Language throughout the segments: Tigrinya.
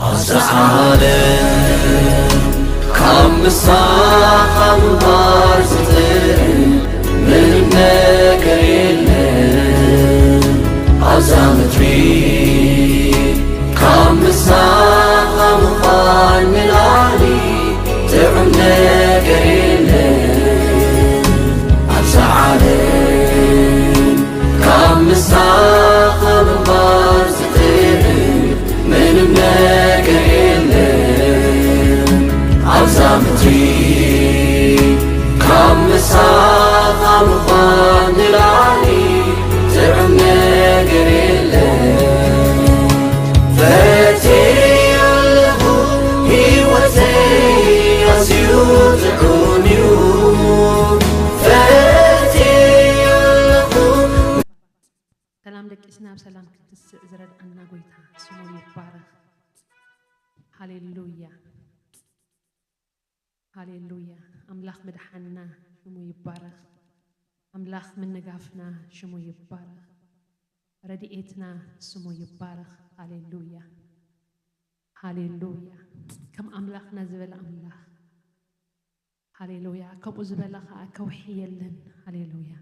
ኣዛ ዓለም ካብ ምሳኻ ምንባር ዝጥዕም ምንም ነገር የለን። ኣብዛ ምድሪ ካብ ምሳኻ ምዃን ንላዕሊ ጥዑም ነገር የለን። ኣብዛ ዓለም ካብ ምሳኻ ምንባር ዝጥዕም ምንም ነገር የለን። ኣብዛ ምድሪ ካብ ምሳኻ ምዃን ንላዕሊ ጥዑም ነገር የለን። ፈትየ ኣለኹ፣ ህይወተይ ኣዝዩ ጥዑም እዩ። ፈትየ ኣለኹ። ሰላም ደቂስና፣ ኣብ ሰላም ክትስዕ ዝረድኣና ጎይታ ስሙ ይባረኽ። ሃሌሉያ፣ ሃሌሉያ። ኣምላኽ ምድሓንና ሽሙ ይባረኽ። ኣምላኽ ምንጋፍና ሽሙ ይባረኽ። ረድኤትና ስሙ ይባረኽ። ሃሌሉያ፣ ሃሌሉያ። ከም ኣምላኽና ዝበለ ኣምላኽ፣ ሃሌሉያ። ከምኡ ዝበለ ኸዓ ከውሒ የለን። ሃሌሉያ።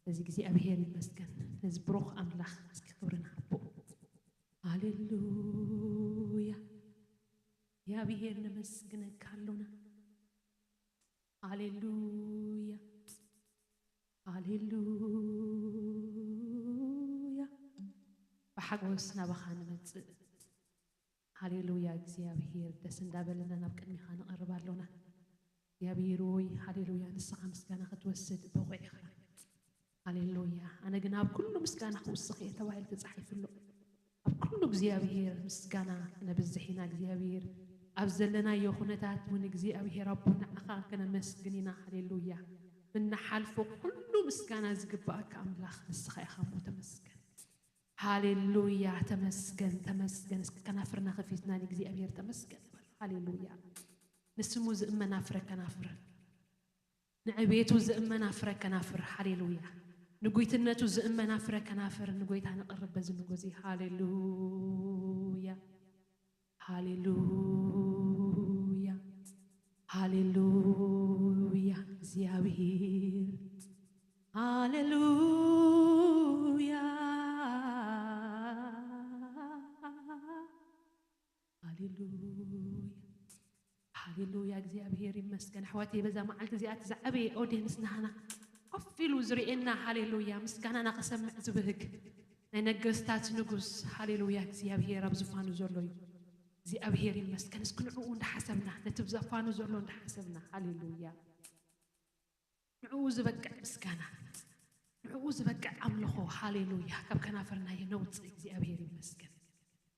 በዚ እግዚኣብሔር ይመስገን። ነዚ ብሩኽ ኣምላኽ እስኪ ክብሪ ንሃቦ። ሃሌሉያ። እግዚኣብሔር ነመስግነካ ኣሎና። ሃሌሉያ፣ ሃሌሉያ። ብሓጎስ ናባኻ ንመጽእ። ሃሌሉያ እግዚኣብሔር፣ ደስ እንዳበለና ናብ ቅድሚኻ ንቐርብ ኣሎና። እግዚኣብሔር ሆይ፣ ሃሌሉያ፣ ንስኻ ምስጋና ክትወስድ ብቑዕ ኢኻ። ሃሌሉያ። ኣነ ግን ኣብ ኩሉ ምስጋና ክውስኽ እየ ተባሂሉ ተጻሒፉ ኣሎ። ኣብ ኩሉ እግዚኣብሔር ምስጋና ክነብዝሕ ኢና። እግዚኣብሔር ኣብ ዘለናዮ ኩነታት እውን እግዚኣብሔር ኣቦ ንዓኻ ክነመስግን ኢና። ሃሌሉያ። እንሓልፎ ኩሉ ምስጋና ዝግባኣካ ኣምላኽ ንስኻ ኢኻ እሞ ተመስገን። ሃሌሉያ። ተመስገን፣ ተመስገን። እስኪ ከናፍርና ከፊትና ንእግዚኣብሔር ተመስገን ንበል። ሃሌሉያ። ንስሙ ዝእመን ኣፍረ ከናፍር፣ ንዕቤቱ ዝእመን ኣፍረ ከናፍር። ሃሌሉያ። ንጉይትነቱ ዝእመን ኣፍረ ከናፍር ንጎይታ ነቕርብ በዚ ንጎ እዚ። ሃሌሉያ፣ ሃሌሉያ፣ ሃሌሉያ። እግዚኣብሔር፣ ሃሌሉያ፣ ሃሌሉያ፣ ሃሌሉያ። እግዚኣብሔር ይመስገን። ኣሕዋተይ፣ በዛ መዓልቲ እዚኣ እቲ ዝዓበየ ኦድየንስ ናህና ኮፍ ኢሉ ዝርእየና፣ ሃሌሉያ፣ ምስጋናና ክሰምዕ ዝብህግ ናይ ነገስታት ንጉስ፣ ሃሌሉያ፣ እግዚኣብሔር ኣብ ዝፋኑ ዘሎ እዩ። እግዚኣብሔር ይመስገን። እስኪ ንዕኡ እንዳሓሰብና፣ ነቲ ብዘፋኑ ዘሎ እንዳሓሰብና፣ ሃሌሉያ። ንዕኡ ዝበቅዕ ምስጋና፣ ንዕኡ ዝበቅዕ ኣምልኾ፣ ሃሌሉያ፣ ካብ ከናፍርና የነውጽእ። እግዚኣብሔር ይመስገን።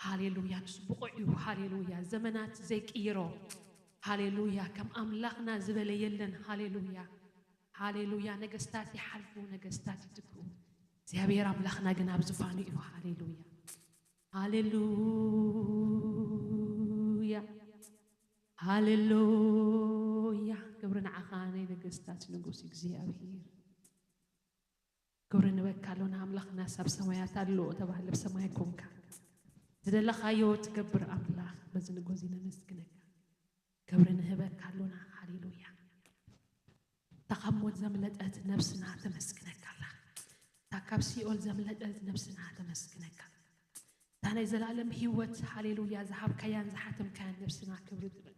ሃሌሉያ፣ ንሱ ብቑዕ እዩ። ሃሌሉያ፣ ዘመናት ዘይቅይሮ። ሃሌሉያ፣ ከም ኣምላኽና ዝበለ የለን። ሃሌሉያ፣ ሃሌሉያ። ነገስታት ይሓልፉ፣ ነገስታት ይትክኡ፣ እግዚኣብሔር ኣምላኽና ግን ኣብ ዝፋኑ እዩ። ሃሌሉያ፣ ሃሌሉያ፣ ሃሌሉያ። ክብሪ ንዓኻ ናይ ነገስታት ንጉስ እግዚኣብሔር። ክብሪ ንበካ ኣሎና። ኣምላኽናስ ኣብ ሰማያት ኣሎ ተባህለ፣ ኣብ ሰማይ ኮንካ ዝደለኻዮ ትገብር ኣምላኽ፣ በዚ ንጎ እዚ ነመስግነካ። ክብሪ ንህበካ ኣሎና። ሃሌሉያ። እታ ካብ ሞት ዘምለጠት ነብስና ተመስግነካ ኣላ። እታ ካብ ሲኦል ዘምለጠት ነብስና ተመስግነካ። እታ ናይ ዘላለም ህይወት፣ ሃሌሉያ፣ ዝሃብካያን ዝሓተምካያን ነብስና ክብሪ ትበካ።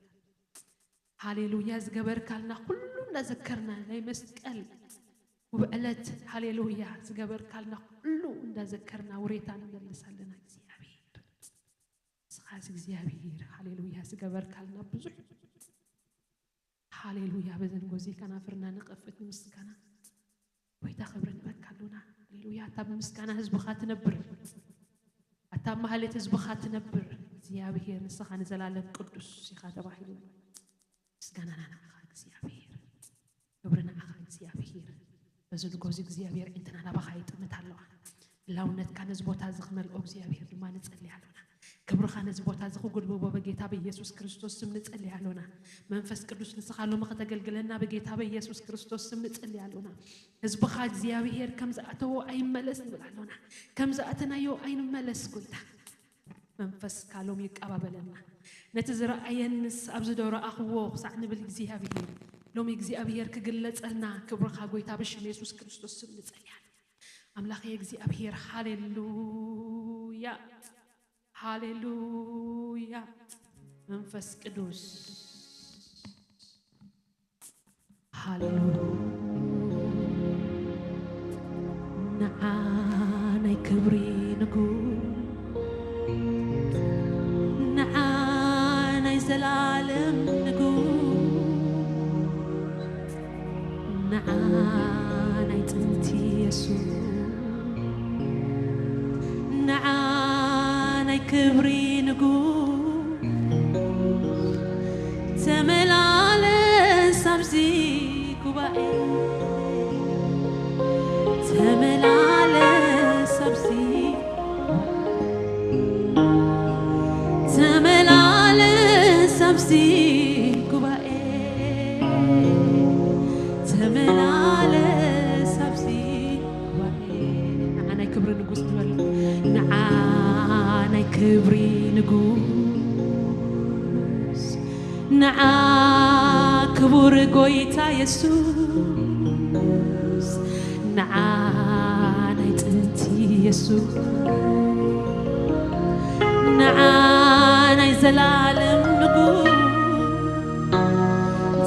ሃሌሉያ፣ ዝገበርካልና ኩሉ እንዳዘከርና፣ ናይ መስቀል ውብ ዕለት፣ ሃሌሉያ፣ ዝገበርካልና ኩሉ እንዳዘከርና ውሬታ ንመልስ ኣለና። እግዚኣብሔር፣ ንስኻስ እግዚኣብሔር፣ ሃሌሉያ፣ ዝገበርካልና ብዙሕ። ሃሌሉያ፣ በዚ ንጎ እዚ ከናፍርና ንኸፍት ንምስጋና። ጎይታ፣ ክብሪ ንበካ ኣሎና። ሃሌሉያ፣ ኣታ ብምስጋና ህዝብኻ ትነብር፣ ኣታ ኣብ ማህሌት ህዝብኻ ትነብር እግዚኣብሔር፣ ንስኻ ንዘላለም ቅዱስ ኢኻ ተባሂሉ ኣሎ። ምስጋናና ንዓኻ እግዚኣብሔር፣ ክብሪ ንዓኻ እግዚኣብሔር። በዚ ንጎ እዚ እግዚኣብሔር፣ ኣዒንትና ናባኻ ይጥምታ ኣለዋ። ህላውነትካ ነዚ ቦታ እዚ ክመልኦ እግዚኣብሔር ድማ ንጸሊ ኣሎና። ክብርኻ ነዚ ቦታ እዚ ክጉልብቦ በጌታ በኢየሱስ ክርስቶስ ስም ንጸሊ ኣሎና። መንፈስ ቅዱስ፣ ንስኻ ሎሚ ከተገልግለና በጌታ በኢየሱስ ክርስቶስ ስም ንጸሊ ኣሎና። ህዝብኻ እግዚኣብሔር ከም ዝኣተዎ ኣይመለስ ንብል ኣሎና። ከም ዝኣተናዮ ኣይንመለስ ጎይታ። መንፈስካ ሎም ይቀባበለና። ነቲ ዝረኣየንስ ኣብዚ ዶ ረኣኽዎ ክሳዕ ንብል እግዚኣብሔር። ሎም እግዚኣብሔር ክግለጸልና ክብርኻ ጎይታ ብሽም የሱስ ክርስቶስ ስም ንጸልያል። ኣምላኸ እግዚኣብሔር ሃሌሉያ። ሃሌሉያ። መንፈስ ቅዱስ ሃሌሉያ። ንዓ ናይ ክብሪ ንጉስ፣ ንዓ ናይ ዘላለም ንጉስ፣ ንዓ ናይ ጥንቲ የሱስ፣ ንዓ ናይ ክብሪ ንጉስ፣ ተመላለስ ኣብዚ ጉባኤ፣ ተመላለስ ኣብዚ፣ ተመላለስ ኣብዚ ጉባኤ፣ ተመላለስ ኣብዚ ጉባኤ። ንዓ ናይ ክብሪ ንጉስ ንበሎ። ንዓ ናይ ክብሪ ንጉስ፣ ንዓ ክቡር ጎይታ የሱስ፣ ንዓ ናይ ጥንቲ የሱስ፣ ንዓ ናይ ዘላለም ንጉስ፣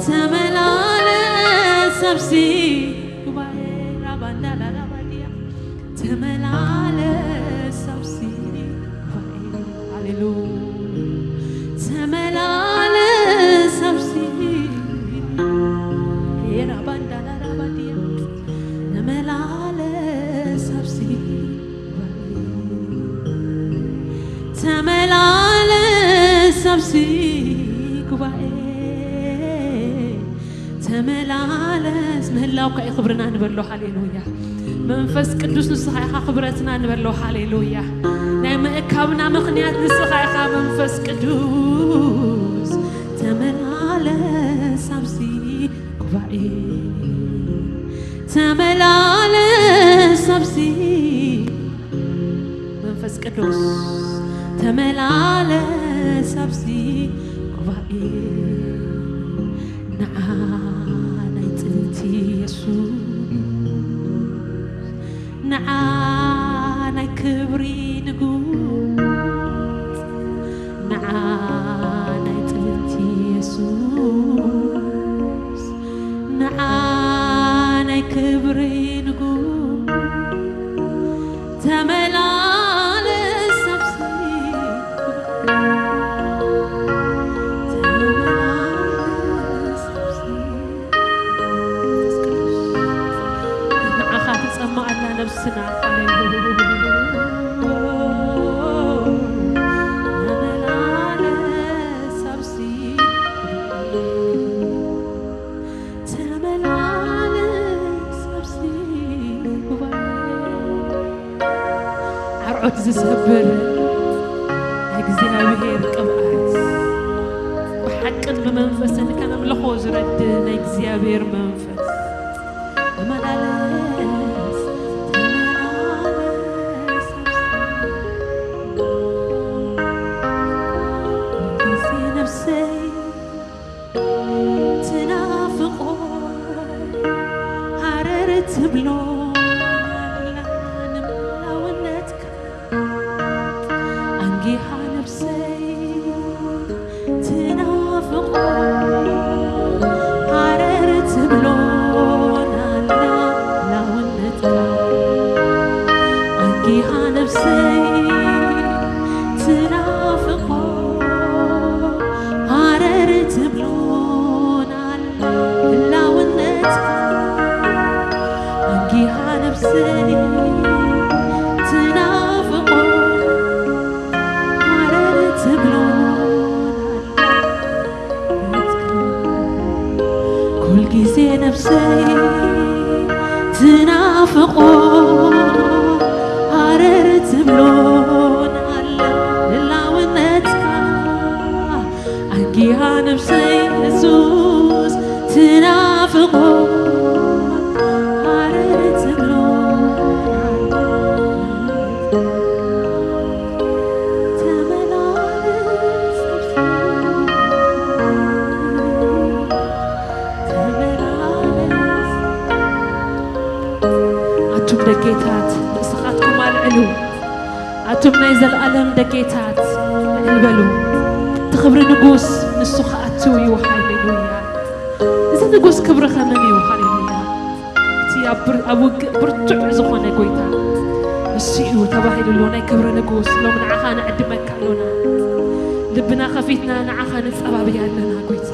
ተመላለስ ኣብዚ ጉባኤ ራባንዳላ ራባዲያ፣ ተመላለስ ኣብዚ ጉባኤ። ሃሌሉያ። ተመላለስ ኣብዚ ራባንዳላ ራባዲያ፣ ተመላለስ ኣብዚ ጉባኤ፣ ተመላለስ ኣብዚ ጉባኤ፣ ተመላለስ። ምህላውካ እዩ ክብርና ንበሎ። ሃሌሉያ። መንፈስ ቅዱስ ንስኻ ኢኻ ክብረትና ንበሎ። ሃሌሉያ። ናይ ምእካብና ምኽንያት ንስኻ ኢኻ መንፈስ ቅዱስ። ተመላለስ ኣብዚ ጉባኤ፣ ተመላለስ ኣብዚ መንፈስ ቅዱስ፣ ተመላለስ ኣብዚ ጉባኤ፣ ንዓ ናይ ጥንቲ የሱስ፣ ንዓ ናይ ክብሪ ንጉስ፣ ንዓ ናይ ጥንቲ የሱስ፣ ንዓ ናይ ክብሪ ንጉስ፣ ተመላለስ ኣብዚ፣ ተመላለስ ኣብዚ። መንፈስ ቅዱስ፣ ንዓኻ ትጸማኣላ ነብስና። ሃሌሉያ። ተመላለስ ኣብዚ፣ ተመላለስ ኣብዚ ጉባኤ። ኣርዑት ዝሰብር እግዚኣብሔር ቅብኣት፣ ብሓቅን ብመንፈስን ከነምልኾ ዝረድ ናይ እግዚኣብሔር መንፈስ። ተመላለስ፣ ተመላለስ፣ ግዜ ነፍሰይ ትናፍቆ ሃረር ትብሎ ኣላ ንምላውነትካ። ኣንጊሃ ነብሰይ ትናፍቆ ሃረር ትብሎ ኣላ ላውነትካ። ኣንጊሃ ነብሰይ ትናፍቆ ሃረር ትብሎ ኣላ ህላውነትካ። ኣንጊሃ ነብሰይ ትናፍቆ ሃረር ትብሎ ኩል ግዜ ነብሰይ ትናፍቆ ሃረር ትብሎ ኣላ ህላውነትካ። ኣንጊሃ ነብሰይ የሱስ ትናፍቆ። ተመላለስ፣ ተመላለስ። ኣቱም ደጌታት ርእስኻትኩም ኣልዕሉ፣ ኣቱም ናይ ዘለኣለም ደጌታት ልዕል በሉ። እቲ ክብሪ ንጉስ ንሱ ክኣቱ እዩ። ሃሌሉያ። እዚ ንጉስ ክብሪ ከመን እዩ? ሃሌሉያ። እቲ ኣብ ብር-፣ ኣብ ውግእ ብርቱዕ ዝኾነ ጎይታ ንሱ እዩ ተባሂሉሉ። ናይ ክብሪ ንጉስ ሎም ንዓኻ ንዕድመካ ኣሎና። ልብና ከፊትና ንዓኻ ንጸባብያ ኣለና ጎይታ።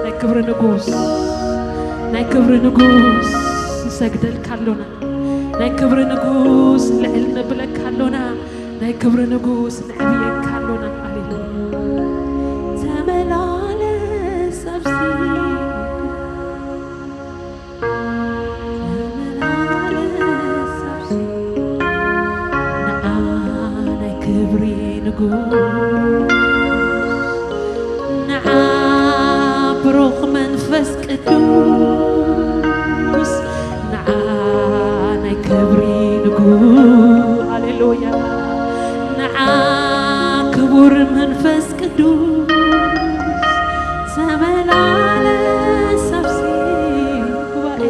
ናይ ክብሪ ንጉስ፣ ናይ ክብሪ ንጉስ ንሰግደልካ ኣሎና። ናይ ክብሪ ንጉስ ልዕል ነብለካ ኣሎና። ናይ ክብሪ ንጉስ ነዕብየካ ኣሎና። ሃሌሉያ። ተመላለስ ኣብዚ፣ ተመላለስ ኣብዚ፣ ንዓ ናይ ክብሪ ንጉስ፣ ንዓ ብሩኽ መንፈስ ቅዱስ፣ ንዓ ናይ ክብሪ ንጉስ፣ ሃሌሉያ፣ ንዓ ክቡር መንፈስ ቅዱስ፣ ተመላለስ ኣብዚ ጉባኤ፣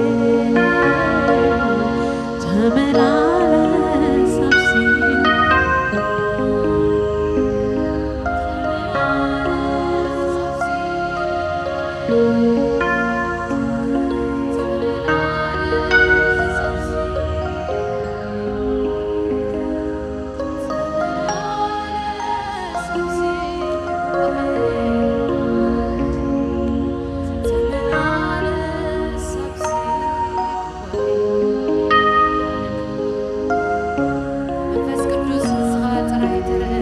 ተመላለስ ኣብዚ፣ ተመላለስ ኣብዚ። መንፈስ ቅዱስ ንስኻ ጥራይ ተረአ።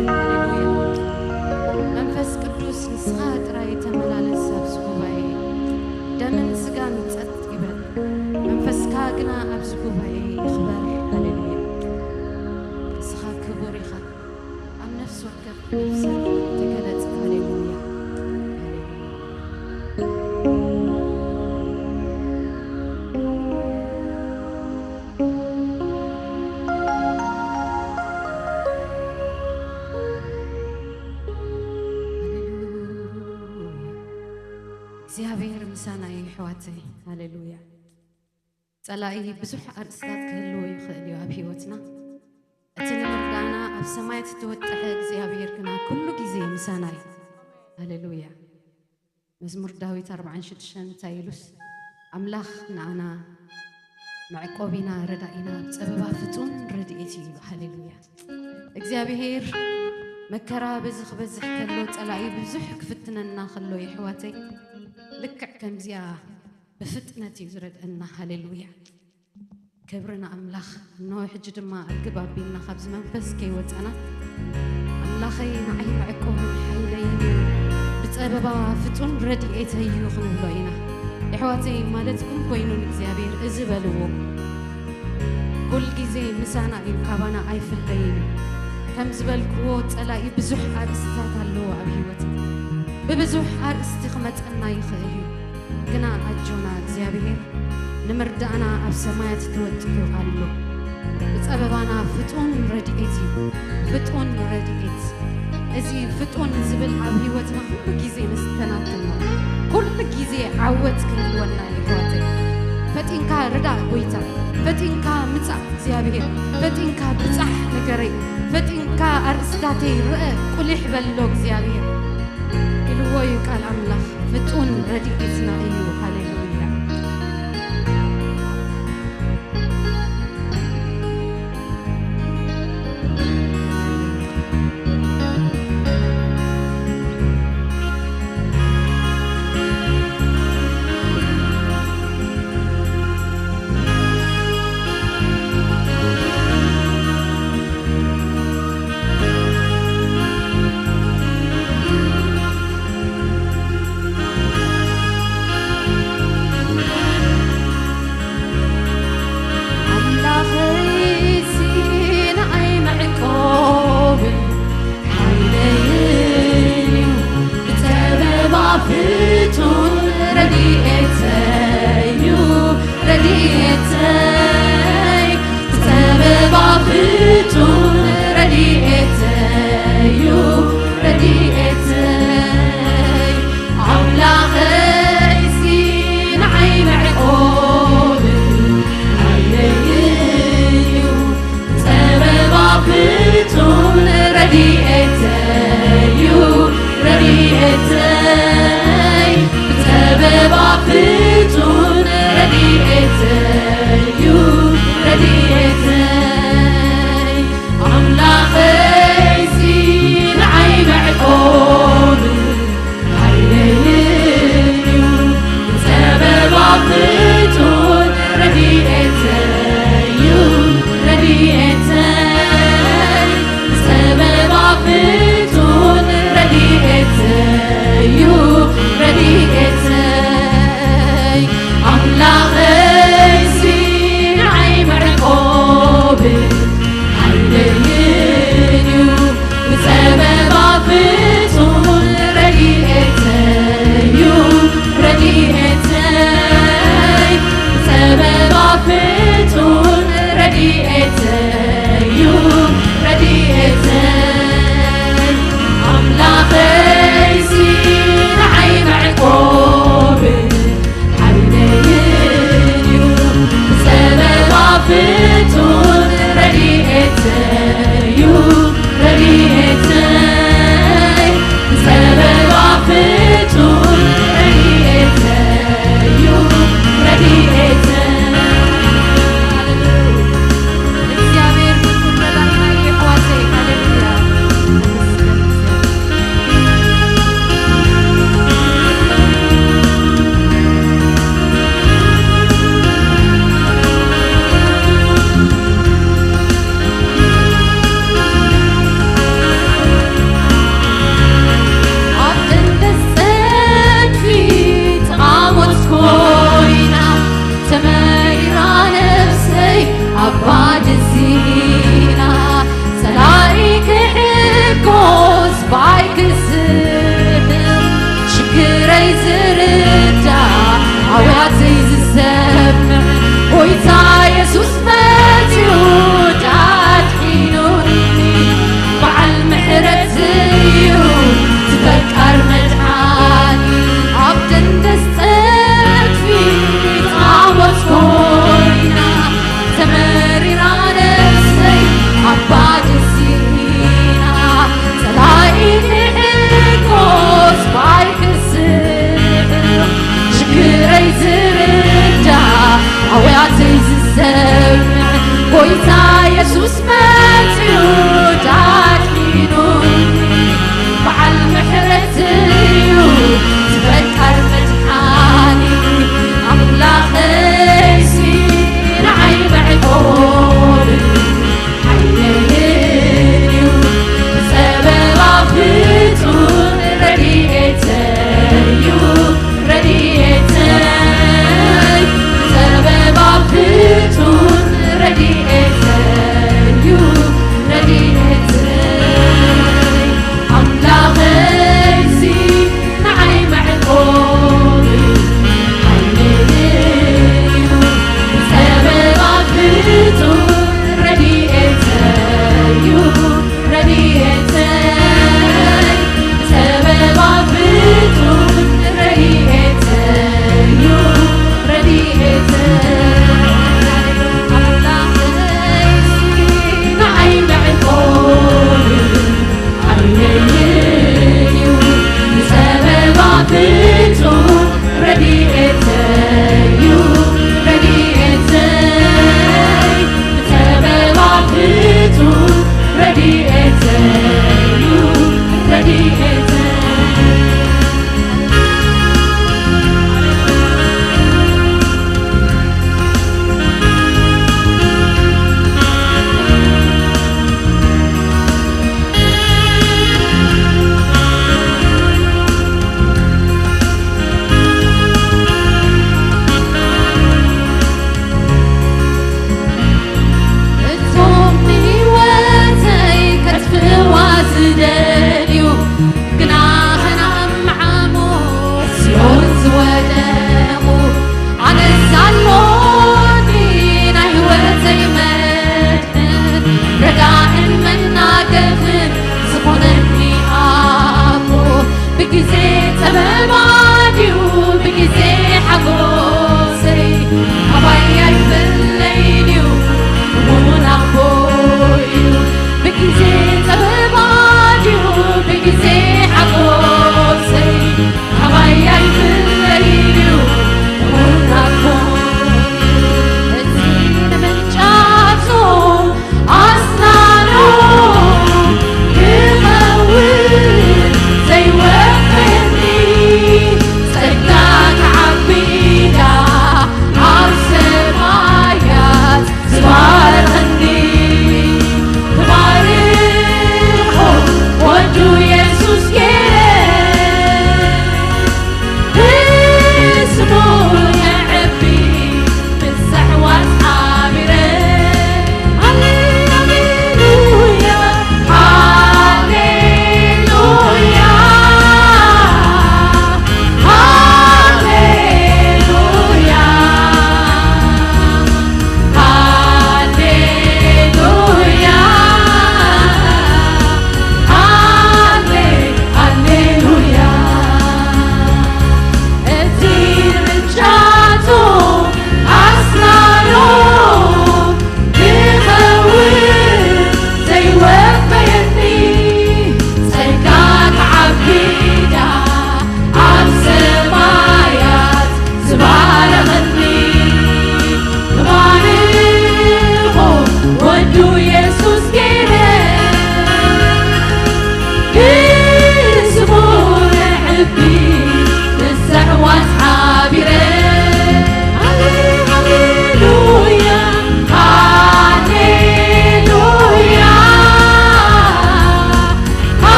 ሃሌሉያ። መንፈስ ቅዱስ ንስኻ ጥራይ ተመላለስ ኣብዚ ጉባኤ። ደምን ስጋን ጸጥ ይበል። መንፈስካ ግና ኣብዚ ጉባኤ ይኽበር። ሃሌሉያ። ንስኻ ክቡር ኢኻ። ኣብ ነፍሲ ወከፍ ነፍሰ ተገለጽ። ሃሌሉያ። ሃሌሉያ። ሃሌሉያ። እግዚኣብሔር ምሳና እዩ፣ ኣሕዋተይ። ሃሌሉያ። ጸላኢ ብዙሕ ኣርእስታት ክህልዎ ይኽእል እዩ ኣብ ህይወትና። እቲ ንምርዳእና ኣብ ሰማያት ዝተወጠሐ እግዚኣብሔር ግና ኩሉ ግዜ ምሳና እዩ። ሃሌሉያ። መዝሙር ዳዊት ኣርብዓን ሽዱሽተን እንታይ ኢሉስ? ኣምላኽ ንኣና መዕቆቢና፣ ረዳኢና፣ ጸበባ ፍጹም ረድኤት እዩ። ሃሌሉያ። እግዚኣብሔር መከራ በዚ ክበዝሕ ከሎ፣ ጸላኢ ብዙሕ ክፍትነና ከሎ፣ የሕዋተይ፣ ልክዕ ከምዚኣ ብፍጥነት እዩ ዝረድአና። ሃሌሉያ። ክብሪ ንኣምላኽ። እንሆ ሕጂ ድማ እርግብ ኣቢልና ካብዚ መንፈስ ከይወጸና፣ ኣምላኸይ ንዓይ መዕቆብን ሓይለይን እዩ፣ ብጸበባ ፍጹም ረድኤተይ እዩ ክንብሎ ኢና። የሕዋተይ፣ ማለትኩም ኮይኑ ንእግዚኣብሔር እዚ በልዎ። ኩል ግዜ ምሳና እዩ፣ ካባና ኣይፍለይን እዩ። ከም ዝበልክዎ ጸላኢ ብዙሕ ኣርእስትታት ኣለዎ ኣብ ህይወትና። ብብዙሕ ኣርእስቲ ክመጸና ይኽእል እዩ። ግና ኣጆና እግዚኣብሔር ንምርዳእና ኣብ ሰማያት ተወጢሑ ኣሎ። ብጸበባና ፍጡን ረድኤት እዩ። ፍጡን ረድኤት። እዚ ፍጡን ዝብል ኣብ ህይወትና ኩሉ ግዜ ነስተናትኖ። ኩሉ ግዜ ዓወት ክህልወና እዩ ኣሕዋተይ። ፈጢንካ ርዳእ ጎይታ። ፈጢንካ ምጻእ እግዚኣብሔር። ፈጢንካ ብጻሕ ነገረይ። ፈጢንካ ኣርእስታተይ ርአ ቁሊሕ በሎ እግዚኣብሔር። ኢልዎ እዩ ቃል ኣምላኽ። ፍጡን ረድኤትና እዩ። ሃሌሉያ። ጎይታ የሱስ መጺኡ ዳኪኑኒ፣ በዓል ምሕረት እዩ፣ ዝፈቃር መድሓኒ። ኣምላኸይሲ ንዓይ መዕቆቢ ሓይለይን እዩ፣ ብጸበባ ፍጹም ረድኤተይ እዩ፣ ረድኤተይ። ብጸበባ ፍጹም ረድኤተይ እዩ፣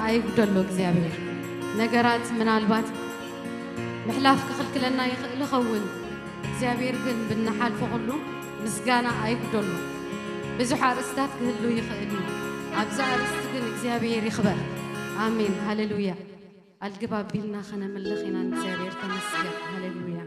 ኣይጉደሎ እግዚኣብሔር። ነገራት ምናልባት ምሕላፍ ክኽልክለና ይኽእል ይኸውን። እግዚኣብሔር ግን ብንሓልፎ ኩሉ ምስጋና ኣይጉደሎ። ብዙሕ ኣርእስታት ክህሉ ይኽእል እዩ። ኣብዚ ኣርእስቲ ግን እግዚኣብሔር ይኽበር። ኣሜን። ሃሌሉያ። ኣልግብ ኣቢልና ኸነምልኽ ኢና ንእግዚኣብሔር። ተመስገን። ሃሌሉያ።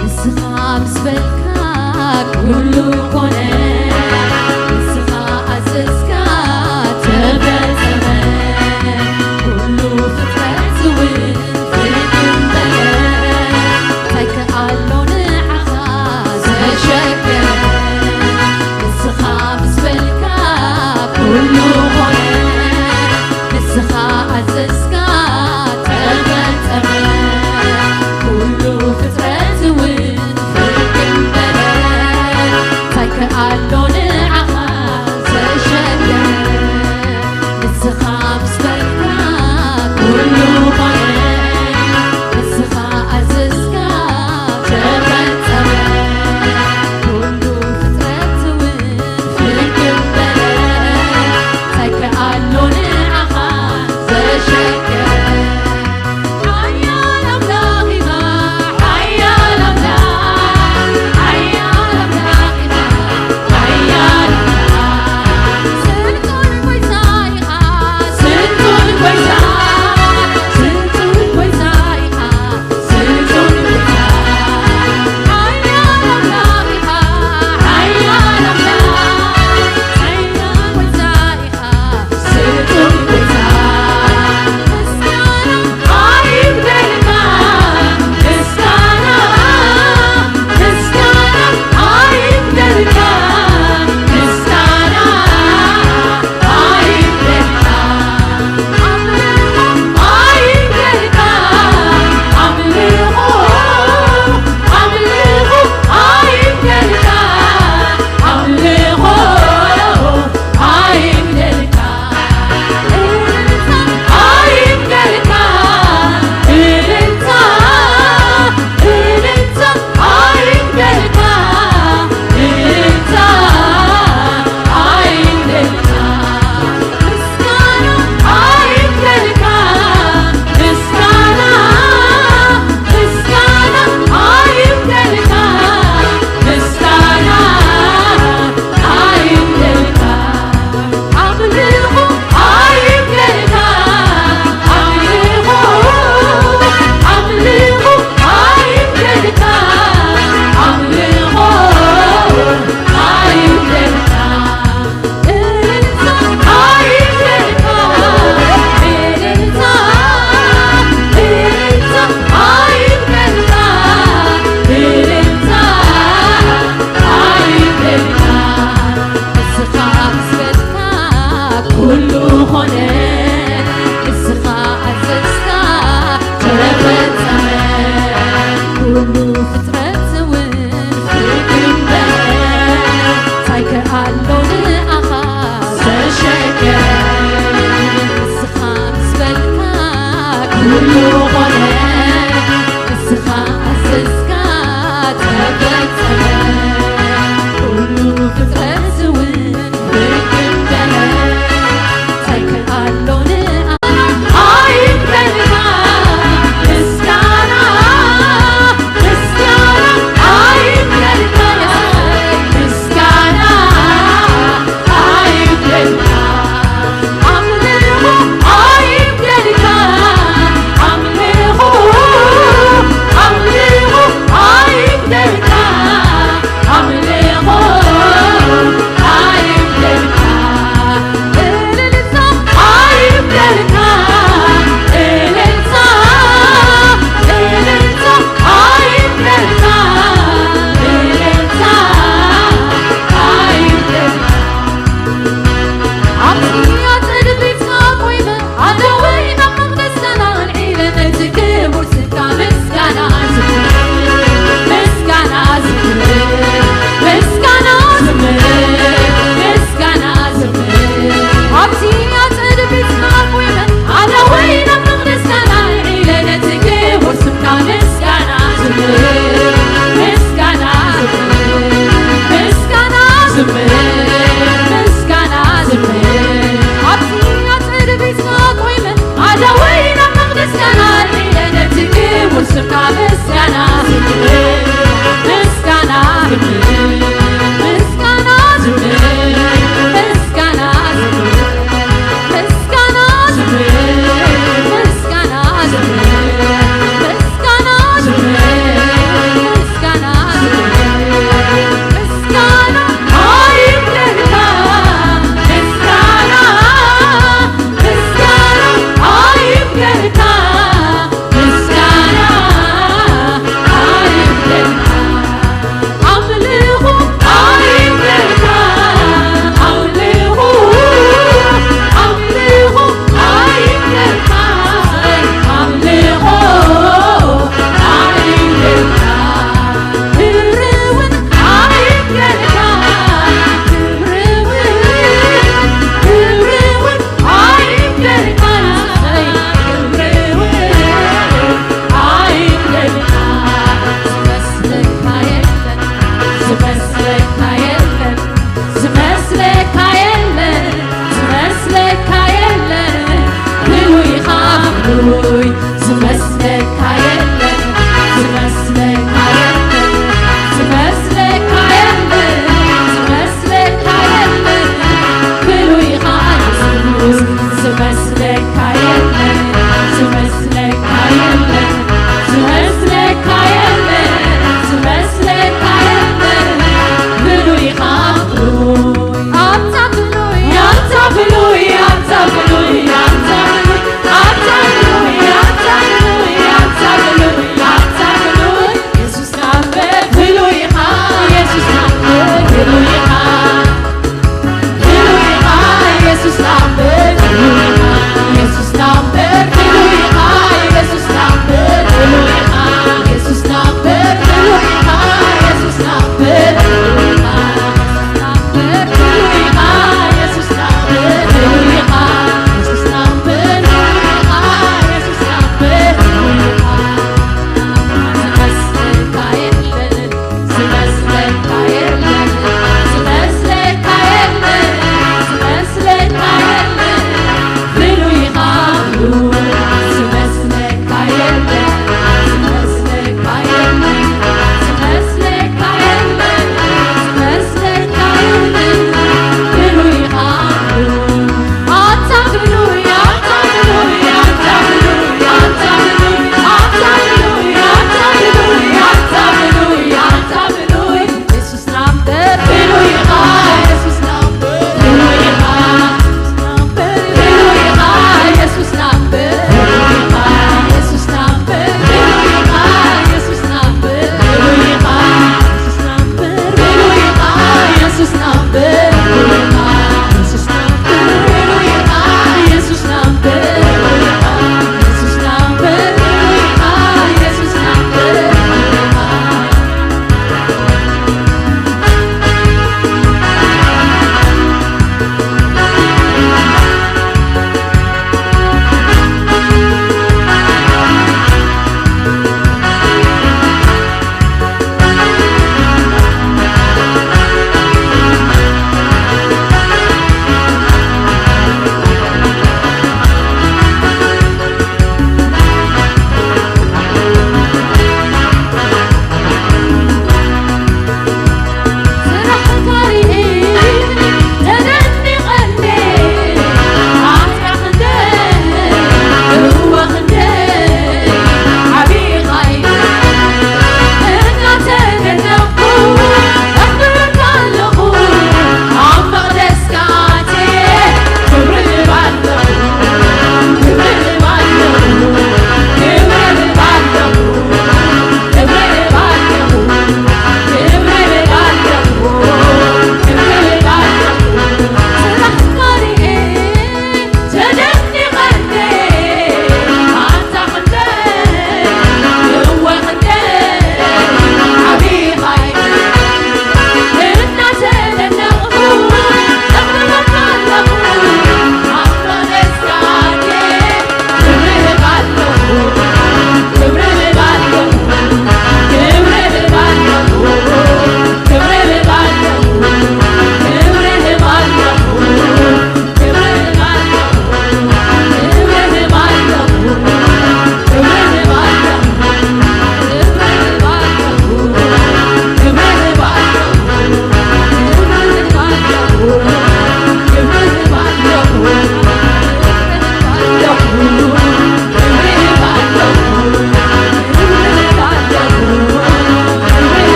ንስኻ ምስ በልካ ኩሉ ኮነ፣ ንስኻ ኣዘዝካ ተፈጸመ። ኩሉ ፍጥረት እውን ፍግም በለ፣ እንታይ ከኣሎ ንዓኻ ዘሸገረ? ንስኻ ምስ በልካ ኩሉ ኮነ፣ ንስኻ ኣዘዝካ ተፈጸመ። ኩሉ ፍጥረት እውን ፍግም በለ፣ እንታይ ከኣሎ ንዓኻ ዘሸገረ? ንስኻ ምስ በልካ ኩሉ ኾነ፣ ንስኻ ኣዘዝካ ተፈጸመ። ኩሉ ፍጥረት እውን ፍግም በለ፣ እንታይ ከኣሎ ንዓኻ ዘሸገረ? ሓያል ኣምላኽ ኢኻ፣ ሓያል ኣምላኽ፣ ሓያል ኣምላኽ ኢኻ፣ ሓያል ኣምላኽ። ስልጡን ጎይታ ኢኻ፣ ስልጡን ጎይታ፣ ስልጡን ጎይታ ኢኻ።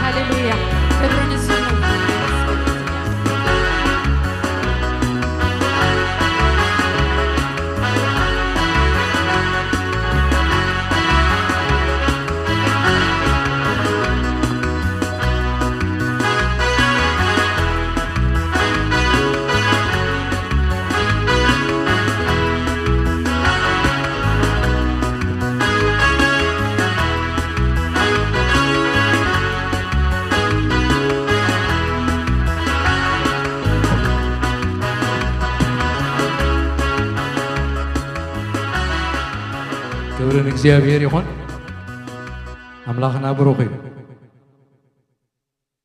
ሃሌሉያ። ክብሪ ንስሙ። ክብሪ ንእግዚኣብሔር ይኹን። ኣምላኽና ብሩኽ እዩ።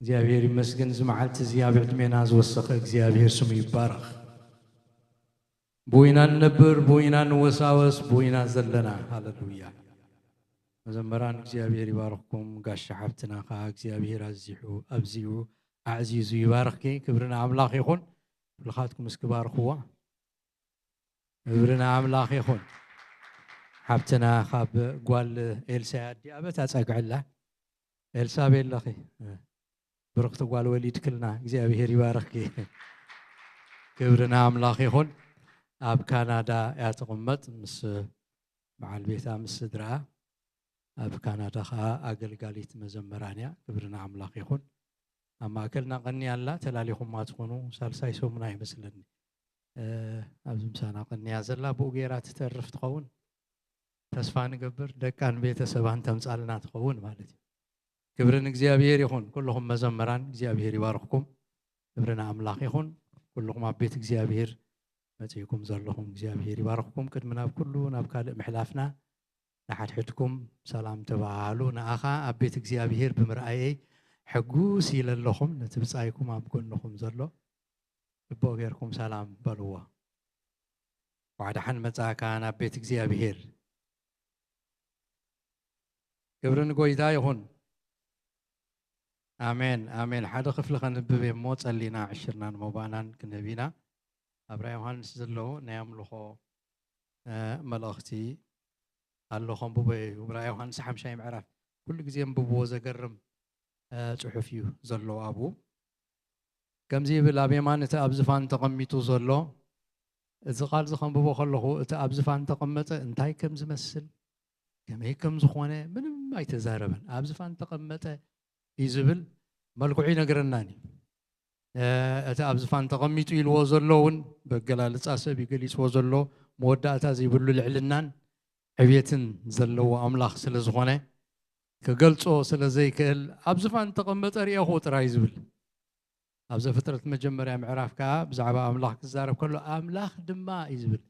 እግዚኣብሔር ይመስገን። እዚ መዓልቲ እዚ ኣብ ዕድሜና ዝወሰኸ እግዚኣብሔር ስሙ ይባረኽ። ብኡ ኢና ንነብር፣ ብኡ ኢና ንወሳወስ፣ ብኡ ኢና ዘለና። ሃለሉያ። መዘመራን እግዚኣብሔር ይባርኽኩም። ጋሻ ሓብትና ኸዓ እግዚኣብሔር ኣዚሑ ኣብዚሑ ኣዕዚዙ ይባርኽኪ። ክብሪ ንኣምላኽ ይኹን። ኩልኻትኩም እስኪ ባርኽዋ። ክብሪ ንኣምላኽ ይኹን። ሓብትና ካብ ጓል ኤልሳ እያ ኣዲኣ በታ ጸግዕላ። ኤልሳ ኣበይ ኣለኺ? ብርኽቲ ጓል ወሊድክልና እግዚኣብሔር ይባርኽኪ። ክብሪ ንኣምላኽ ይኹን። ኣብ ካናዳ እያ ትቕመጥ ምስ በዓል ቤታ ምስ ስድራኣ። ኣብ ካናዳ ኸዓ ኣገልጋሊት መዘመራን እያ። ክብሪ ንኣምላኽ ይኹን። ኣብ ማእከልና ቀንያ ኣላ። ተላሊኹማ ትኾኑ ሳልሳይ ሰሙና ይመስለኒ ኣብዚ ምሳና ቀንያ ዘላ። ብኡ ገይራ ትተርፍ ትኸውን ተስፋ ንገብር። ደቃን ቤተሰባን ተምጻልና ትኸውን ማለት እዩ። ክብሪ ንእግዚኣብሔር ይኹን። ኩልኹም መዘመራን እግዚኣብሔር ይባርኽኩም። ክብሪ ንኣምላኽ ይኹን። ኩልኹም ኣብ ቤት እግዚኣብሔር መጺእኩም ዘለኹም እግዚኣብሔር ይባርኽኩም። ቅድሚ ናብ ኩሉ ናብ ካልእ ምሕላፍና ንሓድሕድኩም ሰላም ተባሃሉ። ንኣኻ ኣብ ቤት እግዚኣብሔር ብምርኣየይ ሕጉስ ኢለ ኣለኹም። ነቲ ብጻይኩም ኣብ ጎንኹም ዘሎ ጽቡቕ ጌርኩም ሰላም በልዎ። ዋዕዳሓን መጻእካ ናብ ቤት እግዚኣብሔር። ክብሪ ንጎይታ ይኹን። ኣሜን ኣሜን። ሓደ ክፍሊ ከንብብ እየ እሞ ጸሊና ዕሽርናን መባእናን ክንህብ ኢና። ኣብ ራእይ ዮሃንስ ዘሎ ናይ ኣምልኾ መልእኽቲ ኣሎ። ከንብቦ እዩ። ራእይ ዮሃንስ ሓምሻይ ምዕራፍ ኩሉ ግዜ እንብብዎ ዘገርም ጽሑፍ እዩ ዘሎ ኣብኡ። ከምዚ ይብል፣ ኣብ የማን እቲ ኣብ ዝፋን ተቐሚጡ ዘሎ፣ እዚ ቃል እዚ ከንብቦ ከለኹ እቲ ኣብ ዝፋን ተቐመጠ እንታይ ከም ዝመስል ከመይ ከም ዝኾነ ምንም ኣይተዛረበን። ኣብ ዝፋን ተቐመጠ እዩ ዝብል መልክዑ ይነግረናን እዩ። እቲ ኣብ ዝፋን ተቐሚጡ ኢልዎ ዘሎ እውን በገላልፃ ሰብ እዩ ገሊፅዎ ዘሎ መወዳእታ ዘይብሉ ልዕልናን ዕብየትን ዘለዎ ኣምላኽ ስለ ዝኾነ ክገልጾ ስለ ዘይክእል ኣብ ዝፋን ተቐመጠ ርኤኹ ጥራይ ዝብል። ኣብ ዘፍጥረት መጀመርያ ምዕራፍ ከኣ ብዛዕባ ኣምላኽ ክዛረብ ከሎ ኣምላኽ ድማ እዩ ዝብል።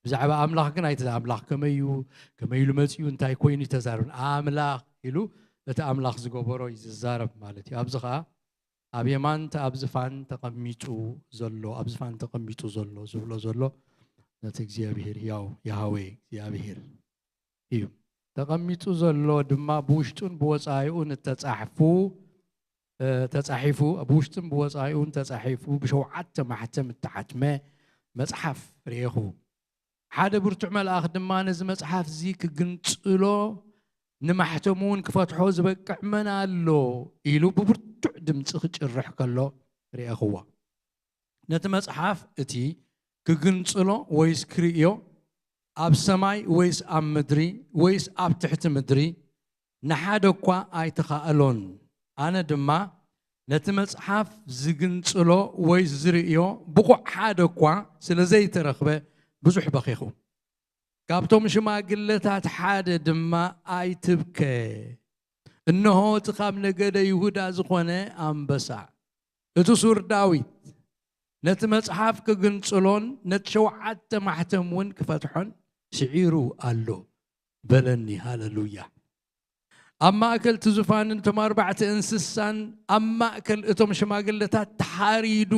ብዛዕባ ኣምላኽ ግን ኣይተ ኣምላኽ ከመይ እዩ ከመይ ኢሉ መጺኡ እንታይ ኮይኑ ተዛረብ ኣምላኽ ኢሉ እቲ ኣምላኽ ዝገበሮ እዩ ዝዛረብ ማለት እዩ። ኣብዚ ከኣ ኣብ የማን እቲ ኣብ ዝፋን ተቐሚጡ ዘሎ ኣብ ዝፋን ተቐሚጡ ዘሎ ዝብሎ ዘሎ ነቲ እግዚኣብሔር ያው ያሃዌ እግዚኣብሔር እዩ። ተቐሚጡ ዘሎ ድማ ብውሽጡን ብወጻኢኡን እተጻሕፉ ተጻሒፉ ብውሽጥን ብወጻኢኡን ተጻሒፉ ብሸውዓተ ማሕተም እተሓትመ መጽሓፍ ርኤኹ። ሓደ ብርቱዕ መልኣኽ ድማ ነዚ መጽሓፍ እዚ ክግንጽሎ ንማሕተሙ እውን ክፈትሖ ዝበቅዕ መን ኣሎ ኢሉ ብብርቱዕ ድምጺ ክጭርሕ ከሎ ርኤኽዎ። ነቲ መጽሓፍ እቲ ክግንጽሎ ወይስ ክርእዮ ኣብ ሰማይ ወይስ ኣብ ምድሪ ወይስ ኣብ ትሕቲ ምድሪ ንሓደ እኳ ኣይተኻእሎን። ኣነ ድማ ነቲ መጽሓፍ ዝግንጽሎ ወይ ዝርእዮ ብቑዕ ሓደ እኳ ስለ ዘይተረኽበ ብዙሕ በኺኹ። ካብቶም ሽማግለታት ሓደ ድማ ኣይትብከ፣ እንሆ እቲ ካብ ነገደ ይሁዳ ዝኾነ ኣንበሳ እቲ ሱር ዳዊት ነቲ መጽሓፍ ክግንጽሎን ነቲ ሸውዓተ ማሕተም እውን ክፈትሖን ስዒሩ ኣሎ በለኒ። ሃለሉያ። ኣብ ማእከል እቲ ዙፋንን እቶም ኣርባዕተ እንስሳን ኣብ ማእከል እቶም ሽማግለታት ተሓሪዱ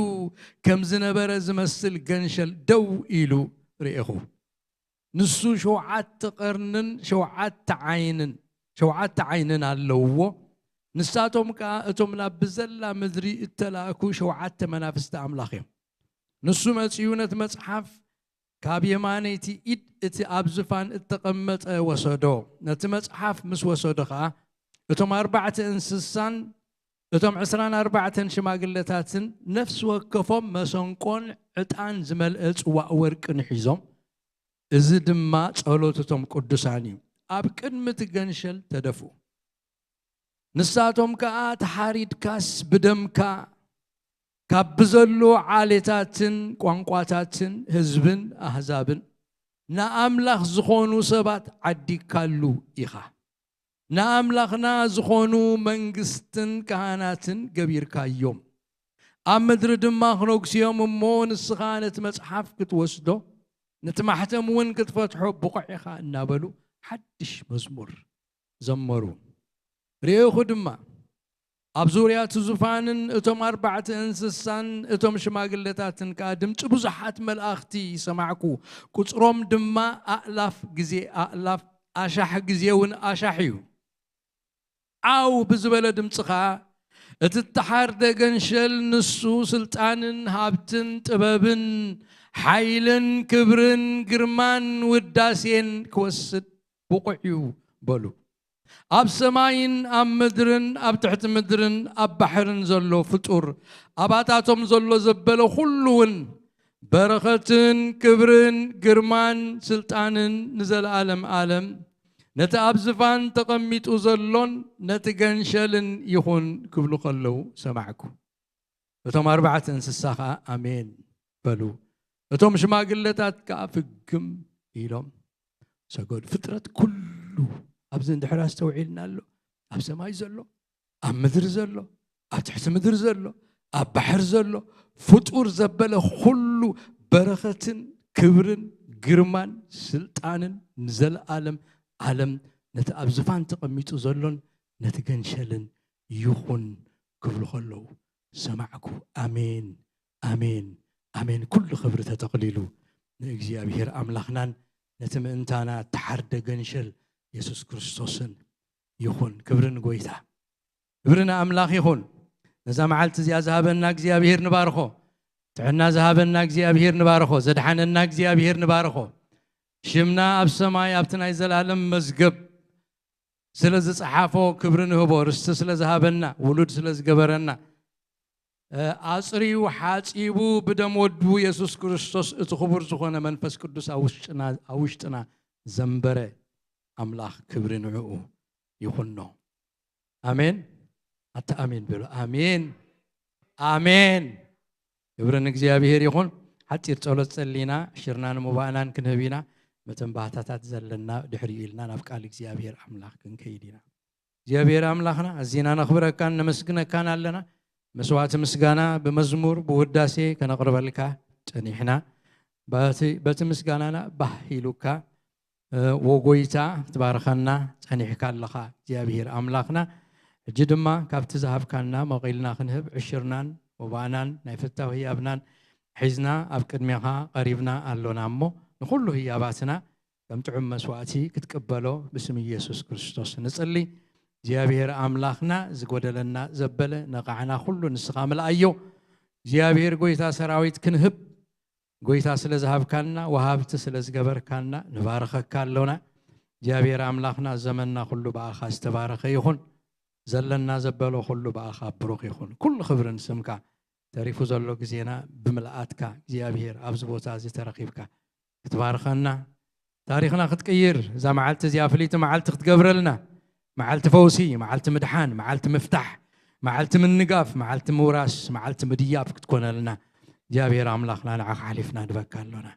ከም ዝነበረ ዝመስል ገንሸል ደው ኢሉ ርኤኹ። ንሱ ሸውዓተ ቀርንን ሸውዓተ ዓይንን ሸውዓተ ዓይንን ኣለውዎ። ንሳቶም ከኣ እቶም ናብ ብዘላ ምድሪ እተላእኩ ሸውዓተ መናፍስቲ ኣምላኽ እዮም። ንሱ መጺኡ ነቲ መጽሓፍ ካብ የማነይቲ ኢድ እቲ ኣብ ዝፋን እተቐመጠ ወሰዶ። ነቲ መጽሓፍ ምስ ወሰዶ ኸኣ እቶም ኣርባዕተ እንስሳን እቶም ዕስራን ኣርባዕተን ሽማግለታትን ነፍሲ ወከፎም መሰንቆን ዕጣን ዝመልአ ጽዋእ ወርቅን ሒዞም፣ እዚ ድማ ጸሎት እቶም ቅዱሳን እዩ፣ ኣብ ቅድሚ እቲ ገንሸል ተደፍኡ። ንሳቶም ከኣ ተሓሪድካስ ብደምካ ካብ ብዘሎ ዓሌታትን ቋንቋታትን ህዝብን ኣህዛብን ንኣምላኽ ዝኾኑ ሰባት ዓዲግካሉ ኢኻ። ንኣምላኽና ዝኾኑ መንግስትን ካህናትን ገቢርካዮም። ኣብ ምድሪ ድማ ክነግስዮም እሞ ንስኻ ነቲ መጽሓፍ ክትወስዶ ነቲ ማሕተም እውን ክትፈትሖ ብቑዕ ኢኻ እናበሉ ሓድሽ መዝሙር ዘመሩ። ርኤኹ ድማ ኣብ ዙርያ እቲ ዙፋንን እቶም ኣርባዕተ እንስሳን እቶም ሽማግለታትን ከኣ ድምፂ ብዙሓት መላእኽቲ ሰማዕኩ። ቁፅሮም ድማ ኣእላፍ ግዜ ኣእላፍ፣ ኣሻሕ ግዜ እውን ኣሻሕ እዩ። ዓው ብዝበለ ድምፂ ኸኣ እቲ እተሓርደ ገንሸል ንሱ ስልጣንን ሃብትን ጥበብን ሓይልን ክብርን ግርማን ውዳሴን ክወስድ ብቑዕ እዩ በሉ። ኣብ ሰማይን ኣብ ምድርን ኣብ ትሕቲ ምድርን ኣብ ባሕርን ዘሎ ፍጡር ኣባታቶም ዘሎ ዘበለ ኩሉ እውን በረኸትን ክብርን ግርማን ስልጣንን ንዘለኣለም ኣለም ነቲ ኣብ ዝፋን ተቐሚጡ ዘሎን ነቲ ገንሸልን ይኹን ክብሉ ከለዉ ሰማዕኩ። እቶም ኣርባዕተ እንስሳ ኸዓ ኣሜን በሉ። እቶም ሽማግለታት ከኣ ፍግም ኢሎም ሰገዱ። ፍጥረት ኩሉ ኣብዚ እንድሕር ኣስተውዒልና ኣሎ፣ ኣብ ሰማይ ዘሎ፣ ኣብ ምድሪ ዘሎ፣ ኣብ ትሕቲ ምድሪ ዘሎ፣ ኣብ ባሕር ዘሎ ፍጡር ዘበለ ኩሉ በረኸትን ክብርን ግርማን ስልጣንን ንዘለኣለም ኣለም ነቲ ኣብ ዝፋን ተቐሚጡ ዘሎን ነቲ ገንሸልን ይኹን ክብሉ ከለዉ ሰማዕኩ። ኣሜን፣ ኣሜን፣ ኣሜን። ኩሉ ክብሪ ተጠቕሊሉ ንእግዚኣብሔር ኣምላኽናን ነቲ ምእንታና እተሓርደ ገንሸል የሱስ ክርስቶስን ይኹን። ክብሪ ንጎይታ፣ ክብሪ ንኣምላኽ ይኹን። ነዛ መዓልቲ እዚኣ ዝሃበና እግዚኣብሔር ንባርኾ። ጥዕና ዝሃበና እግዚኣብሔር ንባርኾ። ዘድሓነና እግዚኣብሔር ንባርኾ። ሽምና ኣብ ሰማይ ኣብቲ ናይ ዘላለም መዝገብ ስለ ዝጸሓፎ ክብሪ ንህቦ። ርስቲ ስለ ዝሃበና፣ ውሉድ ስለ ዝገበረና፣ እ፣ ኣጽርዩ ሓጺቡ ብደም ወዱ የሱስ ክርስቶስ እቲ ክቡር ዝኾነ መንፈስ ቅዱስ ኣብ ውሽጥና፣ ኣብ ውሽጥና ዘንበረ ኣምላኽ ክብሪ ንዕኡ ይኹኖ። ኣሜን። ኣታ ኣሜን በሉ። ኣሜን፣ ኣሜን። ክብሪ ንእግዚኣብሔር ይኹን። ሓጺር ጸሎት ጸሊና ሽርናን ሙባእናን ክንህብ ኢና። መተን ባህታታት ዘለና ድሕሪኡ ኢልና ናብ ቃል እግዚኣብሔር ኣምላኽ ክንከይድ ኢና። እግዚኣብሔር ኣምላኽና ኣዚና ነኽብረካን ነመስግነካን ኣለና። መስዋዕቲ ምስጋና ብመዝሙር ብውዳሴ ከነቕርበልካ ጸኒሕና። በቲ፣ በቲ ምስጋናና ባህ ኢሉካ፣ እ፣ ወጎይታ ክትባርኸና ጸኒሕካ ኣለኻ እግዚኣብሔር ኣምላኽና። ሕጂ ድማ ካብቲ ዝሃብካና መቒልና ክንህብ ዕሽርናን ወባእናን ናይ ፍታው ህያብናን ሒዝና ኣብ ቅድሜኻ ቀሪብና ኣሎና እሞ ንኹሉ ህያባትና ከም ጥዑም መስዋዕቲ ክትቅበሎ ብስም ኢየሱስ ክርስቶስ ንጽሊ። እግዚኣብሔር ኣምላኽና ዝጎደለና ዘበለ ነቓዕና ኩሉ ንስኻ ምልኣዮ። እግዚኣብሔር ጎይታ ሰራዊት ክንህብ ጎይታ ስለ ዝሃብካና ወሃብቲ ስለ ዝገበርካና ንባርኸካ ኣሎና። እግዚኣብሔር ኣምላኽና ዘመንና ኩሉ ብኣኻ ዝተባረኸ ይኹን። ዘለና ዘበሎ ኩሉ ብኣኻ ብሩኽ ይኹን። ኩሉ ክብሪ ንስምካ። ተሪፉ ዘሎ ግዜና ብምልኣትካ እግዚኣብሔር ኣብዚ ቦታ እዚ ተረኺብካ ክትባርኸና፣ ታሪኽና ክትቅይር፣ እዛ መዓልቲ እዚኣ ፍልይቲ መዓልቲ ክትገብረልና፣ መዓልቲ ፈውሲ፣ መዓልቲ ምድሓን፣ መዓልቲ ምፍታሕ፣ መዓልቲ ምንጋፍ፣ መዓልቲ ምውራስ፣ መዓልቲ ምድያብ ክትኮነልና እግዚኣብሔር ኣምላኽና ንዓኻ ሓሊፍና ንበካ ኣሎና።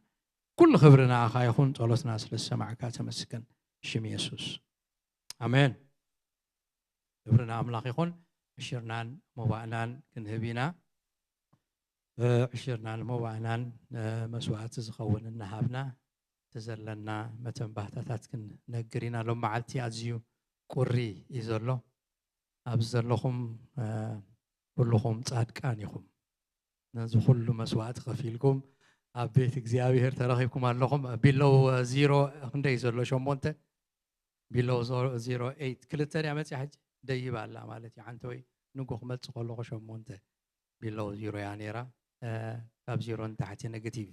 ኩሉ ክብሪ ንኣኻ ይኹን። ጸሎትና ስለ ዝሰማዕካ ተመስገን። ሽም የሱስ ኣሜን። ክብሪ ንኣምላኽ ይኹን። ዕሽርናን መባእናን ክንህብ ኢና። እ፣ ዕሽርናን መባእናን፣ እ፣ መስዋዕቲ ዝኸውን እናሃብና እቲ ዘለና መተንባህታታት ክንነግር ኢና። ሎም መዓልቲ ኣዝዩ ቁሪ እዩ ዘሎ። ኣብዚ ዘለኹም፣ እ፣ ኩልኹም ጻድቃን ኢኹም። ነዚ ኩሉ መስዋዕቲ ከፊልኩም ኣብ ቤት እግዚኣብሔር ተረኺብኩም ኣለኹም። ቢሎው ዚሮ ክንደይ እዩ ዘሎ? ሸሞንተ? ቢሎው ዚሮ ኤይት። ክልተ ድያ መጽያ ሕጂ? ደይባ ኣላ ማለት እዩ። ሓንቲ ወይ ንጎ ክመጽእ ከለኹ ሸሞንተ ቢሎው ዚሮ እያ ነይራ። እ፣ ካብ ዚሮ ንታሕቲ ኔጋቲቭ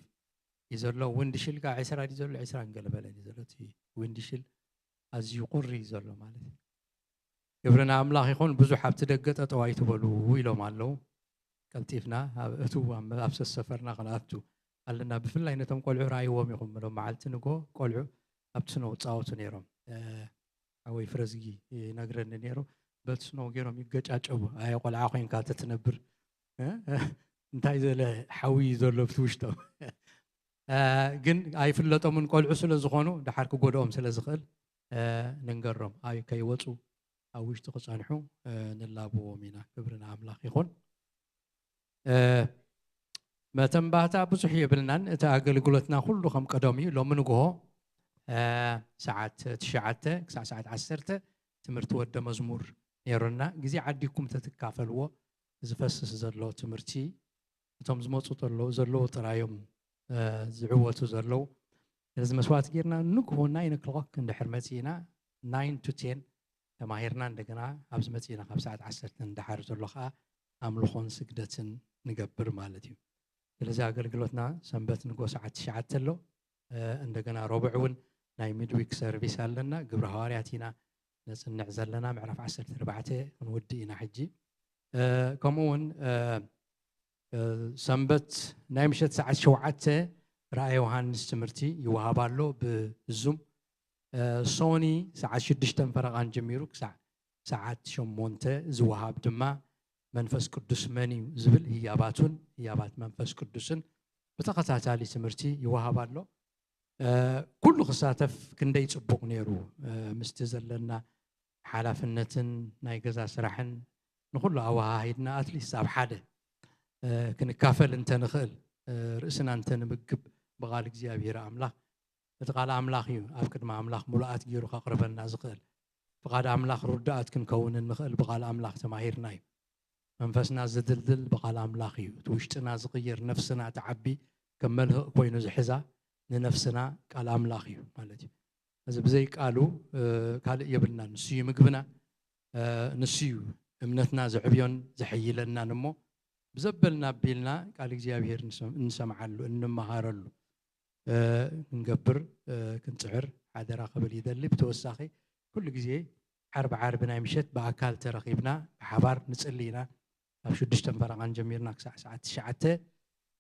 እዩ ዘሎ። ዊንድሺል ከኣ ዕስራ ድዩ ዘሎ? ዕስራ ገለ በለ ድዩ ዘሎ? እቲ ዊንድሺል ኣዝዩ ቁሪ እዩ ዘሎ ማለት እዩ። ክብሪ ንኣምላኽ ይኹን። ብዙሕ ኣብቲ ደገ ጠጠው ኣይትበሉ ኢሎም ኣለዉ። ቀልጢፍና ኣብ እቱ ኣብ ሰፈርና ክንኣቱ ኣለና። ብፍላይ ነቶም ቆልዑ ራእይዎም ኢኹም፣ ሎም መዓልቲ ንጎ ቆልዑ ኣብቲ ስኖ ጻወቱ ነይሮም። ሓወይ ፍረዝጊ ይነግረኒ ነይሩ። በቲ ስኖ ገይሮም ይገጫጨቡ። ኣየ ቆልዓ ኮይንካ ተትነብር፣ እንታይ ዘለ ሓዊ ዘሎ ብቲ ውሽጦም። ግን ኣይፍለጦምን፣ ቆልዑ ስለ ዝኾኑ፣ ደሓር ክጎድኦም ስለ ዝኽእል፣ ንንገሮም። ኣይ ከይወፁ ኣብ ውሽጢ ክፀንሑ ንላብዎም ኢና። ክብሪ ንኣምላኽ ይኹን። መተንባህታ ብዙሕ የብልናን። እቲ ኣገልግሎትና ኩሉ ከም ቀደም እዩ። ሎሚ ንግሆ ሰዓት ትሽዓተ ክሳዕ ሰዓት ዓሰርተ ትምህርቲ ወደ መዝሙር ነይሩና። ግዜ ዓዲኩም ተትካፈልዎ፣ ዝፈስስ ዘሎ ትምህርቲ፣ እቶም ዝመፁ ዘለዉ ዘለዉ ጥራዮም ዝዕወቱ ዘለዉ። ስለዚ መስዋዕቲ ጌርና ንግሆ ናይን ክሎክ እንድሕር መፂእና፣ ናይን ቱ ቴን ተማሂርና፣ እንደገና ኣብዚ መፂእና ካብ ሰዓት ዓሰርተ ንደሓር ዘሎ ከዓ ኣምልኾን ስግደትን ንገብር ማለት እዩ። ስለዚ ኣገልግሎትና ሰንበት ንጎ ሰዓት ትሽዓተ ኣሎ። እንደገና ረቡዕ እውን ናይ ሚድዊክ ሰርቪስ ኣለና። ግብረ ሃዋርያት ኢና ነፅንዕ ዘለና። ምዕራፍ ዓሰርተ ኣርባዕተ ክንውድእ ኢና ሕጂ። ከምኡ እውን ሰንበት ናይ ምሸት ሰዓት ሸውዓተ ራእየ ዮሃንስ ትምህርቲ ይወሃብ ኣሎ ብዙም። ሶኒ ሰዓት ሽዱሽተ ፈረቓን ጀሚሩ ክሳዕ ሰዓት ሸሞንተ ዝወሃብ ድማ መንፈስ ቅዱስ መን እዩ ዝብል ህያባቱን ህያባት መንፈስ ቅዱስን ብተኸታታሊ ትምህርቲ ይወሃብ ኣሎ። ኩሉ ክሳተፍ ክንደይ ጽቡቕ ነይሩ። ምስቲ ዘለና ሓላፍነትን ናይ ገዛ ስራሕን ንኹሉ ኣወሃሂድና ኣትሊስት ኣብ ሓደ ክንካፈል እንተንኽእል፣ ርእስና እንተንምግብ ብቓል እግዚኣብሔር ኣምላኽ፣ እቲ ቃል ኣምላኽ እዩ ኣብ ቅድሚ ኣምላኽ ምሉኣት ገይሩ ከቕርበና ዝኽእል። ፍቓድ ኣምላኽ ርዱኣት ክንከውን እንኽእል ብቓል ኣምላኽ ተማሂርና እዩ። መንፈስና ዝድልድል ብቓል ኣምላኽ እዩ። እቲ ውሽጥና ዝቕይር፣ ነፍስና ትዓቢ፣ ከም መልህቕ ኮይኑ ዝሕዛ ንነፍስና ቃል ኣምላኽ እዩ ማለት እዩ። እዚ ብዘይ ቃሉ ካልእ የብልናን። ንሱ እዩ ምግብና፣ ንሱ እዩ እምነትና ዘዕብዮን ዘሐይለናን። እሞ ብዘበልና ኣቢልና ቃል እግዚኣብሔር እንሰምዓሉ፣ እንመሃረሉ ክንገብር ክንፅዕር ሓደራ ክብል ይደሊ። ብተወሳኺ ኩሉ ግዜ ዓርቢ ዓርቢ ናይ ምሸት ብኣካል ተረኺብና ብሓባር ንፅሊ ኢና። ካብ ሽዱሽተ ፈረቓን ጀሚርና ክሳዕ ሰዓት ትሽዓተ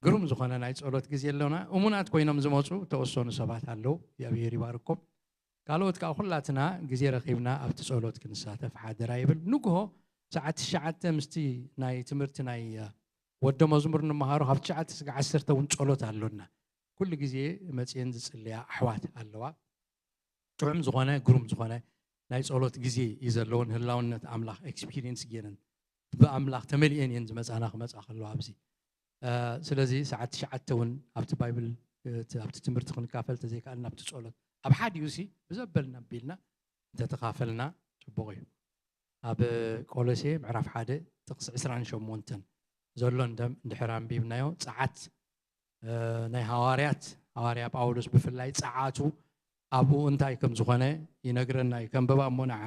ግሩም ዝኾነ ናይ ጸሎት ግዜ ኣለና። እሙናት ኮይኖም ዝመፁ ተወሰኑ ሰባት ኣለዉ። እግዚኣብሔር ይባርኮም። ካልኦት ከዓ ኩላትና ግዜ ረኺብና ኣብቲ ጸሎት ክንሳተፍ ሓደራ ይብል። ንግሆ ሰዓት ትሽዓተ ምስቲ ናይ ትምህርቲ ናይ ወደ መዝሙር ንምሃሮ ካብ ትሽዓተ ስጋ ዓሰርተ እውን ጸሎት ኣሎና። ኩሉ ግዜ መፅየን ዝፅልያ ኣሕዋት ኣለዋ። ጥዑም ዝኾነ ግሩም ዝኾነ ናይ ጸሎት ግዜ እዩ ዘለውን ህላውነት ኣምላኽ ኤክስፒሪየንስ ገይረን ብኣምላኽ ተመሊኤን እየን ዝመፃና ክመፃ ከለዋ ኣብዚ። ስለዚ ሰዓት ትሽዓተ እውን ኣብቲ ባይብል ኣብቲ ትምህርቲ ክንካፈል ተዘይከኣልና ኣብቲ ጸሎት ኣብ ሓዲኡ ሲ ብዘበልና ኣቢልና እንተተኻፈልና ጽቡቕ እዩ። ኣብ ቆሎሴ ምዕራፍ ሓደ ጥቕሲ ዕስራን ሸሞንተን ዘሎ እንድሕር ኣንቢብናዮ፣ ጸዓት ናይ ሃዋርያት፣ ሃዋርያ ጳውሎስ ብፍላይ ጸዓቱ ኣብኡ እንታይ ከም ዝኾነ ይነግረና እዩ። ከንብባ እሞ ንዓ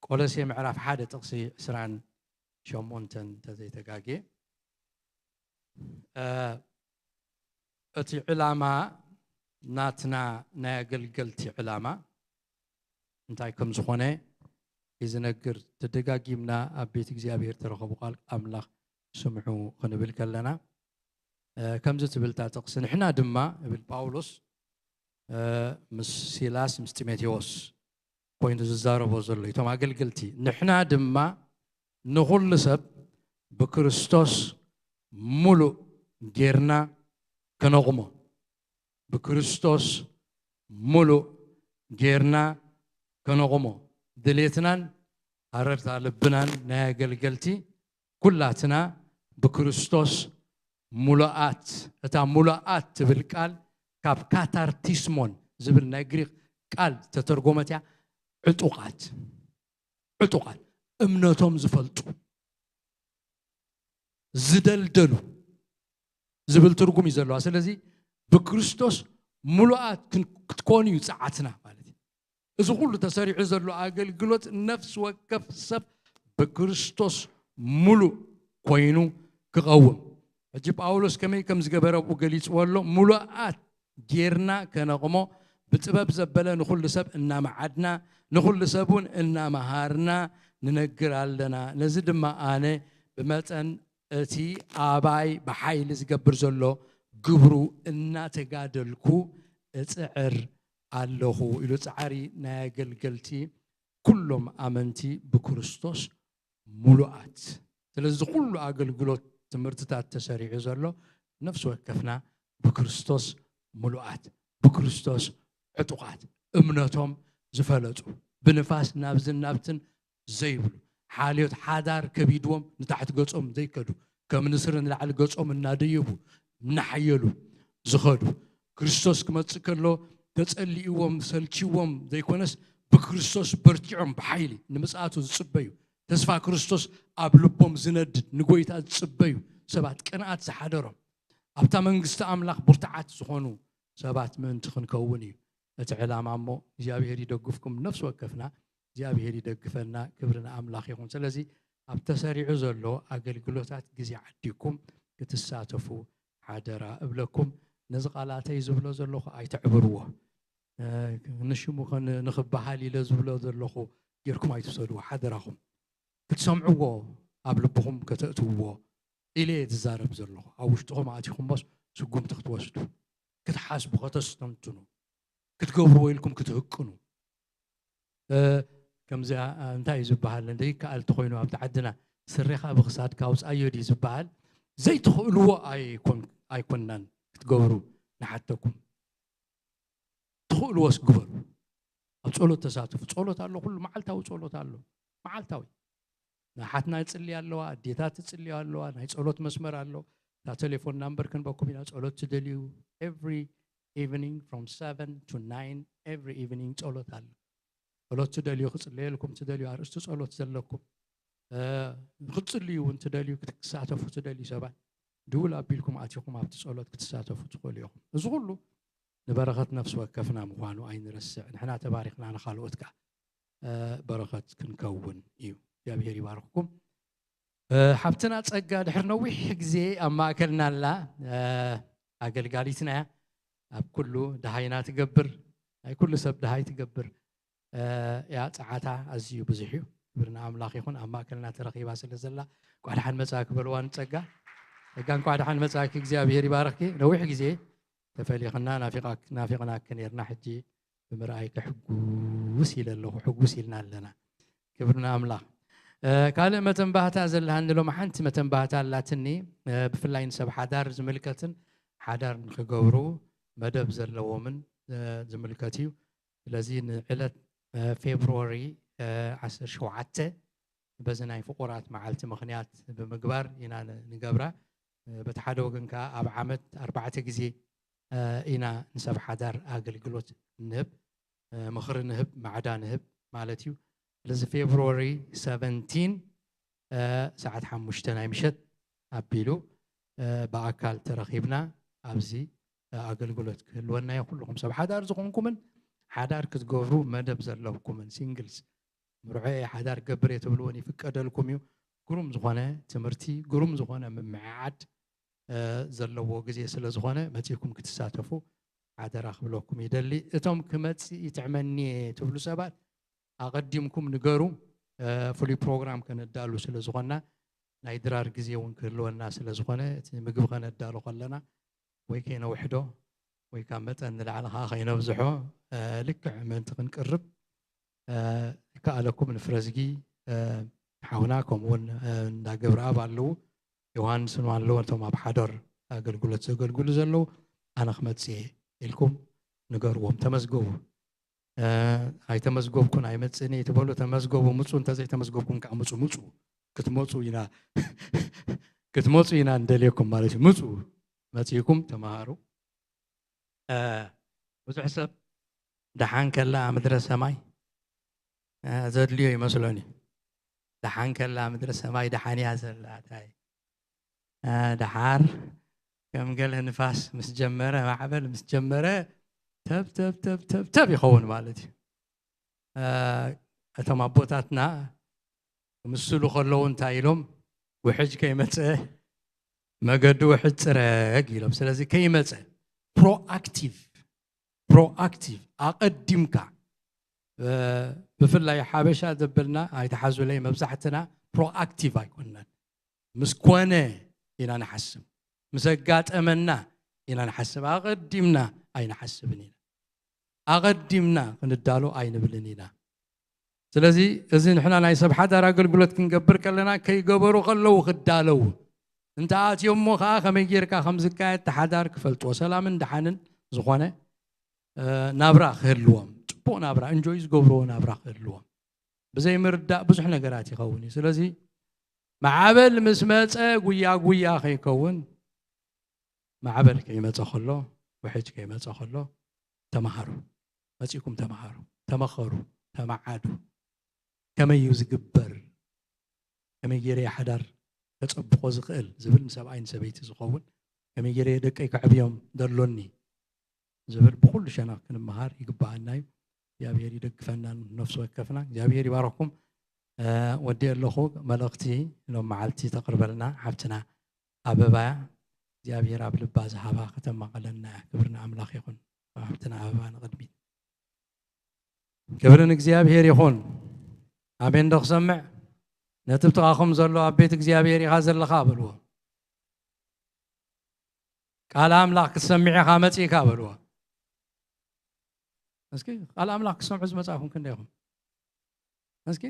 ቆሎሴ ምዕራፍ ሓደ ጥቕሲ ዕስራን ሸሞንተን እንተዘይተጋጌ፣ እቲ ዕላማ ናትና ናይ ኣገልገልቲ ዕላማ እንታይ ከም ዝኾነ እዩ ዝነግር። ተደጋጊምና ኣብ ቤት እግዚኣብሔር ተረኸቡ ቃል ኣምላኽ ስምዑ ክንብል ከለና፣ ከምዚ ትብል እታ ጥቕሲ፣ ንሕና ድማ እብል ጳውሎስ ምስ ሲላስ ምስ ጢሞቴዎስ ኮይኑ ዝዛረቦ ዘሎ እቶም ኣገልገልቲ፣ ንሕና ድማ ንኹሉ ሰብ ብክርስቶስ ሙሉእ ጌርና ከነቑሞ፣ ብክርስቶስ ሙሉእ ጌርና ከነቑሞ፣ ድሌትናን ሃረርታ ልብናን ናይ ኣገልገልቲ ኩላትና ብክርስቶስ ሙሉኣት። እታ ሙሉኣት ትብል ቃል ካብ ካታርቲስሞን ዝብል ናይ ግሪክ ቃል ተተርጎመት እያ። ዕጡቓት፣ ዕጡቓት፣ እምነቶም ዝፈልጡ፣ ዝደልደሉ ዝብል ትርጉም እዩ ዘለዋ። ስለዚ ብክርስቶስ ሙሉኣት ክትኮኑ እዩ ጸዓትና ማለት እዩ። እዚ ኩሉ ተሰሪዑ ዘሎ ኣገልግሎት ነፍሲ ወከፍ ሰብ ብክርስቶስ ሙሉእ ኮይኑ ክቐውም። ሕጂ ጳውሎስ ከመይ ከም ዝገበረ ኣብኡ ገሊጽዎ ኣሎ። ሙሉኣት ጌርና ከነቕሞ ብጥበብ ዘበለ ንኹሉ ሰብ እናመዓድና ንኹሉ ሰብ እውን እናመሃርና ንነግር ኣለና። ነዚ ድማ ኣነ ብመጠን እቲ ኣባይ ብሓይሊ ዝገብር ዘሎ ግብሩ እናተጋደልኩ እጽዕር ኣለኹ ኢሉ። ጻዕሪ ናይ ኣገልገልቲ ኩሎም ኣመንቲ ብክርስቶስ ሙሉኣት። ስለዚ እዚ ኩሉ ኣገልግሎት ትምህርትታት ተሰሪዑ ዘሎ ነፍሲ ወከፍና ብክርስቶስ ሙሉኣት፣ ብክርስቶስ ዕጡቓት፣ እምነቶም ዝፈለጡ፣ ብንፋስ ናብዝን ናብትን ዘይብሉ፣ ሓልዮት ሓዳር ከቢድዎም ንታሕቲ ገጾም ዘይከዱ፣ ከም ንስሪ ንላዕሊ ገጾም እናደየቡ እናሓየሉ ዝኸዱ፣ ክርስቶስ ክመጽእ ከሎ ተጸሊእዎም ሰልችዎም ዘይኮነስ ብክርስቶስ በርቲዖም ብሓይሊ ንምጽኣቱ ዝጽበዩ፣ ተስፋ ክርስቶስ ኣብ ልቦም ዝነድድ ንጎይታ ዝጽበዩ ሰባት፣ ቅንኣት ዝሓደሮም ኣብታ መንግስቲ ኣምላኽ ብርቱዓት ዝኾኑ ሰባት ምእንቲ ክንከውን እዩ እቲ ዕላማ። እሞ እግዚኣብሔር ይደግፍኩም፣ ነፍሲ ወከፍና እግዚኣብሔር ይደግፈና። ክብሪ ንኣምላኽ ይኹን። ስለዚ ኣብ ተሰሪዑ ዘሎ ኣገልግሎታት ግዜ ዓዲኩም ክትሳተፉ ሓደራ እብለኩም። ነዚ ቃላተይ ዝብሎ ዘለኹ ኣይተዕብርዎ። እ፣ ንሽሙ ከን-፣ ንኽበሃል ኢለ ዝብሎ ዘለኹ ጌርኩም ኣይትውሰድዎ ሓደራኹም። ክትሰምዕዎ ኣብ ልብኹም ከተእትውዎ ኢለ እየ ዝዛረብ ዘለኹ። ኣብ ውሽጥኹም ኣቲኹሞስ ስጉምቲ ክትወስዱ፣ ክትሓስቡ፣ ከተስተንትኑ፣ ክትገብርዎ ኢልኩም ክትህቅኑ። እ፣ ከምዚኣ፣ እ፣ እንታይ እዩ ዝበሃል? ዘይከኣል እንተኾይኑ ኣብቲ ዓድና ስሬኻ ብኽሳድካ ኣውፅኣዮ ድዩ ዝበሃል? ዘይትኽእልዎ ኣይኮን-፣ ኣይኮንናን ክትገብሩ ንሓተኩም። ትኽእልዎስ ግበሩ። ኣብ ጸሎት ተሳተፉ። ጸሎት ኣሎ፣ ኩሉ መዓልታዊ ጸሎት ኣሎ። መዓልታዊ። ንሓትና ይጽልያ ኣለዋ፣ ኣዴታት ትጽልያ ኣለዋ፣ ናይ ጸሎት መስመር ኣሎ። እታ ቴሌፎን ናምበር ክንበኩም ኢና። ጸሎት ትደልዩ፣ every evening from seven to nine every evening ጸሎት ኣሎ። ጸሎት ትደልዩ፣ ክጽለየልኩም ትደልዩ፣ ኣርእስቲ ጸሎት ዘለኩም፣ እ፣ ክትጽልዩ እውን ትደልዩ፣ ክትሳተፉ ትደልዩ ሰባት፣ ድውል ኣቢልኩም ኣቲኹም ኣብቲ ጸሎት ክትሳተፉ ትኽእሉ ኢኹም። እዚ ኩሉ ንበረኸት ነፍሲ ወከፍና ምዃኑ ኣይንረስዕ። ንሕና ተባሪኽና ንኻልኦት ከኣ፣ እ፣ በረኸት ክንከውን እዩ። እግዚኣብሔር ይባርኽኩም። እ፣ ሓብትና ጸጋ ድሕሪ ነዊሕ ግዜ ኣብ ማእከልና ኣላ። እ፣ ኣገልጋሊትና እያ። ኣብ ኩሉ ደሃይና ትገብር፣ ናይ ኩሉ ሰብ ደሃይ ትገብር። እ፣ እያ ጸዓታ ኣዝዩ ብዙሕ እዩ። ክብሪ ንኣምላኽ ይኹን። ኣብ ማእከልና ተረኺባ ስለ ዘላ እንቋዕ ደሓን መጻእኪ በልዋ ንጸጋ። ጸጋ እንቋዕ ደሓን መጻእኪ፣ እግዚኣብሔር ይባርኽኪ። ነዊሕ ግዜ ተፈሊኽና ናፊቓክ-፣ ናፊቕናኪ ነርና። ሕጂ ብምርኣይኪ ሕጉስ ኢለ ኣለኹ፣ ሕጉስ ኢልና ኣለና። ክብሪ ንኣምላኽ። እ፣ ካልእ መተንባህታ ዘለሃኒ ሎሚ ሓንቲ መተንባህታ ኣላትኒ። እ፣ ብፍላይ ንሰብ ሓዳር ዝምልከትን ሓዳር ንኽገብሩ መደብ ዘለዎምን፣ እ፣ ዝምልከት እዩ። ስለዚ ንዕለት፣ እ፣ ፌብሩዋሪ፣ እ፣ ዓሰርተ ሸውዓተ በዚ ናይ ፍቑራት መዓልቲ ምኽንያት ብምግባር ኢና ን-፣ ንገብራ። እ፣ በቲ ሓደ ወገን ከኣ ኣብ ዓመት ኣርባዕተ ግዜ፣ እ፣ ኢና ንሰብ ሓዳር ኣገልግሎት ንህብ፣ እ፣ ምኽሪ ንህብ፣ ማዕዳ ንህብ ማለት እዩ። ስለዚ ፌብሩዋሪ ሰቨንቲን፣ እ፣ ሰዓት ሓሙሽተ ናይ ምሸት ኣቢሉ፣ እ፣ ብኣካል ተረኺብና ኣብዚ፣ እ፣ ኣገልግሎት ክህልወና እዩ። ኩልኹም ሰብ ሓዳር ዝኾንኩምን ሓዳር ክትገብሩ መደብ ዘለኩምን ሲንግልስ፣ ምርዖ እየ ሓዳር ክገብር እየ ትብልዎን ይፍቀደልኩም እዩ። ግሩም ዝኾነ ትምህርቲ፣ ግሩም ዝኾነ ምምዕዓድ፣ እ፣ ዘለዎ ግዜ ስለ ዝኾነ መጺእኩም ክትሳተፉ ሓደራ ክብለኩም ይደሊ። እቶም ክመጽእ ይጥዕመኒ እየ ትብሉ ሰባት ኣቐዲምኩም ንገሩ። እ፣ ፍሉይ ፕሮግራም ከነዳሉ ስለ ዝኾንና ናይ ድራር ግዜ እውን ክህልወና ስለ ዝኾነ እቲ ምግቢ ከነዳሉ ከለና ወይ ከይነውሕዶ ወይ ካብ መጠን ንላዕሊ ከዓ ከይነብዝሖ፣ እ፣ ልክዕ ምእንቲ ክንቅርብ፣ እ፣ ይከኣለኩም ንፍረዝጊ፣ እ፣ ሓውና ከምኡውን፣ እ፣ እንዳ ገብረኣብ ኣለዉ፣ ዮሃንስ እውን ኣለዉ፣ እቶም ኣብ ሓደር ኣገልግሎት ዘገልግሉ ዘለዉ፣ ኣነ ክመጽእ እየ ኢልኩም ንገርዎም። ተመዝገቡ። እ፣ ኣይተመዝገብኩን ኣይመጽእን እየ ትበሉ፣ ተመዝገቡ፣ ምጹ። እንተዘይተመዝገብኩም ከዓ ምጹ፣ ምጹ። ክትመጹ ኢና፣ ክትመጹ ኢና እንደልየኩም ማለት እዩ። ምጹ፣ መጺእኩም ተመሃሩ። እ፣ ብዙሕ ሰብ ደሓን ከላ ምድረ ሰማይ፣ እ፣ ዘድልዮ ይመስሎኒ። ደሓን ከላ ምድረ ሰማይ ደሓን እያ ዘላ። እንታይ፣ እ፣ ደሓር ከም ገለ ንፋስ ምስ ጀመረ፣ ማዕበል ምስ ጀመረ፣ ተብ፣ ተብ፣ ተብ፣ ተብ፣ ተብ ይኸውን ማለት እዩ። እ፣ እቶም ኣቦታትና ክምስሉ ከለዉ እንታይ ኢሎም? ውሕጅ ከይመጸ መገዱ ውሕጅ ጽረግ ኢሎም። ስለዚ ከይመጸ ፕሮኣክቲቭ፣ ፕሮኣክቲቭ፣ ኣቐዲምካ ብፍላይ ሓበሻ ዘበልና ኣይተሓዙለይ፣ መብዛሕትና ፕሮኣክቲቭ ኣይኮንናን። ምስ ኮነ ኢና ንሓስብ፣ ምስ ኣጋጠመና ኢና ንሓስብ። ኣቐዲምና ኣይንሓስብን ኢና። ኣቐዲምና ክንዳሎ ኣይንብልን ኢና። ስለዚ እዚ ንሕና ናይ ሰብ ሓዳር ኣገልግሎት ክንገብር ከለና ከይገበሩ ከለዉ ክዳለዉ፣ እንተ ኣትዮሞ ከዓ ከመይ ጌርካ ከም ዝካየድ እቲ ሓዳር ክፈልጥዎ፣ ሰላምን ደሓንን ዝኾነ ናብራ ክህልዎም፣ ፅቡቕ ናብራ እንጆይ ዝገብርዎ ናብራ ክህልዎም። ብዘይ ምርዳእ ብዙሕ ነገራት ይኸውን እዩ። ስለዚ ማዕበል ምስ መፀ ጉያ ጉያ ከይከውን፣ ማዕበል ከይመፀ ከሎ፣ ውሕጅ ከይመፀ ከሎ ተምሃሩ፣ መፂኩም ተምሃሩ፣ ተመኸሩ፣ ተመዓዱ። ከመይ እዩ ዝግበር? ከመይ ገይረ ሓዳር ከፀብቆ ዝኽእል ዝብል ንሰብኣይ ንሰበይቲ ዝኸውን፣ ከመይ ገይረ ደቀይ ከዕብዮም ደሎኒ ዝብል ብኩሉ ሸነኽ ክንመሃር ይግባኣና እዩ። እግዚኣብሔር ይደግፈና ነፍሲ ወከፍና። እግዚኣብሔር ይባረኩም። ወዲ ኣለኹ። መልእኽቲ ሎም መዓልቲ ተቕርበልና ሓብትና ኣበባያ እግዚኣብሔር ኣብ ልባ ዝሃባ ከተማቐለና እያ። ክብሪ ንኣምላኽ ይኹን። ሓብትና ኣበባ ንቕድሚት። ክብሪ ንእግዚኣብሔር ይኹን። ኣሜን ዶ ክሰምዕ? ነቲ ብጥቓኹም ዘሎ ኣብ ቤት እግዚኣብሔር ኢኻ ዘለኻ በልዎ። ቃል ኣምላኽ ክትሰምዕ ኢኻ መጺእካ በልዎ። እስኪ ቃል ኣምላኽ ክትሰምዑ ዝመጻኹም ክንደይኹም? እስኪ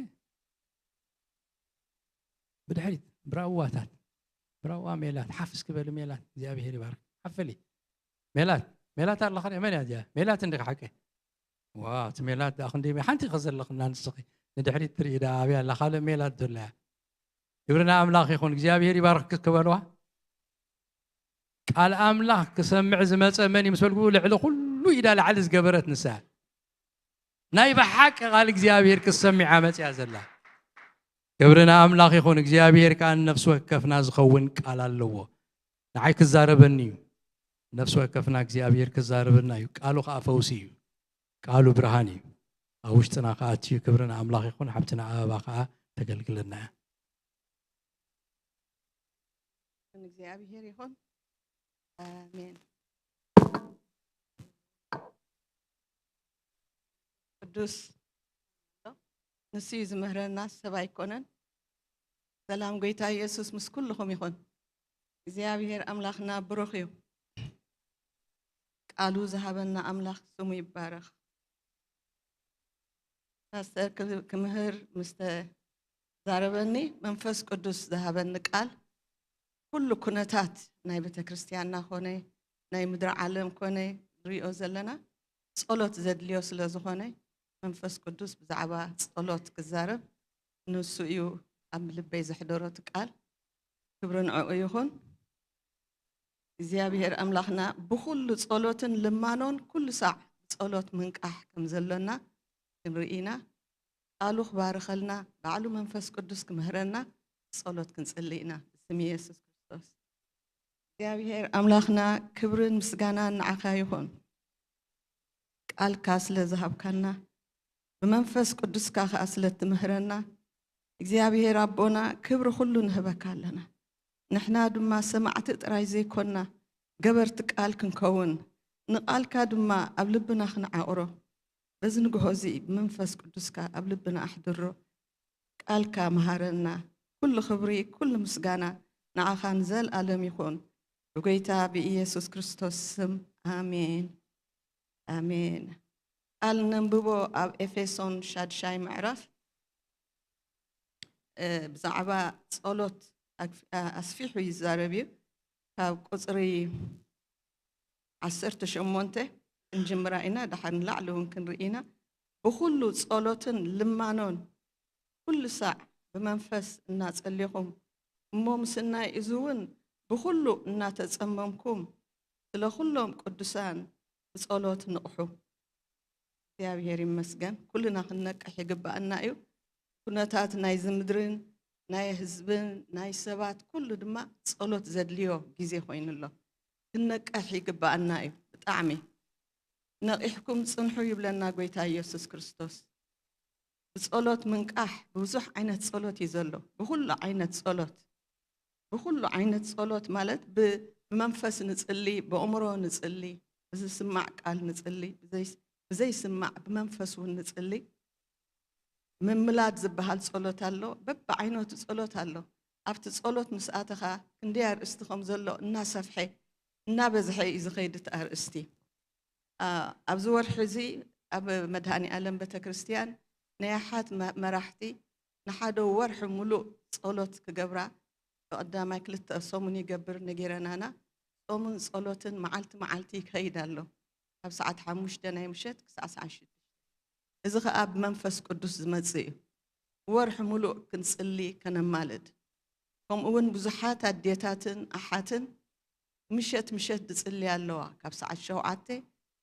ብድሕሪት ብራዋታት፣ ብራዋ ሜላት ሓፍ እስኪ በሊ። ሜላት እግዚኣብሔር ይባርክ። ሓፍሊ ሜላት፣ ሜላት ኣለኻ ዲያ? መን እያ እዚኣ? ሜላት እንዲኻ ሓቂ? ዋ እቲ ሜላት ደኣ ክንደይ ሓንቲ ኢኻ ዘለኽና ንስኺ። ንድሕሪት ትርኢ ደኣ ኣብያ ኣላ ካልእ ሜላት ዘለያ። ክብሪ ንኣምላኽ ይኹን። እግዚኣብሔር ይባርክ ክበልዋ። ቃል ኣምላኽ ክሰምዕ ዝመጸ መን እዩ ምስ በልኩ ልዕሊ ኩሉ ኢዳ ላዕሊ ዝገበረት ንሳ። ናይ ብሓቂ ቃል እግዚኣብሔር ክትሰምዓ መጽያ ዘላ። ክብሪ ንኣምላኽ ይኹን። እግዚኣብሔር ከኣ ንነፍሲ ወከፍና ዝኸውን ቃል ኣለዎ። ንዓይ ክዛረበኒ እዩ። ነፍሲ ወከፍና እግዚኣብሔር ክዛረበና እዩ። ቃሉ ከኣ ፈውሲ እዩ። ቃሉ ብርሃን እዩ። ኣብ ውሽጥና ከኣ ኣትዩ። ክብሪ ንኣምላኽ ይኹን። ሓብትና ኣበባ ከኣ ተገልግለና እያ። ንእግዚኣብሔር ይኹን። ኣሜን። ቅዱስ ንሱ እዩ ዝምህረና፣ ሰብ ኣይኮነን። ሰላም ጎይታ ኢየሱስ ምስ ኩልኹም ይኹን። እግዚኣብሔር ኣምላኽና ብሩኽ እዩ። ቃሉ ዝሃበና ኣምላኽ ስሙ ይባረኽ። ፓስተር ክምህር ምስ ተዛረበኒ መንፈስ ቅዱስ ዝሃበኒ ቃል ኩሉ ኩነታት ናይ ቤተ ክርስቲያንና ኮነ ናይ ምድሪ ዓለም ኮነ ንሪኦ ዘለና ጸሎት ዘድልዮ ስለ ዝኾነ መንፈስ ቅዱስ ብዛዕባ ጸሎት ክዛረብ ንሱ እዩ ኣብ ልበይ ዘሕደሮ እቲ ቃል። ክብሪ ንዕኡ ይኹን። እግዚኣብሔር ኣምላኽና ብኹሉ ጸሎትን ልማኖን ኩሉ ሳዕ ብጸሎት ምንቃሕ ከም ዘሎና ክንርኢ ኢና። ቃሉ ክባርኸልና ባዕሉ መንፈስ ቅዱስ ክምህረና ጸሎት ክንጽሊ ኢና። ብስም ኢየሱስ ክርስቶስ እግዚኣብሔር ኣምላኽና ክብርን ምስጋናን ንዓኻ ይኹን። ቃልካ ስለ ዝሃብካና ብመንፈስ ቅዱስካ ከኣ ስለ ትምህረና እግዚኣብሔር ኣቦና ክብሪ ኩሉ ንህበካ ኣለና። ንሕና ድማ ሰማዕቲ ጥራይ ዘይኮንና ገበርቲ ቃል ክንከውን ንቃልካ ድማ ኣብ ልብና ክንዓቕሮ በዚ ንግሆ እዚ ብመንፈስ ቅዱስካ ኣብ ልብና ኣሕድሮ። ቃልካ መሃረና። ኩሉ ክብሪ ኩሉ ምስጋና ንዓኻ ንዘልኣለም ይኹን። ብጎይታ ብኢየሱስ ክርስቶስ ስም ኣሜን ኣሜን። ቃል ነንብቦ ኣብ ኤፌሶን ሻድሻይ ምዕራፍ ብዛዕባ ጸሎት ኣስፊሑ ይዛረብ እዩ። ካብ ቁፅሪ ዓሰርተ ሸሞንተ ክንጅምራ ኢና፣ ድሓር ንላዕሊ እውን ክንርኢ ኢና። ብኹሉ ጸሎትን ልማኖን ኩሉ ሳዕ ብመንፈስ እናጸሌኹም እሞ ምስናይ እዚ እውን ብኹሉ እናተጸመምኩም ስለ ኩሎም ቅዱሳን ብጸሎት ንቕሑ። እግዚኣብሔር ይመስገን። ኩልና ክንነቅሕ ይግባኣና እዩ። ኩነታት ናይዚ ምድርን ናይ ህዝብን ናይ ሰባት ኩሉ ድማ ጸሎት ዘድልዮ ግዜ ኮይኑ ኣሎ። ክንነቅሕ ይግባኣና እዩ ብጣዕሚ። ነቒሕኩም ጽንሑ ይብለና ጎይታ ኢየሱስ ክርስቶስ። ብጸሎት ምንቃሕ ብብዙሕ ዓይነት ጸሎት እዩ ዘሎ። ብኹሉ ዓይነት ጸሎት ብኹሉ ዓይነት ጸሎት ማለት ብመንፈስ ንጽሊ፣ ብእምሮ ንጽሊ፣ ብዝስማዕ ቃል ንጽሊ፣ ብዘይስማዕ ብመንፈስ እውን ንጽሊ። ምምላድ ዝበሃል ጸሎት ኣሎ፣ በብዓይነቱ ጸሎት ኣሎ። ኣብቲ ጸሎት ምስ ኣተኻ ክንደይ ኣርእስቲ ከም ዘሎ እናሰፍሐ እናበዝሐ እዩ ዝኸይድ እቲ ኣርእስቲ። ኣ፣ ኣብዚ ወርሒ እዚ ኣብ መድሃኒ ኣለም ቤተክርስትያን ናይ ኣሓት መ-፣ መራሕቲ ንሓደ ወርሒ ሙሉእ ጸሎት ክገብራ፣ ብቐዳማይ ክልተ ሰሙን ይገብር ነጊረናና። ጾምን ጸሎትን መዓልቲ መዓልቲ ይከይድ ኣሎ፣ ካብ ሰዓት ሓሙሽተ ናይ ምሸት ክሳዕ ሰዓት ሽዱሽተ። እዚ ኸኣ ብመንፈስ ቅዱስ ዝመጽእ እዩ። ወርሒ ሙሉእ ክንጽሊ ከነማልድ። ከምኡ እውን ብዙሓት ኣዴታትን ኣሓትን ምሸት ምሸት ዝጽልያ ኣለዋ፣ ካብ ሰዓት ሸውዓተ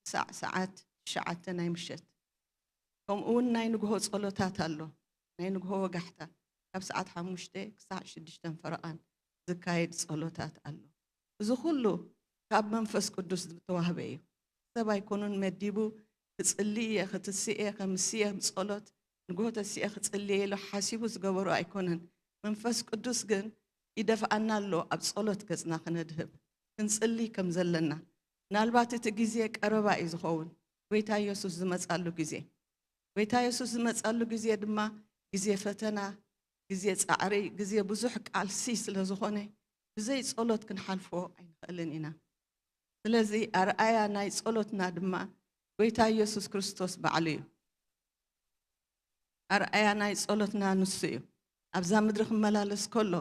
ክሳዕ ሰዓት ትሽዓተ ናይ ምሸት። ከምኡ እውን ናይ ንግሆ ጸሎታት ኣሎ፣ ናይ ንግሆ ወጋሕታ ካብ ሰዓት ሓሙሽተ ክሳዕ ሽዱሽተ ፈረቓን ዝካየድ ጸሎታት ኣሎ። እዚ ኩሉ ካብ መንፈስ ቅዱስ ዝተዋህበ እዩ። ሰብ ኣይኮኑን መዲቡ፣ ክጽሊ እየ፣ ክትሲ እየ፣ ከምሲ እየ፣ ጸሎት ንግሆ ተሲኤ ክጽሊ እየ ኢሉ ሓሲቡ ዝገበሮ ኣይኮነን። መንፈስ ቅዱስ ግን ይደፍኣና ኣሎ ኣብ ጸሎት ገጽና ክነድህብ፣ ክንጽሊ ከም ዘለና። ምናልባት እቲ ግዜ ቀረባ እዩ ዝኸውን፣ ጎይታ ኢየሱስ ዝመጻሉ ግዜ። ጎይታ ኢየሱስ ዝመጻሉ ግዜ ድማ ግዜ ፈተና፣ ግዜ ጻዕሪ፣ ግዜ ብዙሕ ቃልሲ ስለ ዝኾነ፣ ብዘይ ጸሎት ክንሓልፎ ኣይንኽእልን ኢና። ስለዚ ኣርኣያ ናይ ጸሎትና ድማ ጎይታ ኢየሱስ ክርስቶስ ባዕሉ እዩ። ኣርኣያ ናይ ጸሎትና ንሱ እዩ። ኣብዛ ምድሪ ክመላለስ ከሎ፣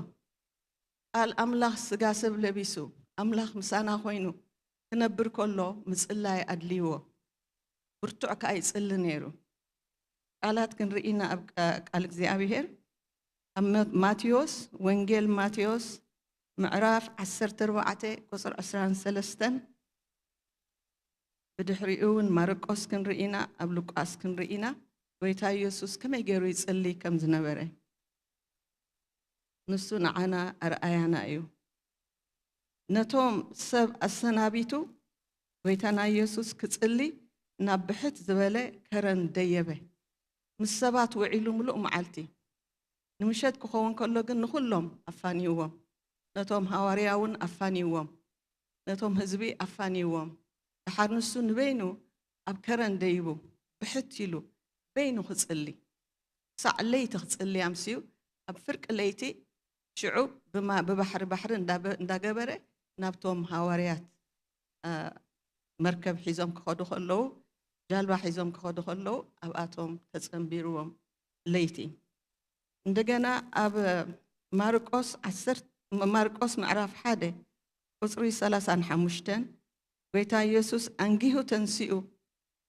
ቃል ኣምላኽ ስጋ ሰብ ለቢሱ፣ ኣምላኽ ምሳና ኮይኑ ክነብር ከሎ ምጽላይ ኣድልይዎ። ብርቱዕ ከኣ ይጽሊ ነይሩ። ቃላት ክንርኢ ኢና ኣብ ቃ-፣ ቃል እግዚኣብሔር። ኣብ መ-፣ ማቴዎስ፣ ወንጌል ማቴዎስ ምዕራፍ ዓሰርተ ኣርባዕተ ቁጽሪ ዕስራን ሰለስተን፣ ብድሕሪኡ እውን ማርቆስ ክንርኢ ኢና፣ ኣብ ሉቃስ ክንርኢ ኢና። ጎይታ ኢየሱስ ከመይ ገይሩ ይጽሊ ከም ዝነበረ። ንሱ ንዓና ኣርኣያና እዩ። ነቶም ሰብ ኣሰናቢቱ፣ ጎይታና ኢየሱስ ክጽሊ ናብ ብሕት ዝበለ ከረን ደየበ። ምስ ሰባት ውዒሉ ምሉእ መዓልቲ። ንምሸት ክኸውን ከሎ ግን ንኹሎም ኣፋንይዎም። ነቶም ሃዋርያ እውን ኣፋንይዎም። ነቶም ህዝቢ ኣፋንይዎም። ደሓር ንሱ ንበይኑ ኣብ ከረን ደይቡ፣ ብሕት ኢሉ፣ በይኑ ክጽሊ። ክሳዕ ለይቲ ክጽሊ ኣምስዩ፣ ኣብ ፍርቂ ለይቲ ሽዑ ብማ-፣ ብባሕሪ ባሕሪ እንዳበ-፣ እንዳገበረ ናብቶም ሃዋርያት፣ እ፣ መርከብ ሒዞም ክኸዱ ከለዉ፣ ጃልባ ሒዞም ክኸዱ ከለዉ፣ ኣብኣቶም ተጸንቢርዎም ለይቲ። እንደገና ኣብ ማርቆስ ዓሰርተ፣ ማርቆስ ምዕራፍ ሓደ ቁጽሪ ሰላሳን ሓሙሽተን፣ ጎይታ ኢየሱስ ኣንጊሁ ተንሲኡ፣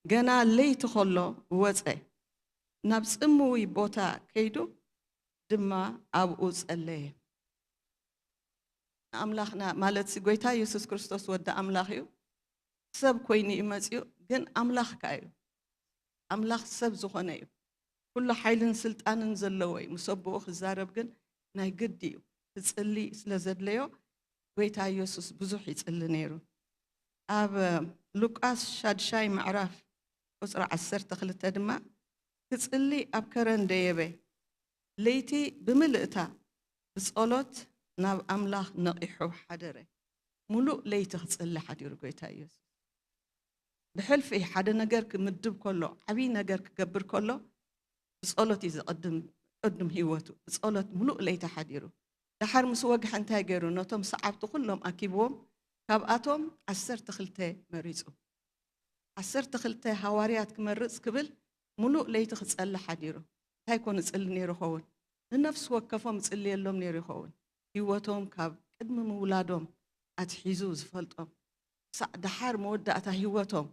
ገና ለይቲ ከሎ ወጸ፣ ናብ ጽምዊ ቦታ ከይዱ ድማ ኣብኡ ጸለየ። ንኣምላኽና፣ ማለትሲ ጎይታ ኢየሱስ ክርስቶስ ወዲ ኣምላኽ እዩ። ሰብ ኮይኑ እዩ መጺኡ፣ ግን ኣምላኽ ከኣ እዩ። ኣምላኽ ሰብ ዝኾነ እዩ። ኩሉ ሓይልን ስልጣንን ዘለዎ እዩ። ምስ ኣቦኡ ክዛረብ ግን ናይ ግዲ እዩ። ክጽሊ ስለ ዘድለዮ፣ ጎይታ ኢየሱስ ብዙሕ ይጽሊ ነይሩ። ኣብ ሉቃስ ሻድሻይ ምዕራፍ ቁጽሪ ዓሰርተ ክልተ ድማ፣ ክጽሊ ኣብ ከረን ደየበ፣ ለይቲ ብምልእታ ብጸሎት ናብ ኣምላኽ ነቒሑ ሓደረ። ሙሉእ ለይቲ ክጽሊ ሓዲሩ ጎይታ ኢየሱስ። ብሕልፊ ሓደ ነገር ክምድብ ከሎ፣ ዓብዪ ነገር ክገብር ከሎ፣ ብጸሎት እዩ ዝቕድም፣ ቅድም ህይወቱ። ብጸሎት ሙሉእ ለይቲ ሓዲሩ። ደሓር ምስ ወግሐ እንታይ ገይሩ? ነቶም ሰዓብቲ ኩሎም ኣኪብዎም፣ ካብኣቶም ዓሰርተ ክልተ መሪጹ። ዓሰርተ ክልተ ሃዋርያት ክመርጽ ክብል ሙሉእ ለይቲ ክጸሊ ሓዲሩ። እንታይ ኮን ይጽሊ ነይሩ ይኸውን? ንነፍሲ ወከፎም ይጽልየሎም ነይሩ ይኸውን። ህይወቶም ካብ ቅድሚ ምውላዶም ኣትሒዙ ዝፈልጦም፣ ክሳዕ ደሓር መወዳእታ ህይወቶም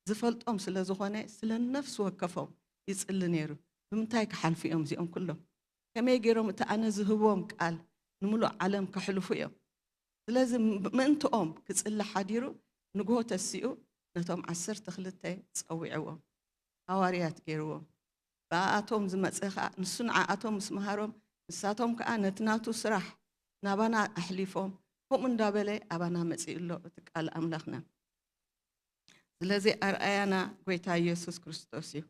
ዝፈልጦም ስለ ዝኾነ፣ ስለ ነፍሲ ወከፎም ይጽሊ ነይሩ። ብምንታይ ክሓልፉ እዮም እዚኦም ኩሎም? ከመይ ገይሮም እቲ ኣነ ዝህቦም ቃል ንምሉእ ዓለም ከሕልፉ እዮም? ስለዚ ም-፣ ምእንትኦም ክጽሊ ሓዲሩ፣ ንግሆ ተሲኡ ነቶም ዓሰርተ ክልተ ጸዊዕዎም፣ ሃዋርያት ገይርዎም። ብኣኣቶም ዝመጸ ኸኣ፣ ንሱ ንዓኣቶም ምስ መሃሮም፣ ንሳቶም ከኣ ነቲ ናቱ ስራሕ ናባና ኣሕሊፎም፣ ከምኡ እንዳበለ ኣባና መጺኡ ኣሎ እቲ ቃል ኣምላኽና። ስለዚ ኣርኣያና ጎይታ ኢየሱስ ክርስቶስ እዩ።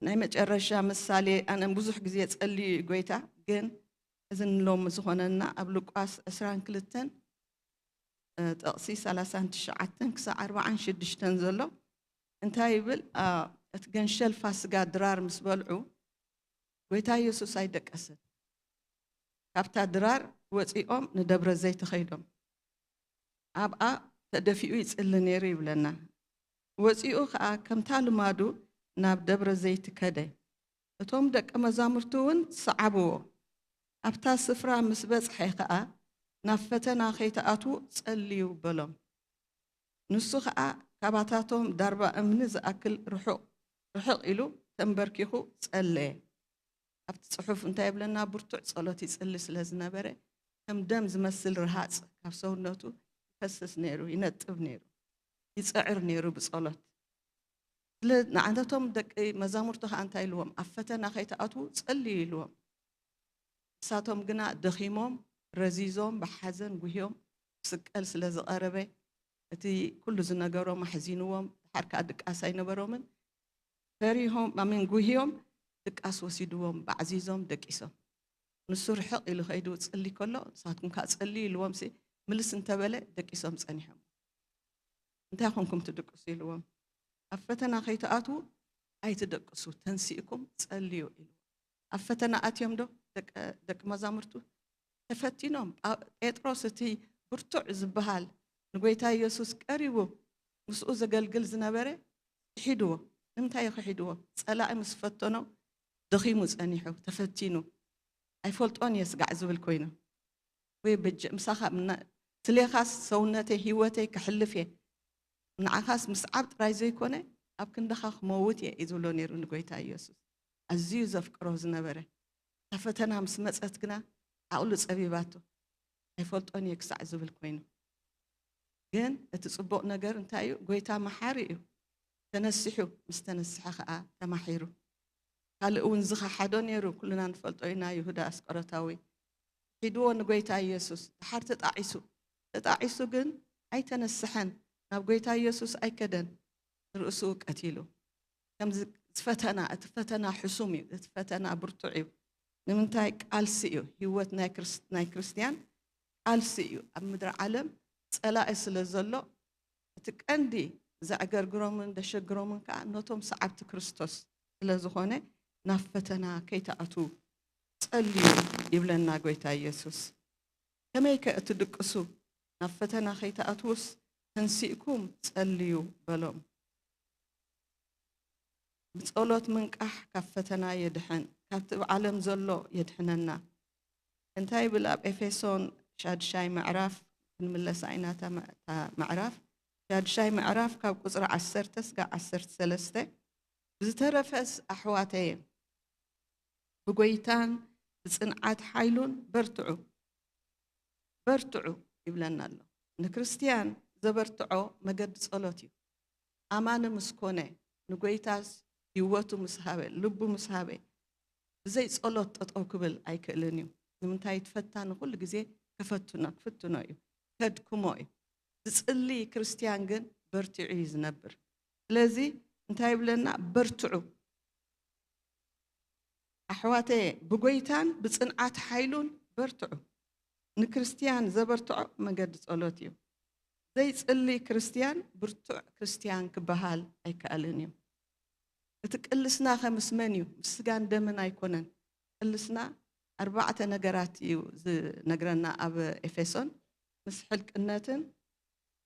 ናይ መጨረሻ ምሳሌ፣ ኣነ ብዙሕ ግዜ ጸልዩ እዩ ጎይታ፣ ግን እዚ ንሎሚ ዝኾነና ኣብ ሉቃስ ዕስራን ክልተን፣ እ፣ ጥቕሲ ሰላሳን ትሽዓተን ክሳዕ ኣርባዓን ሽዱሽተን ዘሎ እንታይ ይብል? ኣ፣ እቲ ገንሸል ፋስጋ ድራር ምስ በልዑ፣ ጎይታ ኢየሱስ ኣይደቀሰን። ካብታ ድራር ወፂኦም ንደብረ ዘይት ከይዶም ኣብኣ ተደፊኡ ይፅሊ ነይሩ ይብለና። ወፂኡ ከዓ ከምታ ልማዱ ናብ ደብረ ዘይት ከደ። እቶም ደቀ መዛሙርቱ እውን ሰዓብዎ። ኣብታ ስፍራ ምስ በፅሐ ከዓ ናብ ፈተና ከይትኣትዉ ጸልዩ በሎም። ንሱ ከዓ ካባታቶም ዳርባ እምኒ ዝኣክል ርሑቕ ርሕቕ ኢሉ ተንበርኪኹ ጸለየ። ኣብቲ ጽሑፍ እንታይ ይብለና? ብርቱዕ ጸሎት ይጽሊ ስለ ዝነበረ ከም ደም ዝመስል ረሃጽ ካብ ሰውነቱ ይፈስስ ነይሩ፣ ይነጥብ ነይሩ፣ ይጽዕር ነይሩ ብጸሎት። ስለ ንዓነቶም ደቂ መዛሙርቱ ከዓ እንታይ ኢልዎም? ኣብ ፈተና ከይትኣትዉ ጸልዩ ኢልዎም። ንሳቶም ግና ደኺሞም ረዚዞም ብሓዘን ጉህዮም ክስቀል ስለ ዝቐረበ እቲ ኩሉ ዝነገሮም ኣሕዚንዎም። ድሓር ከዓ ድቃስ ኣይነበሮምን። ፈሪሆም ኣሚን ጉህዮም ድቃስ ወሲድዎም ባዕዚዞም ደቂሶም። ንሱ ርሕቕ ኢሉ ከይዱ ጽሊ ከሎ ንሳትኩም ከዓ ጸልዩ ኢልዎም ሲ ምልስ እንተበለ ደቂሶም ጸኒሖም። እንታይ ኮንኩም ትድቅሱ ኢልዎም። ኣብ ፈተና ከይትኣትዉ ኣይትደቅሱ፣ ተንሲእኩም ጸልዩ ኢሉ። ኣብ ፈተና ኣትዮም ዶ ደቂ መዛሙርቱ? ተፈቲኖም። ጴጥሮስ እቲ ብርቱዕ ዝበሃል ንጎይታ ኢየሱስ ቀሪቡ ምስኡ ዘገልግል ዝነበረ ክሒድዎ። ንምንታይ እዩ ክሒድዎ? ጸላኢ ምስ ፈተኖ ደኺሙ ጸኒሑ፣ ተፈቲኑ። ኣይፈልጦን እየ ስጋዕ ዝብል ኮይኑ ወይ በጀ ምሳኻ ትሌኻስ ሰውነተይ ህይወተይ ክሕልፍ እየ ንዓኻስ ምስዓብ ጥራይ ዘይኮነ ኣብ ክንድኻ ክመውት እየ እዩ ዝብሎ ነይሩ ንጎይታ ኢየሱስ። ኣዝዩ ዘፍቅሮ ዝነበረ እታ ፈተና ምስ መጸት ግና ዓቕሉ ጸቢባቶ። ኣይፈልጦን እየ ክሳዕ ዝብል ኮይኑ። ግን እቲ ጽቡቕ ነገር እንታይ እዩ? ጎይታ መሓሪ እዩ። ተነሲሑ ምስ ተነስሐ ኸኣ ተማሒሩ። ካልእ እውን ዝኸሓዶ ነይሩ፣ ኩልና ንፈልጦ ኢና፣ ይሁዳ ኣስቆሮታዊ። ሒድዎ ንጎይታ ኢየሱስ፣ ድሓር ተጣዒሱ። ተጣዒሱ ግን ኣይተነስሐን፣ ናብ ጎይታ ኢየሱስ ኣይከደን፣ ንርእሱ ቀቲሉ። ከምዚ ፈተና፣ እቲ ፈተና ሕሱም እዩ፣ እቲ ፈተና ብርቱዕ እዩ። ንምንታይ? ቃልሲ እዩ። ህይወት ናይ ክርስ-፣ ናይ ክርስትያን ቃልሲ እዩ። ኣብ ምድሪ ዓለም ጸላኢ ስለ ዘሎ፣ እቲ ቀንዲ ዘዕገርግሮምን ዘሸግሮምን ከኣ ነቶም ሰዓብቲ ክርስቶስ ስለ ዝኾነ፣ ናብ ፈተና ከይትኣትዉ ጸልዩ ይብለና ጎይታ ኢየሱስ። ከመይከ እትድቅሱ? ናብ ፈተና ከይትኣትዉስ ተንሲእኩም ጸልዩ በሎም። ብጸሎት ምንቃሕ ካብ ፈተና የድሕን፣ ካብቲ ኣብ ዓለም ዘሎ የድሕነና። እንታይ ይብል ኣብ ኤፌሶን ሻድሻይ ምዕራፍ? ክንምለሳ ኢና እታ መ-፣ እታ ምዕራፍ። ሻድሻይ ምዕራፍ ካብ ቁጽሪ ዓሰርተ ስጋዕ ዓሰርተ ሰለስተ። ብዝተረፈስ ኣሕዋተየ፣ ብጎይታን ብጽንዓት ሓይሉን በርትዑ፣ በርትዑ ይብለና ኣሎ። ንክርስትያን ዘበርትዖ መገዲ ጸሎት እዩ። ኣማኒ ምስ ኮነ፣ ንጎይታስ ህይወቱ ምስ ሃበ፣ ልቡ ምስ ሃበ፣ ብዘይ ጸሎት ጠጠው ክብል ኣይክእልን እዩ። ንምንታይ? እቲ ፈታኒ ኩሉ ግዜ ከፈትኖ፣ ክፍትኖ እዩ፣ ከድክሞ እዩ። ዝጽሊ ክርስትያን ግን በርቲዑ እዩ ዝነብር። ስለዚ እንታይ ይብለና? በርትዑ። ኣሕዋተየ፣ ብጎይታን ብጽንዓት ሓይሉን በርትዑ። ንክርስትያን ዘበርትዖ መገዲ ጸሎት እዩ። ዘይጽሊ ክርስትያን ብርቱዕ ክርስትያን ክበሃል ኣይከኣልን እዩ። እቲ ቅልስና ከ ምስ መን እዩ? ምስ ስጋን ደምን ኣይኮነን። ቅልስና ኣርባዕተ ነገራት እዩ ዝነግረና ኣብ ኤፌሶን። ምስ ሕልቅነትን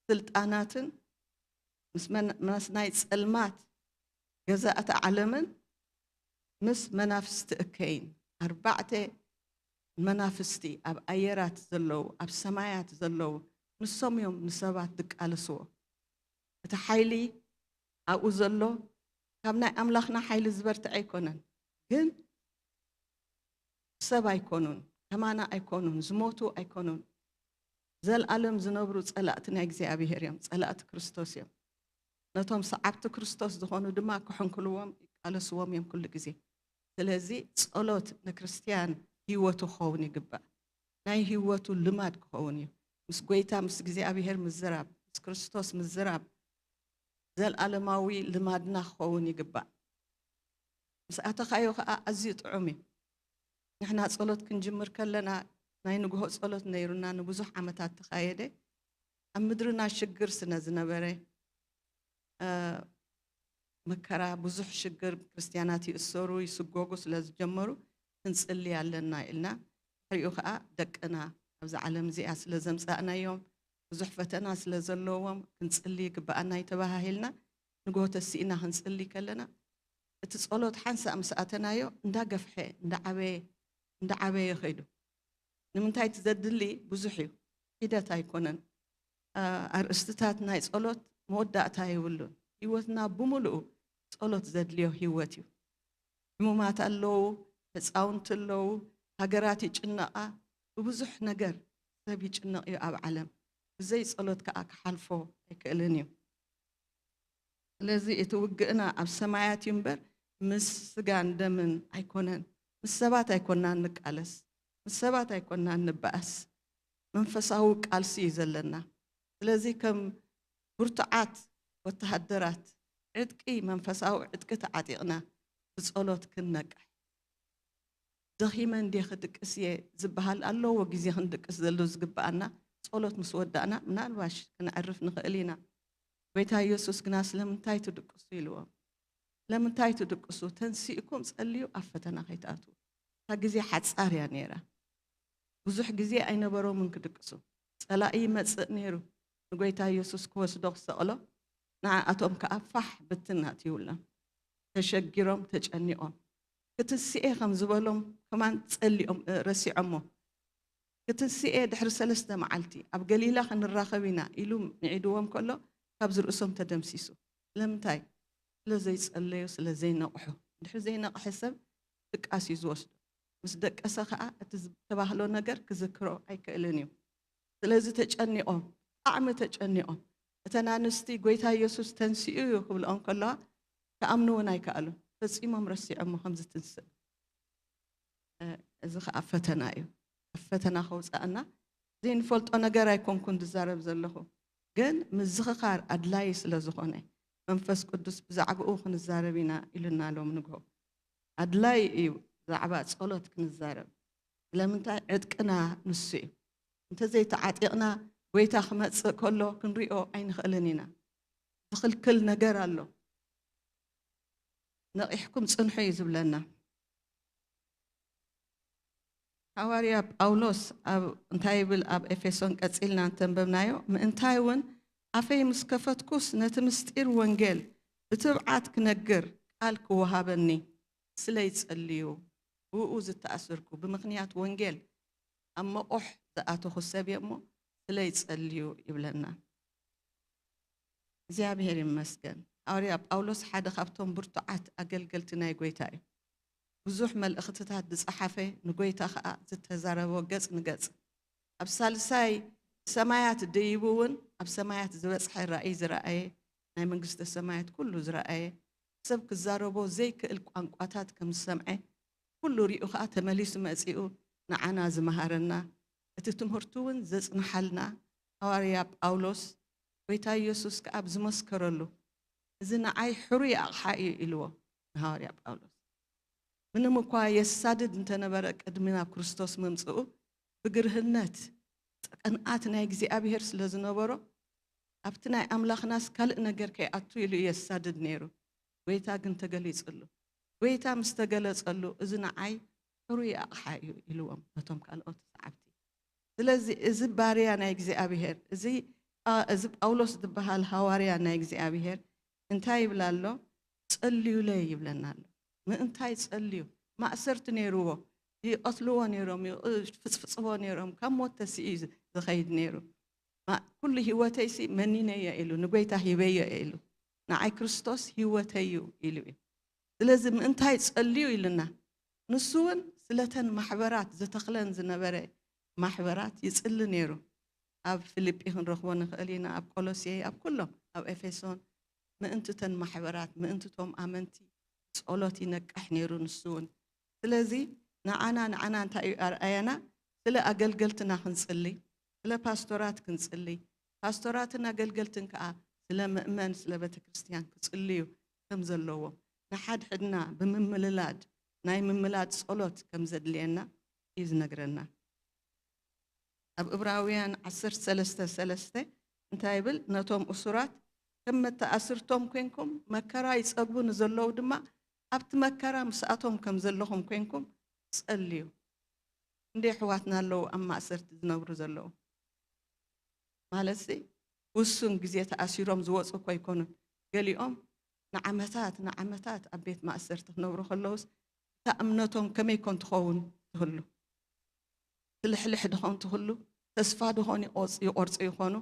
ስልጣናትን፣ ምስ መን-፣ ምስ ናይ ጸልማት ገዛእቲ ዓለምን፣ ምስ መናፍስቲ እከይን። ኣርባዕተ መናፍስቲ ኣብ ኣየራት ዘለዉ፣ ኣብ ሰማያት ዘለዉ፣ ንሶም እዮም ንሰባት ዝቃለስዎ። እቲ ሓይሊ ኣብኡ ዘሎ ካብ ናይ ኣምላኽና ሓይሊ ዝበርትዐ ኣይኮነን፣ ግን ሰብ ኣይኮኑን፣ ከማና ኣይኮኑን፣ ዝሞቱ ኣይኮኑን። ዘልኣለም ዝነብሩ ጸላእቲ ናይ እግዚኣብሄር እዮም፣ ጸላእቲ ክርስቶስ እዮም። ነቶም ሰዓብቲ ክርስቶስ ዝኾኑ ድማ ክሕንክልዎም፣ ይቃለስዎም እዮም ኩሉ ግዜ። ስለዚ ጸሎት ንክርስትያን ህይወቱ ክኸውን ይግባእ። ናይ ህይወቱ ልማድ ክኸውን እዩ። ምስ ጎይታ፣ ምስ እግዚኣብሄር ምዝራብ፣ ምስ ክርስቶስ ምዝራብ ዘልኣለማዊ ልማድና ክኸውን ይግባእ። ምስ ኣተኻዮ ኸኣ ኣዝዩ ጥዑም እዩ። ንሕና ጸሎት ክንጅምር ከለና ናይ ንግሆ ጸሎት ነይሩና ንብዙሕ ዓመታት ተኻየደ። ኣብ ምድርና ሽግር ስለ ዝነበረ፣ እ፣ መከራ፣ ብዙሕ ሽግር፣ ክርስትያናት ይእሰሩ፣ ይስጎጉ ስለ ዝጀመሩ፣ ክንጽሊ ኣለና ኢልና፣ ድሕሪኡ ከኣ ደቅና ኣብዛ ዓለም እዚኣ ስለ ዘምጻእናዮም፣ ብዙሕ ፈተና ስለ ዘለዎም ክንጽሊ ይግብኣና እዩ ተባሃሂልና። ንግሆ ተሲእና ክንጽሊ ከለና፣ እቲ ጸሎት ሓንሳእ ምስ ኣተናዮ እንዳገፍሐ እንዳዓበየ እንዳዓበየ ኸይዱ። ንምንታይ እቲ ዘድሊ ብዙሕ እዩ፣ ሒደት ኣይኮነን። ኣርእስትታት ናይ ጸሎት መወዳእታ የብሉን። ህይወትና ብምሉኡ ጸሎት ዘድልዮ ህይወት እዩ። ሕሙማት ኣለዉ፣ ህፃውንቲ ኣለዉ፣ ሃገራት ይጭነቓ፣ ብብዙሕ ነገር ሰብ ይጭነቕ እዩ ኣብ ዓለም። ብዘይ ጸሎት ከኣ ክሓልፎ ኣይክእልን እዩ። ስለዚ እቲ ውግእና ኣብ ሰማያት እዩ እምበር ምስ ስጋን ደምን ኣይኮነን። ምስ ሰባት ኣይኮናን ንቃለስ፣ ምስ ሰባት ኣይኮናን ንበኣስ። መንፈሳዊ ቃልሲ እዩ ዘለና። ስለዚ ከም ብርቱዓት ወተሃደራት ዕጥቂ፣ መንፈሳዊ ዕጥቂ ተዓጢቕና ብጸሎት ክንነቅሕ። ደኺመ እንድየ ክድቅስ እየ ዝበሃል ኣለዎ ግዜ ክንድቅስ ዘሎ ዝግብኣና። ጸሎት ምስ ወዳእና ምናልባሽ ክነዕርፍ ንኽእል ኢና። ጎይታ ኢየሱስ ግና ስለምንታይ ትድቅሱ ኢልዎም። ስለምንታይ ትድቅሱ? ተንሲእኩም ጸልዩ ኣብ ፈተና ከይትኣትዉ። እታ ግዜ ሓጻር እያ ነይራ። ብዙሕ ግዜ ኣይነበሮምን ክድቅሱ። ጸላኢ ይመጽእ ነይሩ። ንጎይታ ኢየሱስ ክወስዶ ክሰቕሎ፣ ንዓኣቶም ከኣ ፋሕ ብትን ኣትዩሎም። ተሸጊሮም፣ ተጨኒቖም። ክትስኤ ከም ዝበሎም ከማን ጸሊኦም፣ እ፣ ረሲዖሞ። ክትስኤ ድሕሪ ሰለስተ መዓልቲ ኣብ ገሊላ ክንራኸብ ኢና ኢሉ ምዒድዎም ከሎ ካብዚ ርእሶም ተደምሲሱ። ስለምንታይ? ስለ ዘይጸለዩ፣ ስለ ዘይነቕሑ። ድሕሪ ዘይነቕሐ ሰብ ድቃስ እዩ ዝወስዶ። ምስ ደቀሰ ከኣ እቲ ዝተባህሎ ነገር ክዝክሮ ኣይክእልን እዩ። ስለዚ ተጨኒቖም፣ ብጣዕሚ ተጨኒቖም። እተን ኣንስቲ ጎይታ ኢየሱስ ተንሲኡ እዩ ክብልኦም ከለዋ ክኣምኑ እውን ኣይከኣሉን። ፈጺሞም ረሲዖሞ ከም ዝትንስእ። እ፣ እዚ ኸኣ ፈተና እዩ። ካብ ፈተና ከውጽኣና ዘይንፈልጦ ነገር ኣይኮንኩን ዝዛረብ ዘለኹ። ግን ምዝኽኻር ኣድላዪ ስለ ዝኾነ መንፈስ ቅዱስ ብዛዕባኡ ክንዛረብ ኢና ኢሉና ሎም ንግሆ። ኣድላዪ እዩ ብዛዕባ ጸሎት ክንዛረብ። ስለምንታይ? ዕጥቅና ንሱ እዩ። እንተዘይተዓጢቕና ጎይታ ክመጽእ ከሎ ክንሪኦ ኣይንኽእልን ኢና። ዝኽልክል ነገር ኣሎ። ነቒሕኩም ጽንሑ እዩ ዝብለና። ሃዋርያ ጳውሎስ ኣብ እንታይ ይብል? ኣብ ኤፌሶን ቀጺልና እንተንበብናዮ፣ ምእንታይ እውን ኣፈይ ምስ ከፈትኩስ ነቲ ምስጢር ወንጌል ብትብዓት ክነግር ቃል ክወሃበኒ ስለይ ጸልዩ፣ ብኡ ዝተኣስርኩ፣ ብምኽንያት ወንጌል ኣብ መቑሕ ዝኣተኹ ሰብ እየ እሞ ስለይ ጸልዩ ይብለና። እግዚኣብሔር ይመስገን። ሃዋርያ ጳውሎስ ሓደ ካብቶም ብርቱዓት ኣገልገልቲ ናይ ጎይታ እዩ። ብዙሕ መልእኽትታት ዝጸሓፈ፣ ንጎይታ ኸኣ ዝተዛረቦ ገጽ ንገጽ። ኣብ ሳልሳይ ሰማያት ደይቡ እውን ኣብ ሰማያት ዝበጽሐ ራእይ ዝረኣየ፣ ናይ መንግስተ ሰማያት ኩሉ ዝረኣየ፣ ሰብ ክዛረቦ ዘይክእል ቋንቋታት ከም ዝሰምዐ፣ ኩሉ ሪኡ ኸኣ ተመሊሱ መጺኡ ንዓና ዝመሃረና፣ እቲ ትምህርቱ እውን ዘጽንሓልና ሃዋርያ ጳውሎስ፣ ጎይታ ኢየሱስ ከኣ ኣብ ዝመስከረሉ፣ "እዚ ንዓይ ሕሩይ ኣቕሓ እዩ" ኢልዎ ንሃዋርያ ጳውሎስ። ምንም እኳ የሳድድ እንተነበረ ቅድሚ ናብ ክርስቶስ ምምጽኡ፣ ብግርህነት ቅንኣት ናይ እግዚኣብሔር ስለ ዝነበሮ፣ ኣብቲ ናይ ኣምላኽናስ ካልእ ነገር ከይኣቱ ኢሉ እዩ የሳድድ ነይሩ። ጎይታ ግን ተገሊጽሉ። ጎይታ ምስ ተገለጸሉ፣ "እዚ ንዓይ ሕሩይ ኣቕሓ እዩ" ኢልዎም ነቶም ካልኦት ሰዓብቲ። ስለዚ እዚ ባርያ ናይ እግዚኣብሔር፣ እዚ፣ አ፣ እዚ ጳውሎስ ዝበሃል ሃዋርያ ናይ እግዚኣብሔር እንታይ ይብል ኣሎ? "ጸልዩለይ" ይብለና ኣሎ። ምእንታይ ጸልዩ? ማእሰርቲ ነይርዎ፣ ይቐትልዎ ነይሮም፣ ይፍጽፍጽዎ ነይሮም፣ ካብ ሞት ተሲኡ እዩ ዝኸይድ ነይሩ። ማ-፣ "ኩሉ ህይወተይሲ መኒነዮ" ኢሉ፣ "ንጎይታ ሂበዮ" ኢሉ፣ "ንዓይ ክርስቶስ ህይወተይ እዩ" ኢሉ እዩ። ስለዚ ምእንታይ ጸልዩ ኢሉና። ንሱ እውን ስለተን ማሕበራት ዝተኽለን ዝነበረ ማሕበራት ይጽሊ ነይሩ። ኣብ ፊልጲ ክንረኽቦ ንኽእል ኢና፣ ኣብ ቆሎሴ፣ ኣብ ኩሎም፣ ኣብ ኤፌሶን፣ ምእንቲ እተን ማሕበራት፣ ምእንቲ እቶም ኣመንቲ ጸሎት ይነቅሕ ነይሩ ንሱ እውን። ስለዚ ንዓና፣ ንዓና እንታይ እዩ ኣርኣያና? ስለ ኣገልገልትና ክንጽሊ፣ ስለ ፓስቶራት ክንጽሊ፣ ፓስቶራትን ኣገልገልትን ከኣ ስለ ምእመን፣ ስለ ቤተ ክርስቲያን ክጽልዩ ከም ዘለዎም፣ ንሓድሕድና ብምምልላድ፣ ናይ ምምላድ ጸሎት ከም ዘድልየና እዩ ዝነግረና። ኣብ ዕብራውያን ዓሰርተ ሰለስተ ሰለስተ እንታይ ይብል? "ነቶም እሱራት ከም መተኣስርቶም ኮይንኩም፣ መከራ ይጸግቡ ንዘለዉ ድማ ኣብቲ መከራ ምስኣቶም ከም ዘለኹም ኮይንኩም፣ ጸልዩ። እንደ ኣሕዋትና ኣለዉ ኣብ ማእሰርቲ ዝነብሩ ዘለዉ። ማለትሲ ውሱን ግዜ ተኣሲሮም ዝወጹ እኮ ኣይኮኑን። ገሊኦም ንዓመታት፣ ንዓመታት ኣብ ቤት ማእሰርቲ ክነብሩ ከለዉስ እታ እምነቶም ከመይ ኮን ትኸውን ትህሉ? ትልሕልሕ ድኾን ትህሉ? ተስፋ ድኾን ይቆጽ-፣ ይቆርጹ ይኾኑ?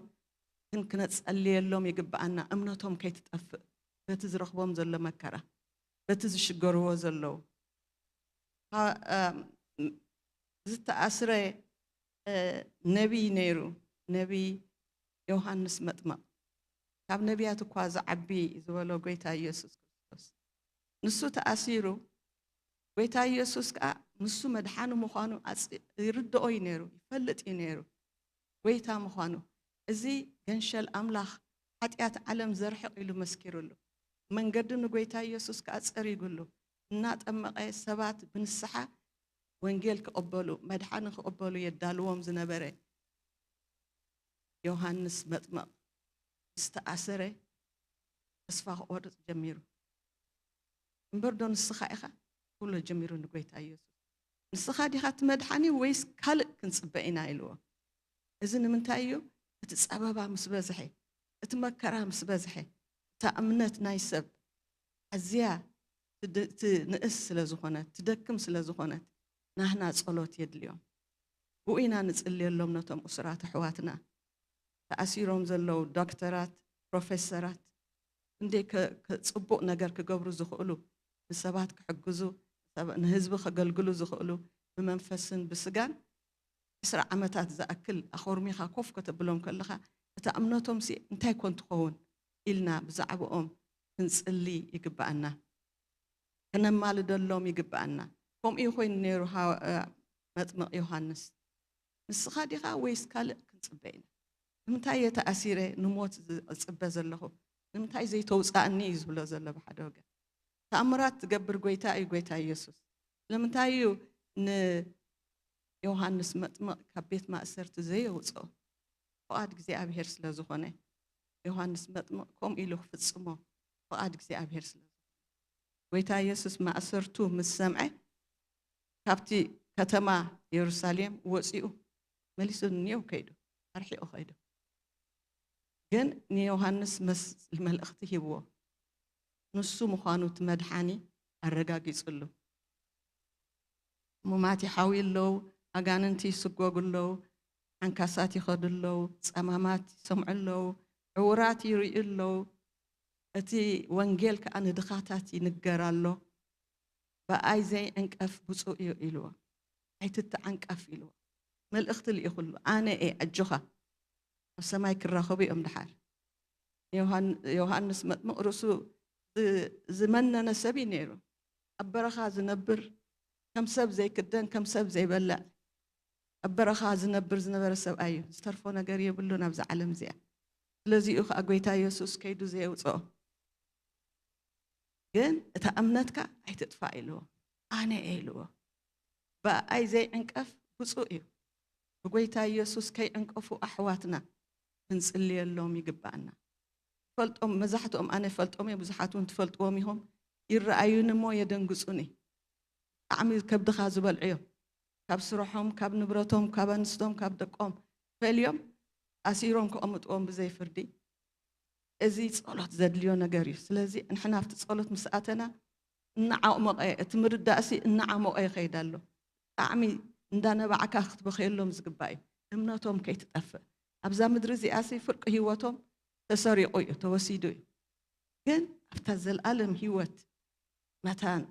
ግን ክነጸልየሎም ይግብኣና፣ እምነቶም ከይትጠፍእ፣ በቲ ዝረኽቦም ዘሎ መከራ፣ በቲ ዝሽገርዎ ዘለዉ። ካ-፣ እም፣ ዝተኣስረ፣ እ፣ ነቢይ ነይሩ፣ ነቢይ ዮሃንስ መጥመቕ። ካብ ነቢያት እኳ ዝዓቢ ዝበሎ ጎይታ ኢየሱስ ክርስቶስ። ንሱ ተኣሲሩ፣ ጎይታ ኢየሱስ ከኣ ንሱ መድሓኒ ምዃኑ ኣጽ-፣ ይርድኦ እዩ ነይሩ፣ ይፈልጥ እዩ ነይሩ ጎይታ ምዃኑ። እዚ ገንሸል ኣምላኽ ሓጢኣት ዓለም ዘርሕቕ ኢሉ መስኪሩሉ። መንገዲ ንጎይታ ኢየሱስ ከኣ ጸሪጉሉ። እናጠመቐ ሰባት ብንስሓ ወንጌል ክቕበሉ፣ መድሓኒ ክቕበሉ የዳልዎም ዝነበረ ዮሃንስ መጥመቕ ምስ ተኣሰረ ተስፋ ክቖርጽ ጀሚሩ። እምበር ዶ ንስኻ ኢኻ ክብሎ ጀሚሩ ንጎይታ ኢየሱስ። ንስኻ ዲኻ እቲ መድሓኒ ወይስ ካልእ ክንጽበ ኢና ኢልዎ። እዚ ንምንታይ እዩ? እቲ ጸበባ ምስ በዝሐ፣ እቲ መከራ ምስ በዝሐ፣ እታ እምነት ናይ ሰብ ኣዝያ ትድ-፣ ትንእስ ስለ ዝኾነት፣ ትደክም ስለ ዝኾነት፣ ናህና ጸሎት የድልዮም። ብኡ ኢና ንጽልየሎም ነቶም እሱራት ኣሕዋትና። ተኣሲሮም ዘለዉ ዶክተራት፣ ፕሮፌሰራት፣ እንዴ ከ-፣ ከ-፣ ጽቡቕ ነገር ክገብሩ ዝኽእሉ፣ ንሰባት ክሕግዙ፣ ሰብ-፣ ንህዝቢ ከገልግሉ ዝኽእሉ፣ ብመንፈስን ብስጋን ዕስራ ዓመታት ዝኣክል ኣኾርሚኻ ኮፍ ከተብሎም ከለኻ፣ እታ እምነቶምሲ እንታይ ኮን ትኸውን ኢልና ብዛዕባኦም ክንጽሊ ይግብኣና። ከነማልደሎም ይግብኣና። ከምኡ እዩ ኮይኑ ነይሩ ሃዋ-፣ መጥምቕ ዮሃንስ። "ንስኻ ዲኻ ወይስ ካልእ ክንጽበ ኢና? ንምንታይ እየ ተኣሲረ ንሞት ዝጽበ ዘለኹ? ንምንታይ ዘይተውጻእኒ?" እዩ ዝብሎ ዘሎ ብሓደ ወገን። ተኣምራት ዝገብር ጎይታ እዩ ጎይታ ኢየሱስ። ስለምንታይ እዩ ንዮሃንስ መጥምቕ ካብ ቤት ማእሰርቲ ዘየውጽኦ? ፍቓድ እግዚኣብሔር ስለ ዝኾነ። ዮሃንስ መጥምቕ ከምኡ ኢሉ ክፍጽሞ ፍቓድ እግዚኣብሔር ስለ ዝኾነ። ጎይታ ኢየሱስ ማእሰርቱ ምስ ሰምዐ፣ ካብቲ ከተማ የሩሳሌም ወጺኡ መሊሱ ንኔው ከይዱ፣ ኣርሒቑ ከይዱ። ግን ንዮሃንስ መስ-፣ መልእኽቲ ሂብዎ። ንሱ ምዃኑ እቲ መድሓኒ ኣረጋጊጹሉ። ሕሙማት ይሓውዩ ኣለዉ፣ ኣጋንንቲ ይስጎጉ ኣለዉ፣ ዓንካሳት ይኸዱ ኣለዉ፣ ጸማማት ይሰምዑ ኣለዉ፣ ዕዉራት ይርእዩ ኣለዉ። እቲ ወንጌል ከኣ ንድኻታት ይንገር ኣሎ። "ብኣይ ዘይዕንቀፍ ብፁዕ እዩ" ኢልዎ። "ኣይትተዓንቀፍ" ኢልዎ። መልእኽቲ ልኢኹሉ፣ "ኣነ እየ፣ ኣጆኻ፣ ኣብ ሰማይ ክራኸቡ እዮም ድሓር።" ዮሃን-፣ ዮሃንስ መጥምቕ ርእሱ ዝ-፣ ዝመነነ ሰብ እዩ ነይሩ። ኣብ በረኻ ዝነብር፣ ከም ሰብ ዘይክደን፣ ከም ሰብ ዘይበልዕ፣ ኣብ በረኻ ዝነብር ዝነበረ ሰብኣይ እዩ። ዝተርፎ ነገር የብሉን ኣብዛ ዓለም እዚኣ። ስለዚኡ ከኣ ጎይታ የሱስ ከይዱ ዘየውጽኦ። ግን እታ እምነትካ ኣይትጥፋእ ኢልዎ። ኣነ እየ ኢልዎ። ብኣይ ዘይዕንቀፍ ብፁዕ እዩ። ብጎይታ ኢየሱስ ከይዕንቀፉ ኣሕዋትና ክንጽልየሎም ይግባኣና። ፈልጦም፣ መብዛሕትኦም ኣነ ፈልጦም እየ፣ ብዙሓት እውን ትፈልጥዎም ኢኹም። ይረኣዩኒ እሞ የደንግጹኒ። ብጣዕሚ ከብድኻ ዝበልዑ እዮም። ካብ ስርሖም፣ ካብ ንብረቶም፣ ካብ ኣንስቶም፣ ካብ ደቆም ፈልዮም ኣሲሮም ከቐምጥዎም ብዘይ ፍርዲ። እዚ ጸሎት ዘድልዮ ነገር እዩ። ስለዚ ንሕና ኣብቲ ጸሎት ምስ ኣተና እናዓሞቐ፣ እቲ ምርዳእሲ እናዓሞቐ ይኸይድ ኣሎ። ብጣዕሚ እንዳነባዕካ ክትበኽየሎም ዝግባእ እዩ። እምነቶም ከይትጠፍእ። ኣብዛ ምድሪ እዚኣሲ ፍርቂ ህይወቶም ተሰሪቑ እዩ፣ ተወሲዱ እዩ። ግን ኣብታ ዘልኣለም ህይወት መታን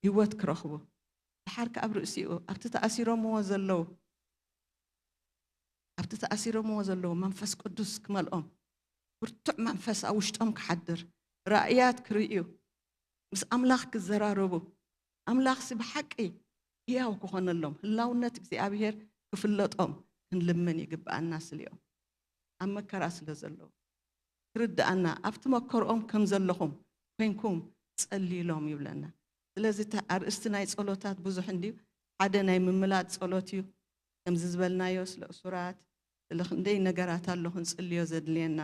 ህይወት ክረኽቡ፣ ድሓር ከኣ ኣብ ርእሲኡ ኣብቲ ተኣሲሮምዎ ዘለዉ፣ ኣብቲ ተኣሲሮምዎ ዘለዉ መንፈስ ቅዱስ ክመልኦም፣ ብርቱዕ መንፈስ ኣብ ውሽጦም ክሓድር፣ ራእያት ክርእዩ፣ ምስ ኣምላኽ ክዘራረቡ፣ ኣምላኽሲ ብሓቂ ህያው ክኾነሎም፣ ህላውነት እግዚኣብሔር ክፍለጦም ክንልምን ይግብኣና። ስሊኦም ኣብ መከራ ስለ ዘለዉ ክርድኣና፣ ኣብቲ መከርኦም ከም ዘለኹም ኮይንኩም ጸልዩሎም ይብለና። ስለዚ እታ ኣርእስቲ ናይ ጸሎታት ብዙሕ እንድዩ፣ ሓደ ናይ ምምላድ ጸሎት እዩ። ከምዚ ዝበልናዮ ስለ እሱራት፣ ስለ ክንደይ ነገራት ኣሎ ክንጽልዮ ዘድልየና።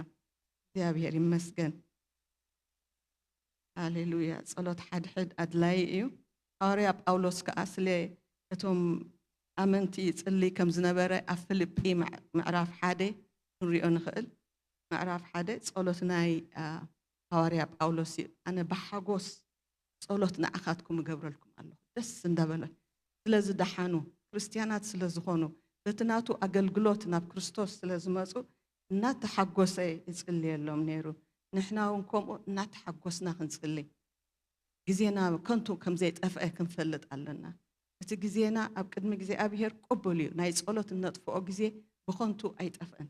እግዚኣብሔር ይመስገን። ሃሌሉያ። ጸሎት ሓድሕድ ኣድላዪ እዩ። ሃዋርያ ጳውሎስ ከኣ ስለ እቶም ኣመንቲ ይጽሊ ከም ዝነበረ ኣብ ፊልጲ ምዕ-፣ ምዕራፍ ሓደ ክንሪኦ ንኽእል። ምዕራፍ ሓደ ጸሎት ናይ፣ አ፣ ሃዋርያ ጳውሎስ እዩ። "ኣነ ብሓጎስ ጸሎት ንዓኻትኩም እገብረልኩም ኣለኹ፣ ደስ እንዳበሎ፣ ስለ ዝደሓኑ፣ ክርስትያናት ስለ ዝኾኑ፣ በቲ ናቱ ኣገልግሎት ናብ ክርስቶስ ስለ ዝመጹ፣ እናተሓጎሰ ይጽልየሎም ነይሩ። ንሕና እውን ከምኡ እናተሓጎስና ክንጽሊ፣ ግዜና ከንቱ ከም ዘይጠፍአ ክንፈልጥ ኣለና። እቲ ግዜና ኣብ ቅድሚ እግዚኣብሔር ቅቡል እዩ። ናይ ጸሎት እነጥፍኦ ግዜ ብኸንቱ ኣይጠፍእን።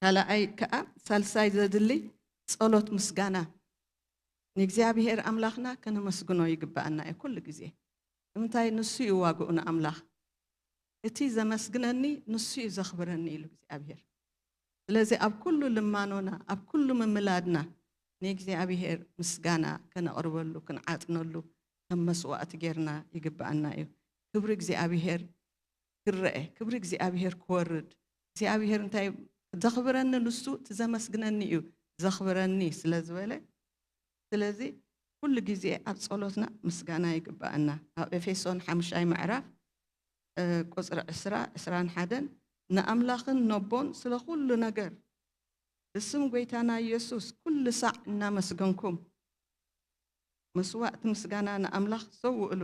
ካልኣይ ከኣ፣ ሳልሳይ ዘድሊ ጸሎት ምስጋና። ንእግዚኣብሔር ኣምላኽና ከነመስግኖ ይግብኣና እዩ ኩሉ ግዜ። ንምንታይ? ንሱ እዩ ዋግኡ ንኣምላኽ። "እቲ ዘመስግነኒ ንሱ እዩ ዘኽብረኒ" ኢሉ እግዚኣብሔር። ስለዚ ኣብ ኩሉ ልማኖና፣ ኣብ ኩሉ ምምላድና ንእግዚኣብሔር ምስጋና ከነቕርበሉ፣ ክንዓጥነሉ ከም መስዋእቲ ጌርና ይግብኣና እዩ። ክብሪ እግዚኣብሔር ክረአ፣ ክብሪ እግዚኣብሔር ክወርድ፣ እግዚኣብሔር እንታይ ዘኽብረኒ ንሱ፣ እቲ ዘመስግነኒ እዩ ዘኽብረኒ ስለ ዝበለ፣ ስለዚ ኩሉ ግዜ ኣብ ጸሎትና ምስጋና ይግብኣና። ኣብ ኤፌሶን ሓሙሻይ ምዕራፍ፣ እ፣ ቁጽሪ ዕስራ፣ ዕስራን ሓደን፣ "ንኣምላኽን ነቦን ስለ ኩሉ ነገር ብስም ጐይታና ኢየሱስ ኩሉ ሳዕ እናመስገንኩም መስዋእቲ ምስጋና ንኣምላኽ ሰውእሉ፣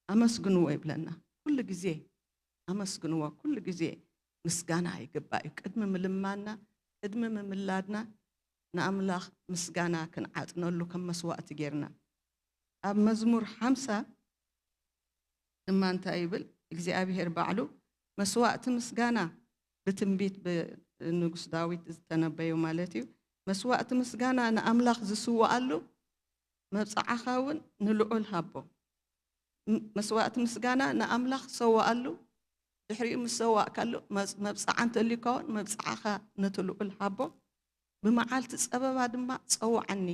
ኣመስግንዎ" ይብለና። ኩሉ ግዜ ኣመስግንዎ፣ ኩሉ ግዜ ምስጋና ይግባእ እዩ። ቅድሚ ምልማንና፣ ቅድሚ ምምላድና ንኣምላኽ ምስጋና ክንዓጥነሉ ከም መስዋእቲ ጌርና። ኣብ መዝሙር ሓምሳ ድማ እንታይ ይብል? እግዚኣብሔር ባዕሉ መስዋእቲ ምስጋና ብትንቢት ብንጉስ ዳዊት ዝተነበዩ ማለት እዩ። "መስዋእቲ ምስጋና ንኣምላኽ ዝስውኣሉ መብጽዓኻ እውን ንልዑል ሃቦ።" ም-፣ መስዋእቲ ምስጋና ንኣምላኽ ሰዋኣሉ፣ ድሕሪኡ ምስ ሰዋእካሉ መጽ-፣ መብጽዓ እንተልዩካ እውን መብጽዓኻ ነቲ ልዑል ሃቦ። "ብመዓልቲ ጸበባ ድማ ጸውዓኒ፣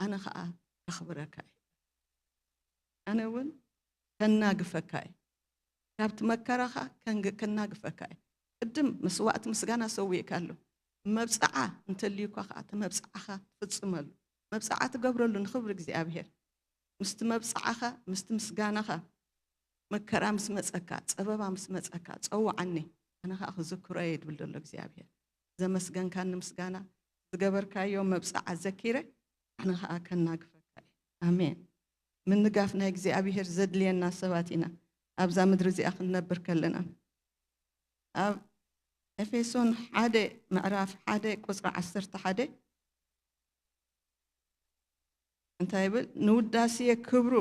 ኣነ ኸኣ ከኽብረካ እየ። ኣነ እውን ከናግፈካ እየ። ካብቲ መከራኻ ከንግ-፣ ከናግፈካ እየ።" ቅድም መስዋእቲ ምስጋና ሰዊእካሉ፣ መብጽዓ እንተልዩካ ኸኣ እቲ መብጽዓኻ ትፍጽመሉ። መብጽዓ ትገብረሉ ንኽብሪ እግዚኣብሔር። ምስቲ መብጽዓኻ፣ ምስቲ ምስጋናኻ፣ መከራ ምስ መጸካ፣ ጸበባ ምስ መጸካ፣ "ጸውዓኒ፣ ኣነ ኸኣ ክዝክሮ እየ" ድብል ዘሎ እግዚኣብሔር። ዘመስገንካኒ ምስጋና፣ ዝገበርካዮ መብጽዓ ዘኪረ፣ ኣነ ኸኣ ከናግፈካ እየ። ኣሜን። ምንጋፍ ናይ እግዚኣብሔር ዘድልየና ሰባት ኢና፣ ኣብዛ ምድሪ እዚኣ ክንነብር ከለና። ኣብ ኤፌሶን ሓደ ምዕራፍ ሓደ ቁጽሪ ዓሰርተ ሓደ እንታይ ይብል? "ንውዳሴ ክብሩ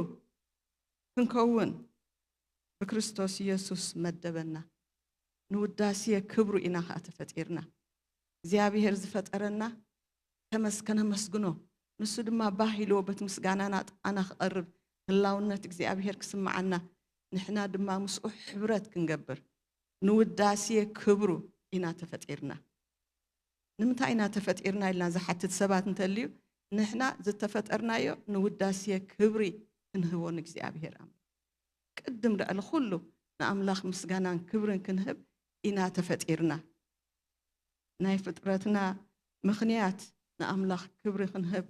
ክንከውን ብክርስቶስ ኢየሱስ መደበና።" ንውዳሴ ክብሩ ኢና ኸኣ ተፈጢርና። እግዚኣብሔር ዝፈጠረና ከመስ-፣ ከነመስግኖ፣ ንሱ ድማ ባህ ኢልዎ በቲ ምስጋናና ጥቓና ክቐርብ፣ ህላውነት እግዚኣብሔር ክስምዓና፣ ንሕና ድማ ምስኡ ሕብረት ክንገብር፣ ንውዳሴ ክብሩ ኢና ተፈጢርና። ንምንታይ ኢና ተፈጢርና ኢልና ዝሓትት ሰባት እንተልዩ፣ ንሕና ዝተፈጠርናዮ ንውዳሴ ክብሪ ክንህቦ ንእግዚኣብሔር ኣምላኽ። ቅድም ልዕሊ ኩሉ ንኣምላኽ ምስጋናን ክብርን ክንህብ ኢና ተፈጢርና። ናይ ፍጥረትና ምኽንያት ንኣምላኽ ክብሪ ክንህብ፣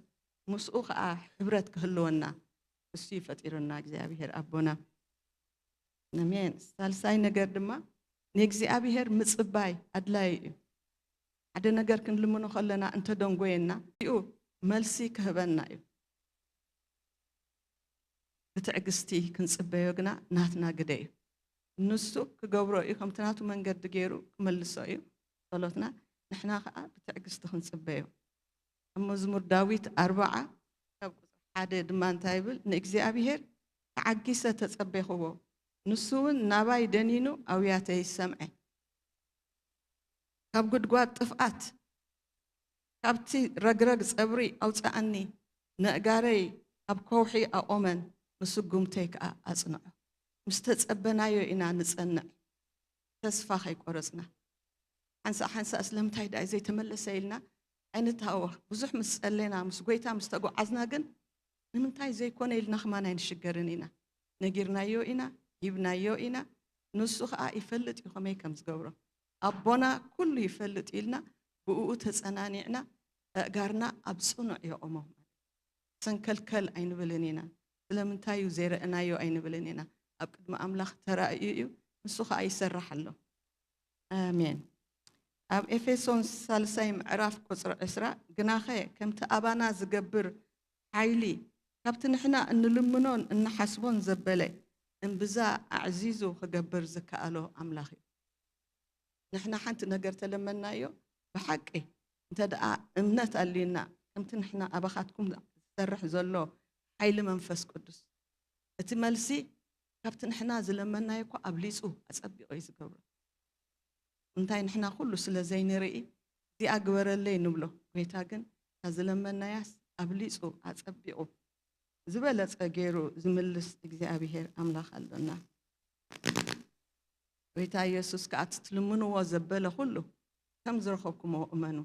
ምስኡ ኸኣ ሕብረት ክህልወና እሱ እዩ ፈጢሩና እግዚኣብሔር ኣቦና። ኣሜን። ሳልሳይ ነገር ድማ ንእግዚኣብሔር ምጽባይ ኣድላዪ እዩ። ሓደ ነገር ክንልምኖ ከለና እንተደንጎየና፣ እኡ መልሲ ክህበና እዩ። ብትዕግስቲ ክንጽበዮ ግና ናትና ግደ እዩ። ንሱ ክገብሮ እዩ፣ ከምቲ ናቱ መንገዲ ገይሩ ክመልሶ እዩ ጸሎትና። ንሕና ኸኣ ብትዕግስቲ ክንጽበዮ። ኣብ መዝሙር ዳዊት ኣርብዓ ካብ ቁጽሪ ሓደ ድማ እንታይ ይብል? "ንእግዚኣብሔር ተዓጊሰ ተጸቤኽዎ፣ ንሱ እውን ናባይ ደኒኑ ኣውያተይ ሰምዐ። ካብ ጉድጓድ ጥፍኣት፣ ካብቲ ረግረግ ጸብሪ ኣውጽኣኒ፣ ነእጋረይ ኣብ ከውሒ ኣቖመን፣ ንስጉምተይ ከኣ ኣጽንዖ።" ምስ ተጸበናዮ ኢና ንጸንዕ፣ ተስፋ ከይቆረጽና። ሓንሳእ ሓንሳእ ስለምንታይ ደኣ ዘይተመለሰ ኢልና ኣይንታወኽ። ብዙሕ ምስ ጸሌና፣ ምስ ጐይታ ምስ ተጓዓዝና ግን፣ ንምንታይ ዘይኮነ ኢልና ከማን ኣይንሽገርን ኢና። ነጊርናዮ ኢና፣ ሂብናዮ ኢና፣ ንሱ ኸኣ ይፈልጥ እዩ ከመይ ከም ዝገብሮ። ኣቦና ኩሉ ይፈልጥ እዩ ኢልና ብእኡ ተጸናኒዕና፣ ኣእጋርና ኣብ ጽኑዕ የቑሞ። ሰንከልከል ኣይንብልን ኢና። ስለምንታይ እዩ ዘይረእናዮ ኣይንብልን ኢና። ኣብ ቅድሚ ኣምላኽ ተራእዩ እዩ፣ ንሱ ኸኣ ይሰርሕ ኣሎ። ኣሜን። ኣብ ኤፌሶን ሳልሳይ ምዕራፍ ቁጽሪ ዕስራ፣ ግናኸ ከምቲ ኣባና ዝገብር ሓይሊ፣ ካብቲ ንሕና እንልምኖን እንሓስቦን ዘበለ እምብዛ ኣዕዚዙ ክገብር ዝከኣሎ ኣምላኽ እዩ። ንሕና ሓንቲ ነገር ተለመናዮ፣ ብሓቂ እንተ ደኣ እምነት ኣልዩና፣ ከምቲ ንሕና ኣባኻትኩም ዝሰርሕ ዘሎ ሓይሊ መንፈስ ቅዱስ፣ እቲ መልሲ ካብቲ ንሕና ዝለመናዮ እኮ ኣብሊጹ ኣጸቢቑ እዩ ዝገብሮ። እንታይ ንሕና ኩሉ ስለ ዘይንርኢ፣ እዚኣ ግበረለይ ንብሎ፣ ጎይታ ግን እታ ዝለመናያስ ኣብሊጹ ኣጸቢቑ ዝበለጸ ገይሩ ዝምልስ እግዚኣብሄር ኣምላኽ ኣሎና። ጎይታ የሱስ ከኣ እቲ ትልምንዎ ዘበለ ኩሉ ከም ዝረኸብኩምዎ እመኑ።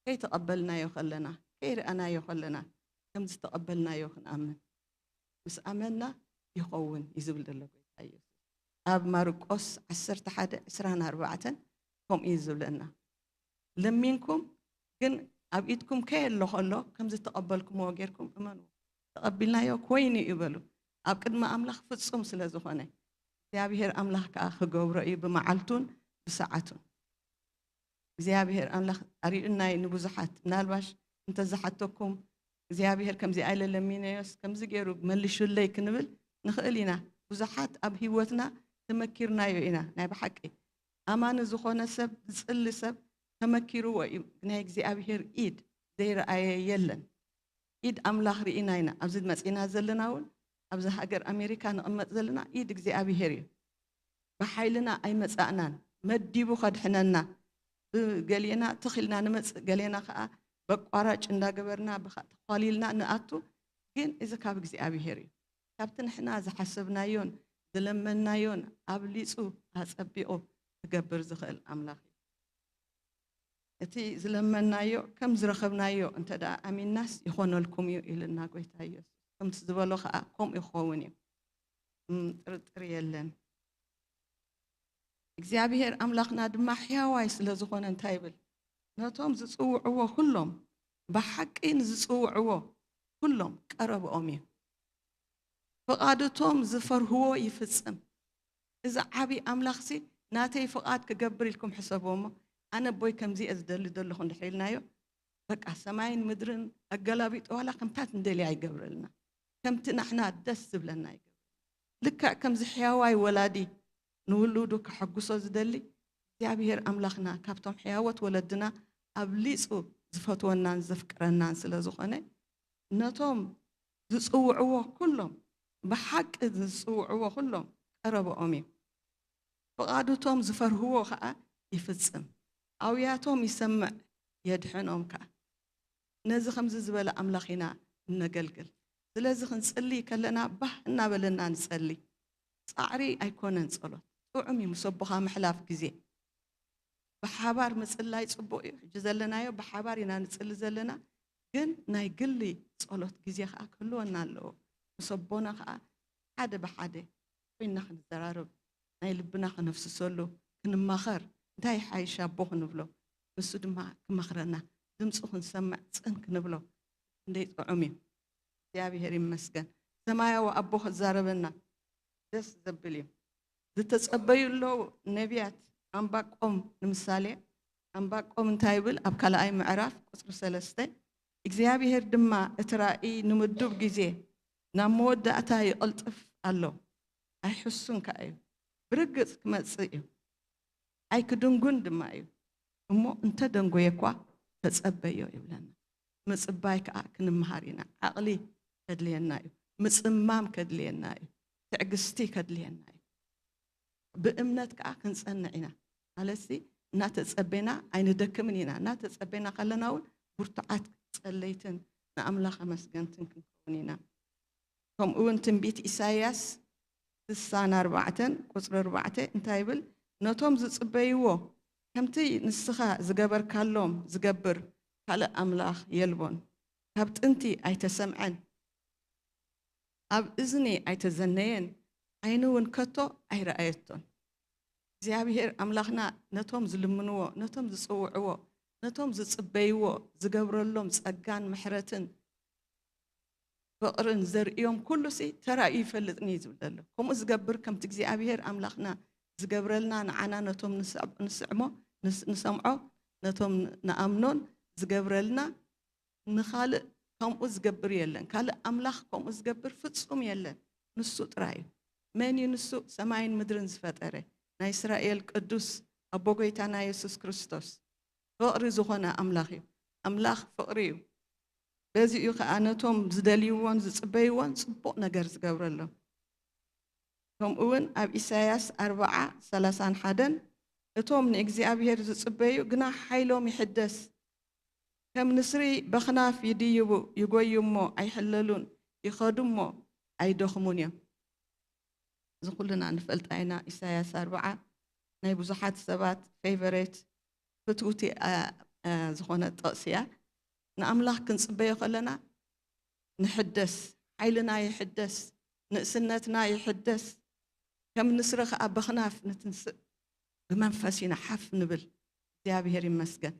ከይተቐበልናዮ ከለና፣ ከይረኣናዮ ከለና ከም ዝተቐበልናዮ ክንኣምን። ምስ ኣመንና ይኸውን እዩ ዝብል ዘሎ ጎይታ የሱስ። ኣብ ማርቆስ ዓሰርተ ሓደ ዕስራን ኣርባዕተን ከምኡ እዩ ዝብለና። ለሚንኩም ግን ኣብ ኢድኩም ከየሎ ከሎ ከም ዝተቐበልኩምዎ ጌርኩም እመኑ። ተቐቢልናዮ ኮይኑ እዩ በሉ። ኣብ ቅድሚ ኣምላኽ ፍጹም ስለ ዝኾነ እግዚኣብሄር ኣምላኽ ከኣ ክገብሮ እዩ ብመዓልቱን ብሰዓቱን። እግዚኣብሄር ኣምላኽ ኣሪኡና እዩ ንብዙሓት። ምናልባሽ እንተዝሓተኩም እግዚኣብሄር ከምዚ ኣኢለ ለሚነዮስ ከምዚ ገይሩ መሊሹለይ ክንብል ንኽእል ኢና። ብዙሓት ኣብ ህይወትና ተመኪርናዮ ኢና። ናይ ብሓቂ ኣማኒ ዝኾነ ሰብ ዝጽሊ ሰብ ተመኪርዎ እዩ። ናይ እግዚኣብሄር ኢድ ዘይረኣየ የለን። ኢድ ኣምላኽ ርኢና ኢና። ኣብዚ መጺና ዘለና እውን ኣብዚ ሃገር ኣሜሪካ ንቕመጥ ዘለና ኢድ እግዚኣብሄር እዩ። ብሓይልና ኣይመጻእናን። መዲቡ ከድሕነና። ብገሊና ትኽ ኢልና ንመጽእ፣ ገሌና ከኣ በቋራጭ እንዳገበርና ብኻ-፣ ተዃሊልና ንኣቱ። ግን እዚ ካብ እግዚኣብሄር እዩ። ካብቲ ንሕና ዝሓሰብናዮን ዝለመንናዮን ኣብሊጹ ኣጸቢቑ ክገብር ዝኽእል ኣምላኽ እዩ። እቲ ዝለመንናዮ ከም ዝረኸብናዮ እንተ ደኣ ኣሚንናስ ይኾነልኩም እዩ ኢልና ጎይታ ኢየሱስ። ከምቲ ዝበሎ ከኣ ከምኡ ይኸውን እዩ። እም፣ ጥርጥር የለን። እግዚኣብሄር ኣምላኽና ድማ ሕያዋይ ስለ ዝኾነ እንታይ ይብል? ነቶም ዝጽውዕዎ ኩሎም፣ ብሓቂ ንዝጽውዕዎ ኩሎም ቀረብኦም እዩ። ፍቓድቶም ዝፈርህዎ ይፍጽም። እዚ ዓቢ ኣምላኽሲ ናተይ ፍቓድ ክገብር ኢልኩም ሕሰብዎ እሞ፣ ኣነ ኣቦይ ከምዚ እየ ዝደሊ ዘለኹ እንድሕር ኢልናዮ፣ በቃ ሰማይን ምድርን ኣገላቢጡ ዋላ ከምታት እንደልያ ይገብረልና። ከምቲ ናሕና ደስ ዝብለና ይገብር። ልክዕ ከምዚ ሕያዋይ ወላዲ ንውሉዱ ከሐጉሶ ዝደሊ፣ እግዚኣብሄር ኣምላኽና ካብቶም ሕያዎት ወለድና ኣብሊጹ ዝፈትወናን ዘፍቅረናን ስለ ዝኾነ፣ ነቶም ዝጽውዕዎ ኩሎም፣ ብሓቂ ዝጽውዕዎ ኩሎም ቀረብኦም እዩ። ፍቓዱቶም ዝፈርህዎ ኸኣ ይፍጽም። ኣውያቶም ይሰምዕ፣ የድሕኖም ከኣ። ነዚ ከምዚ ዝበለ ኣምላኽ ኢና እነገልግል። ስለዚ ክንጽሊ ከለና ባህ እናበለና ንጸሊ። ጻዕሪ ኣይኮነን ጸሎት። ጥዑም እዩ ምስ ኣቦኻ ምሕላፍ ግዜ። ብሓባር ምጽላይ ጽቡቕ እዩ። ሕጂ ዘለናዮ ብሓባር ኢና ንጽሊ ዘለና። ግን ናይ ግሊ ጸሎት ግዜ ከኣ ክህልወና ኣለዎ። ምስ ኣቦና ከኣ ሓደ ብሓደ ኮይንና ክንዘራረብ፣ ናይ ልብና ክነፍስሰሉ፣ ክንማኸር፣ እንታይ ይሓይሽ ኣቦ ክንብሎ፣ ንሱ ድማ ክመኽረና፣ ድምፁ ክንሰምዕ ጽን ክንብሎ፣ ክንደይ ጥዑም እዩ። እግዚኣብሔር ይመስገን። ሰማያዊ ኣቦ ክዛረበና ደስ ዘብል እዩ። ዝተጸበዩ ኣለዉ ነቢያት፣ ኣንባቆም ንምሳሌ፣ ኣንባቆም እንታይ ይብል? ኣብ ካልኣይ ምዕራፍ ቁጽሪ ሰለስተ፣ እግዚኣብሔር ድማ እቲ ራእይ ንምዱብ ግዜ ናብ መወዳእታ ይቕልጥፍ ኣሎ፣ ኣይሕሱን ከኣ እዩ። ብርግጽ ክመጽእ እዩ፣ ኣይክድንጉን ድማ እዩ። እሞ እንተ ደንጎየ እኳ ተጸበዮ ይብለና። ምጽባይ ከኣ ክንምሃር ኢና። ዓቕሊ ከድልየና እዩ። ምጽማም ከድልየና እዩ። ትዕግስቲ ከድልየና እዩ። ብእምነት ከኣ ክንጸንዕ ኢና። ማለትሲ እናተጸቤና ኣይንደክምን ኢና። እናተጸቤና ከለና እውን ብርቱዓት ጸለይትን ንኣምላኽ ኣመስገንትን ክንከውን ኢና። ከምኡ እውን ትንቢት ኢሳይያስ ስሳን ኣርባዕተን ቁጽሪ ኣርባዕተ እንታይ ይብል? ነቶም ዝጽበይዎ ከምቲ ንስኻ ዝገበርካሎም ዝገብር ካልእ ኣምላኽ የልቦን። ካብ ጥንቲ ኣይተሰምዐን፣ ኣብ እዝኒ ኣይተዘነየን፣ ዓይኒ እውን ከቶ ኣይረኣየቶን። እግዚኣብሔር ኣምላኽና ነቶም ዝልምንዎ፣ ነቶም ዝጽውዕዎ፣ ነቶም ዝጽበይዎ ዝገብረሎም ጸጋን ምሕረትን ፍቕርን ዘርእዮም ኩሉሲ ተራእዩ ይፈልጥኒ እዩ ዝብል ዘሎ። ከምኡ ዝገብር ከምቲ እግዚኣብሔር ኣምላኽና ዝገብረልና ንዓና ነቶም ንስዕሞ ንሰምዖ ነቶም ንኣምኖን ዝገብረልና ንኻልእ ከምኡ ዝገብር የለን። ካልእ ኣምላኽ ከምኡ ዝገብር ፍጹም የለን። ንሱ ጥራይ እዩ። መን እዩ ንሱ? ሰማይን ምድርን ዝፈጠረ ናይ እስራኤል ቅዱስ ኣቦ ጎይታና የሱስ ክርስቶስ ፍቕሪ ዝኾነ ኣምላኽ እዩ። ኣምላኽ ፍቕሪ እዩ። በዚ እዩ ከኣ ነቶም ዝደልይዎን ዝጽበይዎን ጽቡቕ ነገር ዝገብረሎም። ከምኡ እውን ኣብ ኢሳያስ ኣርብዓ ሰላሳን ሓደን እቶም ንእግዚኣብሔር ዝጽበዩ ግና ሓይሎም ይሕደስ፣ ከም ንስሪ በኽናፍ ይድይቡ፣ ይጎዩ እሞ ኣይሕለሉን፣ ይኸዱ እሞ ኣይደኽሙን እዮም። እዚ ኩልና ንፈልጣ ኢና። ኢሳያስ ኣርብዓ ናይ ብዙሓት ሰባት ፌቨሬት ፍትውቲ ዝኾነ ጥቕሲ እያ። ንኣምላኽ ክንጽበዮ ከለና ንሕደስ፣ ሓይልና ይሕደስ፣ ንእስነትና ይሕደስ፣ ከም ንስሪ ኸኣ በኽናፍ ንትንስእ፣ ብመንፈስ ኢና ሓፍ ንብል። እግዚኣብሔር ይመስገን።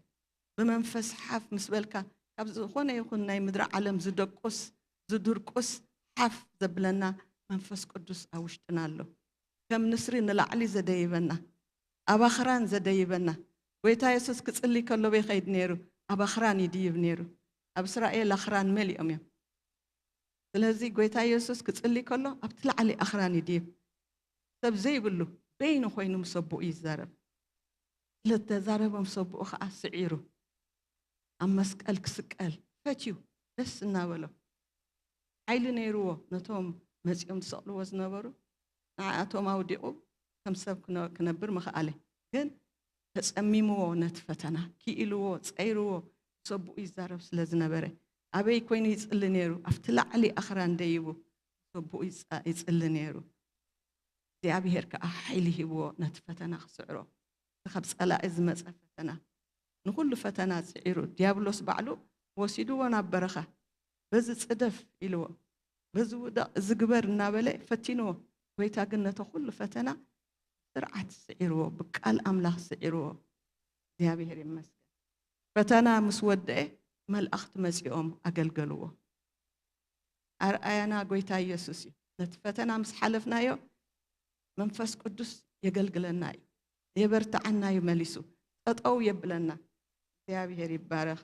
ብመንፈስ ሓፍ ምስ በልካ ካብ ዝኾነ ይኹን ናይ ምድሪ ዓለም ዝደቁስ ዝድርቁስ ሓፍ ዘብለና መንፈስ ቅዱስ ኣብ ውሽጥና ኣሎ። ከም ንስሪ ንላዕሊ ዘደይበና፣ ኣብ ኣኽራን ዘደይበና። ጎይታ የሱስ ክጽሊ ከሎ በይ ኸይድ ነይሩ? ኣብ ኣኽራን ይድይብ ነይሩ። ኣብ እስራኤል ኣኽራን መሊኦም እዮም። ስለዚ ጎይታ የሱስ ክጽሊ ከሎ ኣብቲ ላዕሊ ኣኽራን ይድይብ። ሰብ ዘይብሉ በይኑ ኮይኑ ምስ ኣቦኡ ይዛረብ። ስለተዛረበ ምስ ኣቦኡ ኸዓ ስዒሩ ኣብ መስቀል ክስቀል ፈትዩ ደስ እናበሎ ሓይሊ ነይርዎ ነቶም መጺኦም ዝሰቕልዎ ዝነበሩ ንዓኣቶም ኣውዲቑ ከም ሰብ ክነብር ምኽኣለ። ግን ተጸሚምዎ ነቲ ፈተና ክኢልዎ ጸይርዎ ምስ ኣቦኡ ይዛረብ ስለ ዝነበረ ኣበይ ኮይኑ ይጽሊ ነይሩ? ኣብቲ ላዕሊ ኣኽራን ደይቡ ምስ ኣቦኡ ይጽሊ ነይሩ። እግዚኣብሔር ከኣ ሓይሊ ሂብዎ ነቲ ፈተና ክስዕሮ። እቲ ካብ ጸላኢ ዝመጸ ፈተና ንኹሉ ፈተና ጽዒሩ ዲያብሎስ ባዕሉ ወሲድዎ ናብ በረኻ። በዚ ጽደፍ ኢልዎ፣ በዚ ውደቕ፣ እዚ ግበር እናበለ ፈቲንዎ። ጎይታ ግን ነቲ ኩሉ ፈተና ስርዓት ስዒርዎ፣ ብቃል ኣምላኽ ስዒርዎ። እግዚኣብሔር ይመስገን። ፈተና ምስ ወደአ መልኣኽቲ መጺኦም ኣገልገልዎ። ኣርኣያና ጎይታ ኢየሱስ እዩ። ነቲ ፈተና ምስ ሓለፍናዮ መንፈስ ቅዱስ የገልግለና እዩ፣ የበርትዓና እዩ፣ መሊሱ ጠጠው የብለና። እግዚኣብሔር ይባረኽ።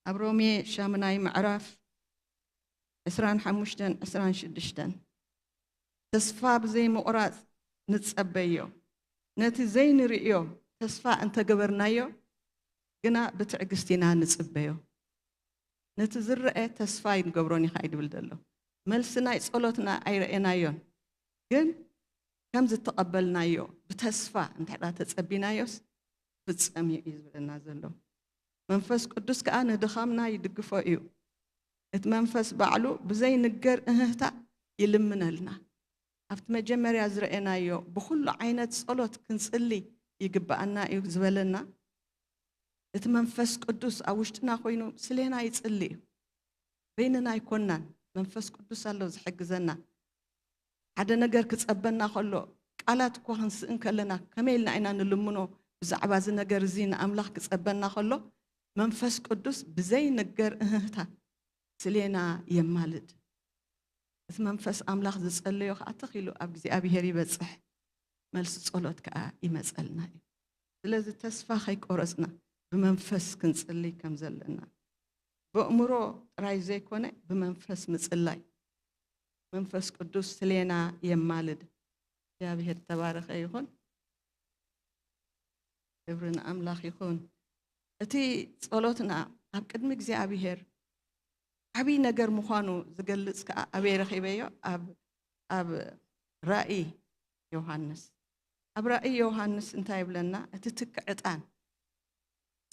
ኣብ ሮሜ ሻምናይ ምዕራፍ ዕስራን ሓሙሽተን ዕስራን ሽዱሽተን ተስፋ ብዘይ ምቑራጽ ንጸበዮ፣ ነቲ ዘይንርእዮ ተስፋ እንተገበርናዮ ግና ብትዕግስቲ ኢና ንጽበዮ። ነቲ ዝረአ ተስፋ ኣይንገብሮን ኢኻ እዩ ድብል ዘሎ። መልሲ ናይ ጸሎትና ኣይረኤናዮን፣ ግን ከም ዝተቐበልናዮ ብተስፋ እንድሕራ ተጸቢናዮስ ፍጸም እዩ እዩ ዝብለና ዘሎ። መንፈስ ቅዱስ ከኣ ንድኻምና ይድግፎ እዩ። እቲ መንፈስ ባዕሉ ብዘይንገር እህህታ ይልምነልና። ኣብቲ መጀመርያ ዝረኤናዮ ብኹሉ ዓይነት ጸሎት ክንጽሊ ይግብኣና እዩ ዝበለና። እቲ መንፈስ ቅዱስ ኣብ ውሽጥና ኮይኑ ስሌና ይጽሊ እዩ። በይንና ኣይኮናን፣ መንፈስ ቅዱስ ኣሎ ዝሕግዘና። ሓደ ነገር ክጸበና ከሎ ቃላት እኳ ክንስእን ከለና ከመይ ኢልና ኢና ንልምኖ? ብዛዕባ እዚ ነገር እዚ ንኣምላኽ ክጸበና ከሎ መንፈስ ቅዱስ ብዘይንገር እህህታ ስሌና የማልድ። እቲ መንፈስ ኣምላኽ ዝጸለዮ ኸዓ ትኽ ኢሉ ኣብ እግዚኣብሔር ይበጽሕ፣ መልሲ ጸሎት ከኣ ይመጸልና እዩ። ስለዚ ተስፋ ከይቆረጽና ብመንፈስ ክንጽሊ ከም ዘለና ብእምሮ ጥራይ ዘይኮነ ብመንፈስ ምጽላይ መንፈስ ቅዱስ ስሌና የማልድ። እግዚኣብሔር ተባረኸ ይኹን። ክብሪ ንኣምላኽ ይኹን። እቲ ጸሎትና ኣብ ቅድሚ እግዚኣብሔር ዓብዪ ነገር ምዃኑ ዝገልጽ ከኣ ኣበይ ረኺበዮ? ኣብ ኣብ ራእይ ዮሃንስ። ኣብ ራእይ ዮሃንስ እንታይ ይብለና? እቲ ትኪ ዕጣን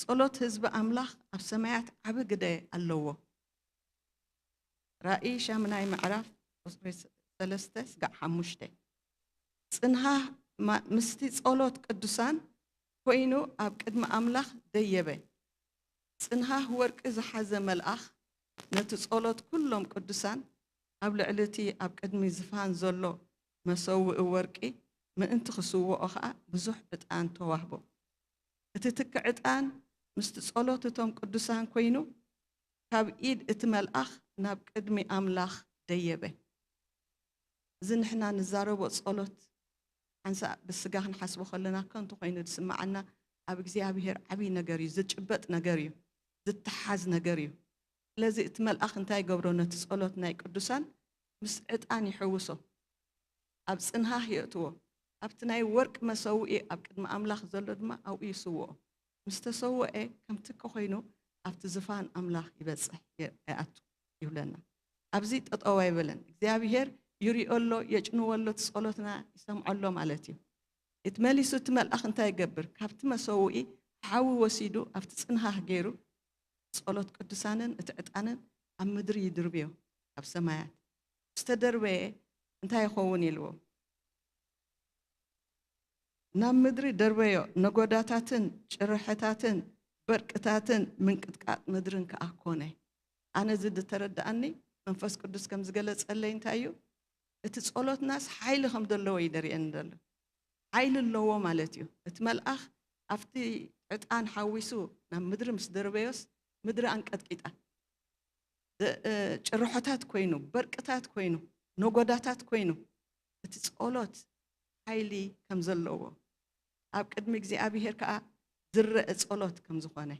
ጸሎት ህዝቢ ኣምላኽ ኣብ ሰማያት ዓቢ ግደ ኣለዎ። ራእይ ሻምናይ ምዕራፍ ቁጽሪ ሰለስተ ስጋዕ ሓሙሽተ። ጽንሃ ምስቲ ጸሎት ቅዱሳን ኮይኑ ኣብ ቅድሚ ኣምላኽ ደየበ። ጽንሃህ ወርቂ ዝሓዘ መልኣኽ ነቲ ጸሎት ኩሎም ቅዱሳን ኣብ ልዕሊ እቲ ኣብ ቅድሚ ዝፋን ዘሎ መሰውኢ ወርቂ ምእንቲ ክስውኦ ኸኣ ብዙሕ ዕጣን ተዋህቦ። እቲ ትኪ ዕጣን ምስቲ ጸሎት እቶም ቅዱሳን ኮይኑ ካብ ኢድ እቲ መልኣኽ ናብ ቅድሚ ኣምላኽ ደየበ። እዚ ንሕና ንዛረቦ ጸሎት ሓንሳእ ብስጋ ክንሓስቦ ከለና ከንቱ ኮይኑ ዝስምዓና፣ ኣብ እግዚኣብሔር ዓብዪ ነገር እዩ፣ ዝጭበጥ ነገር እዩ፣ ዝተሓዝ ነገር እዩ። ስለዚ እቲ መልኣኽ እንታይ ይገብሮ? ነቲ ጸሎት ናይ ቅዱሳን ምስ ዕጣን ይሕውሶ፣ ኣብ ጽንሃህ የእትዎ፣ ኣብቲ ናይ ወርቂ መሰውኢ ኣብ ቅድሚ ኣምላኽ ዘሎ ድማ ኣብኡ ይስውኦ። ምስ ተሰውአ ከምቲ ኮይኑ ኣብቲ ዝፋን ኣምላኽ ይበጽሕ፣ ይኣቱ ይብለና። ኣብዚ ጠጠው ኣይበለን። እግዚኣብሔር ይሪኦ ኣሎ፣ የጭንዎ ኣሎ፣ እቲ ጸሎትና ይሰምዖ ኣሎ ማለት እዩ። እቲ መሊሱ እቲ መልኣኽ እንታይ ይገብር? ካብቲ መሰውኢ ሓዊ ወሲዱ ኣብቲ ጽንሃህ ገይሩ ጸሎት ቅዱሳንን እቲ ዕጣንን ኣብ ምድሪ ይድርብዮ፣ ኣብ ሰማያት። ምስ ተደርበየ እንታይ ይኸውን ኢልዎ? ናብ ምድሪ ደርበዮ፣ ነጎዳታትን ጭርሕታትን በርቅታትን ምንቅጥቃጥ ምድርን ከኣ ኮነ። ኣነ እዚ ዝተረድኣኒ መንፈስ ቅዱስ ከም ዝገለጸለይ እንታይ እዩ? እቲ ጸሎትናስ ሓይሊ ከም ዘለዎ እዩ ደርእየኒ ዘሎ። ሓይሊ ኣለዎ ማለት እዩ። እቲ መልኣኽ ኣብቲ ዕጣን ሓዊሱ ናብ ምድሪ ምስ ደርበዮስ ምድሪ ኣንቀጥቂጣ። ደ-፣ እ፣ ጭርሖታት ኮይኑ፣ በርቅታት ኮይኑ፣ ነጎዳታት ኮይኑ፣ እቲ ጸሎት ሓይሊ ከም ዘለዎ፣ ኣብ ቅድሚ እግዚኣብሔር ከኣ ዝረአ ጸሎት ከም ዝኾነ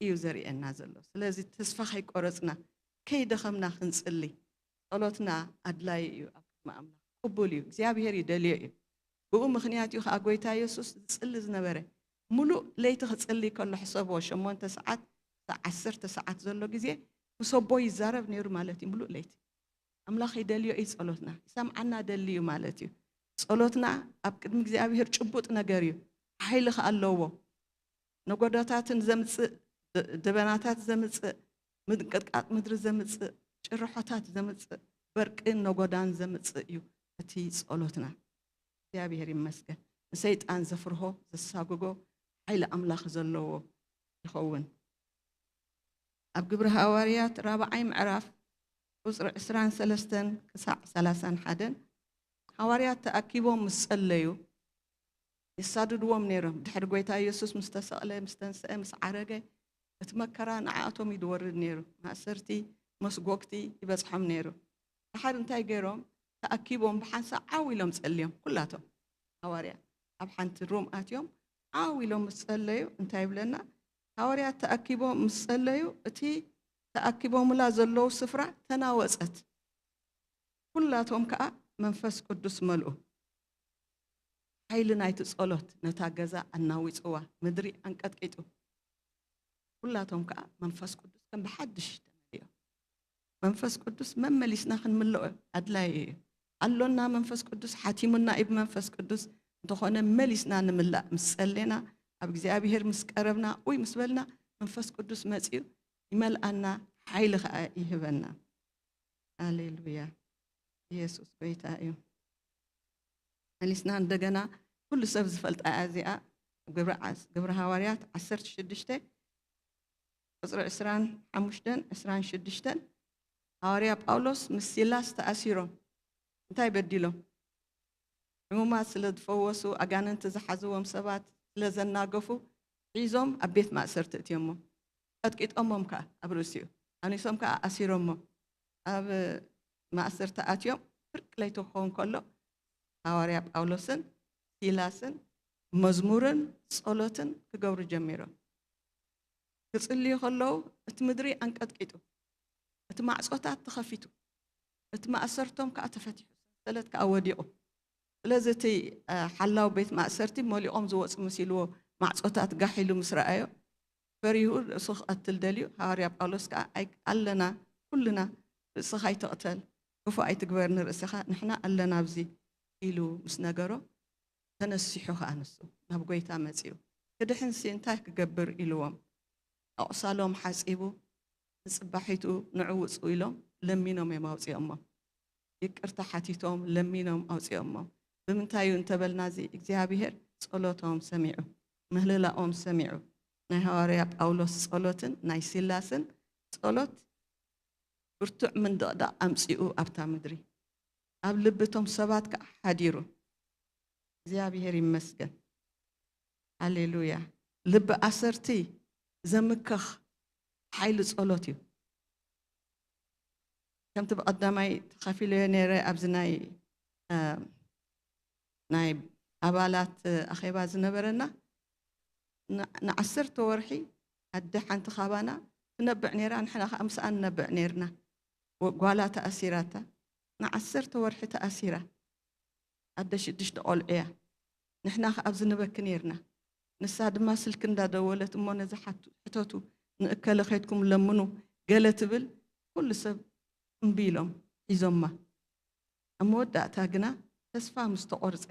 እዩ ዘርእየና ዘሎ። ስለዚ ተስፋ ከይቆረጽና፣ ከይደኸምና ክንጽሊ፣ ጸሎትና ኣድላዪ እዩ ኣብ ቅድሚ ኣምላኽ። ቅቡል እዩ፣ እግዚኣብሔር ይደልዮ እዩ። ብኡ ምኽንያት እዩ ከኣ ጐይታ የሱስ ዝጽሊ ዝነበረ። ምሉእ ለይቲ ክጽሊ ከሎ ሕሰቦ፣ ሸሞንተ ሰዓት፣ ክሳዕ ዓሰርተ ሰዓት ዘሎ ግዜ ምስ ኣቦ ይዛረብ ነይሩ ማለት እዩ፣ ምሉእ ለይቲ። ኣምላኽ ይደልዮ እዩ ጸሎትና፣ ይሰምዓና ደሊ እዩ ማለት እዩ። ጸሎትና ኣብ ቅድሚ እግዚኣብሔር ጭቡጥ ነገር እዩ፣ ሓይሊ ከኣ ኣለዎ። ነጎዳታትን ዘምጽእ፣ ደ-፣ ደበናታት ዘምጽእ፣ ምንቅጥቃጥ ምድሪ ዘምጽእ፣ ጭርሖታት ዘምጽእ፣ በርቅን ነጎዳን ዘምጽእ እዩ እቲ ጸሎትና። እግዚኣብሔር ይመስገን። ንሰይጣን ዘፍርሆ፣ ዘሳግጎ ሓይሊ ኣምላኽ ዘለዎ ይኸውን። ኣብ ግብሪ ሃዋርያት ራብዓይ ምዕራፍ ቁጽሪ ዕስራን ሰለስተን ክሳዕ ሰላሳን ሓደን፣ ሃዋርያት ተኣኪቦም ምስ ጸለዩ፣ የሳድድዎም ነይሮም። ድሕሪ ጐይታ ኢየሱስ ምስ ተሰቕለ፣ ምስ ተንስአ፣ ምስ ዓረገ፣ እቲ መከራ ንዓኣቶም እዩ ዝወርድ ነይሩ። ማእሰርቲ፣ መስጎግቲ ይበጽሖም ነይሩ። ድሓር እንታይ ገይሮም? ተኣኪቦም ብሓንሳእ ዓው ኢሎም ጸልዮም፣ ኩላቶም ሃዋርያት ኣብ ሓንቲ ሩም ኣትዮም ዓው ኢሎም ምስ ጸለዩ እንታይ ይብለና? ሃዋርያት ተኣኪቦም ምስ ጸለዩ፣ እቲ ተኣኪቦምላ ዘለዉ ስፍራ ተናወጸት። ኩላቶም ከኣ መንፈስ ቅዱስ መልኡ። ሓይሊ ናይቲ ጸሎት ነታ ገዛ ኣናዊጽዋ፣ ምድሪ ኣንቀጥቂጡ። ኩላቶም ከኣ መንፈስ ቅዱስ ከም ብሓድሽ ተመሊኦም። መንፈስ ቅዱስ መመሊስና ክንምልኦ ኣድላዪ እዩ። ኣሎና መንፈስ ቅዱስ፣ ሓቲሙና እዩ ብመንፈስ ቅዱስ። እንተኾነ መሊስና ንምላእ ምስ ጸሌና፣ ኣብ እግዚኣብሔር ምስ ቀረብና፣ ኡይ ምስ በልና፣ መንፈስ ቅዱስ መጺኡ ይመልኣና፣ ሓይሊ ከኣ ይህበና። ሃሌሉያ። ኢየሱስ ጎይታ እዩ። መሊስና እንደገና ኩሉ ሰብ ዝፈልጣ እያ እዚኣ። ግብሪ ዓስ-፣ ግብሪ ሃዋርያት ዓሰርተ ሽዱሽተ ቁጽሪ ዕስራን ሓሙሽተን ዕስራን ሽዱሽተን፣ ሃዋርያ ጳውሎስ ምስ ሲላስ ተኣሲሮም። እንታይ በዲሎም? ሕሙማት ስለ ዝፈወሱ፣ ኣጋንንቲ ዝሓዝዎም ሰባት ስለ ዘናገፉ፣ ሒዞም ኣብ ቤት ማእሰርቲ እትዮሞ። ቀጥቂጦሞም ከኣ ኣብ ርእሲኡ። ኣኒሶም ከኣ ኣሲሮሞ። ኣብ ማእሰርቲ ኣትዮም፣ ፍርቂ ለይቲ ክኸውን ከሎ፣ ሃዋርያ ጳውሎስን ሲላስን መዝሙርን ጸሎትን ክገብሩ ጀሚሮም። ክጽልዩ ከለዉ፣ እቲ ምድሪ ኣንቀጥቂጡ፣ እቲ ማዕጾታት ተኸፊቱ፣ እቲ ማእሰርቶም ከኣ ተፈቲሑ፣ ሰንሰለት ከኣ ወዲቑ። ስለዚ እቲ፣ እ፣ ሓላው ቤት ማእሰርቲ መሊቖም ዝወጹ መሲልዎ፣ ማዕጾታት ጋሕ ኢሉ ምስ ረኣዮ፣ ፈሪሁ ርእሱ ክቐትል ደልዩ። ሃዋርያ ጳውሎስ ከኣ፣ ኣይ-፣ ኣለና፣ ኩልና፣ ርእስኻ ኣይትቕተል፣ ክፉእ ኣይትግበር ንርእስኻ፣ ንሕና ኣለና ኣብዚ ኢሉ ምስ ነገሮ፣ ተነሲሑ ከኣ ንሱ ናብ ጐይታ መጺኡ። ክድሕንሲ እንታይ ክገብር ኢልዎም፣ ኣቑሳሎም ሓጺቡ፣ ንጽባሒቱ ንዑ ውጹ ኢሎም ለሚኖም እዮም ኣውጺኦሞ። ይቅርታ ሓቲቶም ለሚኖም ኣውጺኦሞ። ብምንታይ እዩ እንተበልና፣ እዚ እግዚኣብሔር ጸሎቶም ሰሚዑ፣ ምህልላኦም ሰሚዑ። ናይ ሃዋርያ ጳውሎስ ጸሎትን ናይ ሲላስን ጸሎት ብርቱዕ ምንድቕዳቕ ኣምጺኡ ኣብታ ምድሪ፣ ኣብ ልቢ እቶም ሰባት ከኣ ሓዲሩ። እግዚኣብሔር ይመስገን። ሃሌሉያ። ልቢ ኣሰርቲ ዘምክኽ ሓይሊ ጸሎት እዩ። ከምቲ ብቐዳማይ ተኻፊለዮ ነይረ ኣብዚ ናይ እ፣ ናይ ኣባላት ኣኼባ ዝነበረና ን- ንዓሰርተ ወርሒ ኣደ ሓንቲ ካባና ትነብዕ ነይራ። ንሕና ከዓ ምስኣ ንነብዕ ነይርና። ወ- ጓላ ተኣሲራታ ንዓሰርተ ወርሒ ተኣሲራ። ኣደ ሽዱሽተ ቆልዑ እያ። ንሕና ከዓ ኣብዚ ንበኪ ነይርና። ንሳ ድማ ስልኪ እንዳደወለት እሞ ነዚ ሓቱ- ሕተቱ ንእከለ ከይድኩም ለምኑ ገለ ትብል። ኩሉ ሰብ እምቢ ኢሎም ሒዞማ። ኣብ መወዳእታ ግና ተስፋ ምስ ተቖርጸ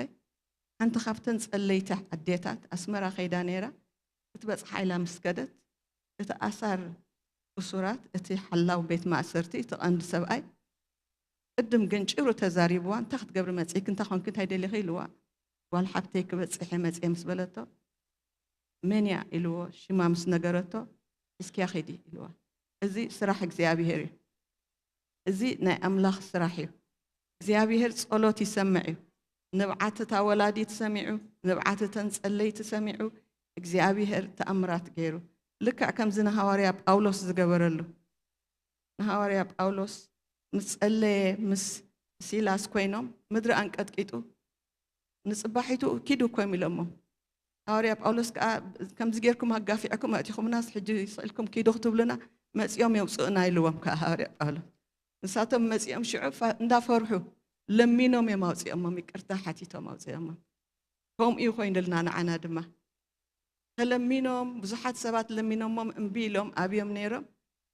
ሓንቲ ካብተን ጸለይቲ ኣዴታት ኣስመራ ከይዳ ነይራ ክትበጽሓ ኢላ ምስ ከደት እቲ ኣሳር እሱራት እቲ ሓላው ቤት ማእሰርቲ እቲ ቀንዲ ሰብኣይ ቅድም ገንጭሩ ተዛሪብዋ እንታይ ክትገብሪ መጺእኪ እንታይ ኮንኪ እንታይ ደሊኺ ኢልዋ ጓል ሓብተይ ክበጽሕ እየ መጺአ ምስ በለቶ መን እያ ኢልዎ ሽማ ምስ ነገረቶ እስኪያ ኺዲ ኢልዋ እዚ ስራሕ እግዚኣብሄር እዩ እዚ ናይ ኣምላኽ ስራሕ እዩ እግዚኣብሄር ጸሎት ይሰምዕ እዩ ንብዓት እታ ወላዲት ሰሚዑ ንብዓት እተን ጸለይቲ ሰሚዑ እግዚኣብሄር ተኣምራት ገይሩ ልክዕ ከምዚ ንሃዋርያ ጳውሎስ ዝገበረሉ ንሃዋርያ ጳውሎስ ምስ ጸለየ ምስ ሲላስ ኮይኖም ምድሪ ኣንቀጥቂጡ ንጽባሒቱ ኪዱ እኮ እዮም ኢሎሞ ሃዋርያ ጳውሎስ ከዓ ከምዚ ጌርኩም ኣጋፊዕኩም ኣእቲኹምናስ ሕጂ ስኢልኩም ኪዱ ክትብሉና መጺኦም የውፅኡና ኢልዎም ከዓ ሃዋርያ ጳውሎስ ንሳቶም መጺኦም ሽዑ እንዳፈርሑ ለሚኖም እዮም ኣውፅኦሞም ይቅርታ ሓቲቶም ኣውፅኦሞም ከምኡ እዩ ኮይኑልና ንዓና ድማ ተለሚኖም ብዙሓት ሰባት ለሚኖሞም እምቢ ኢሎም ኣብዮም ነይሮም።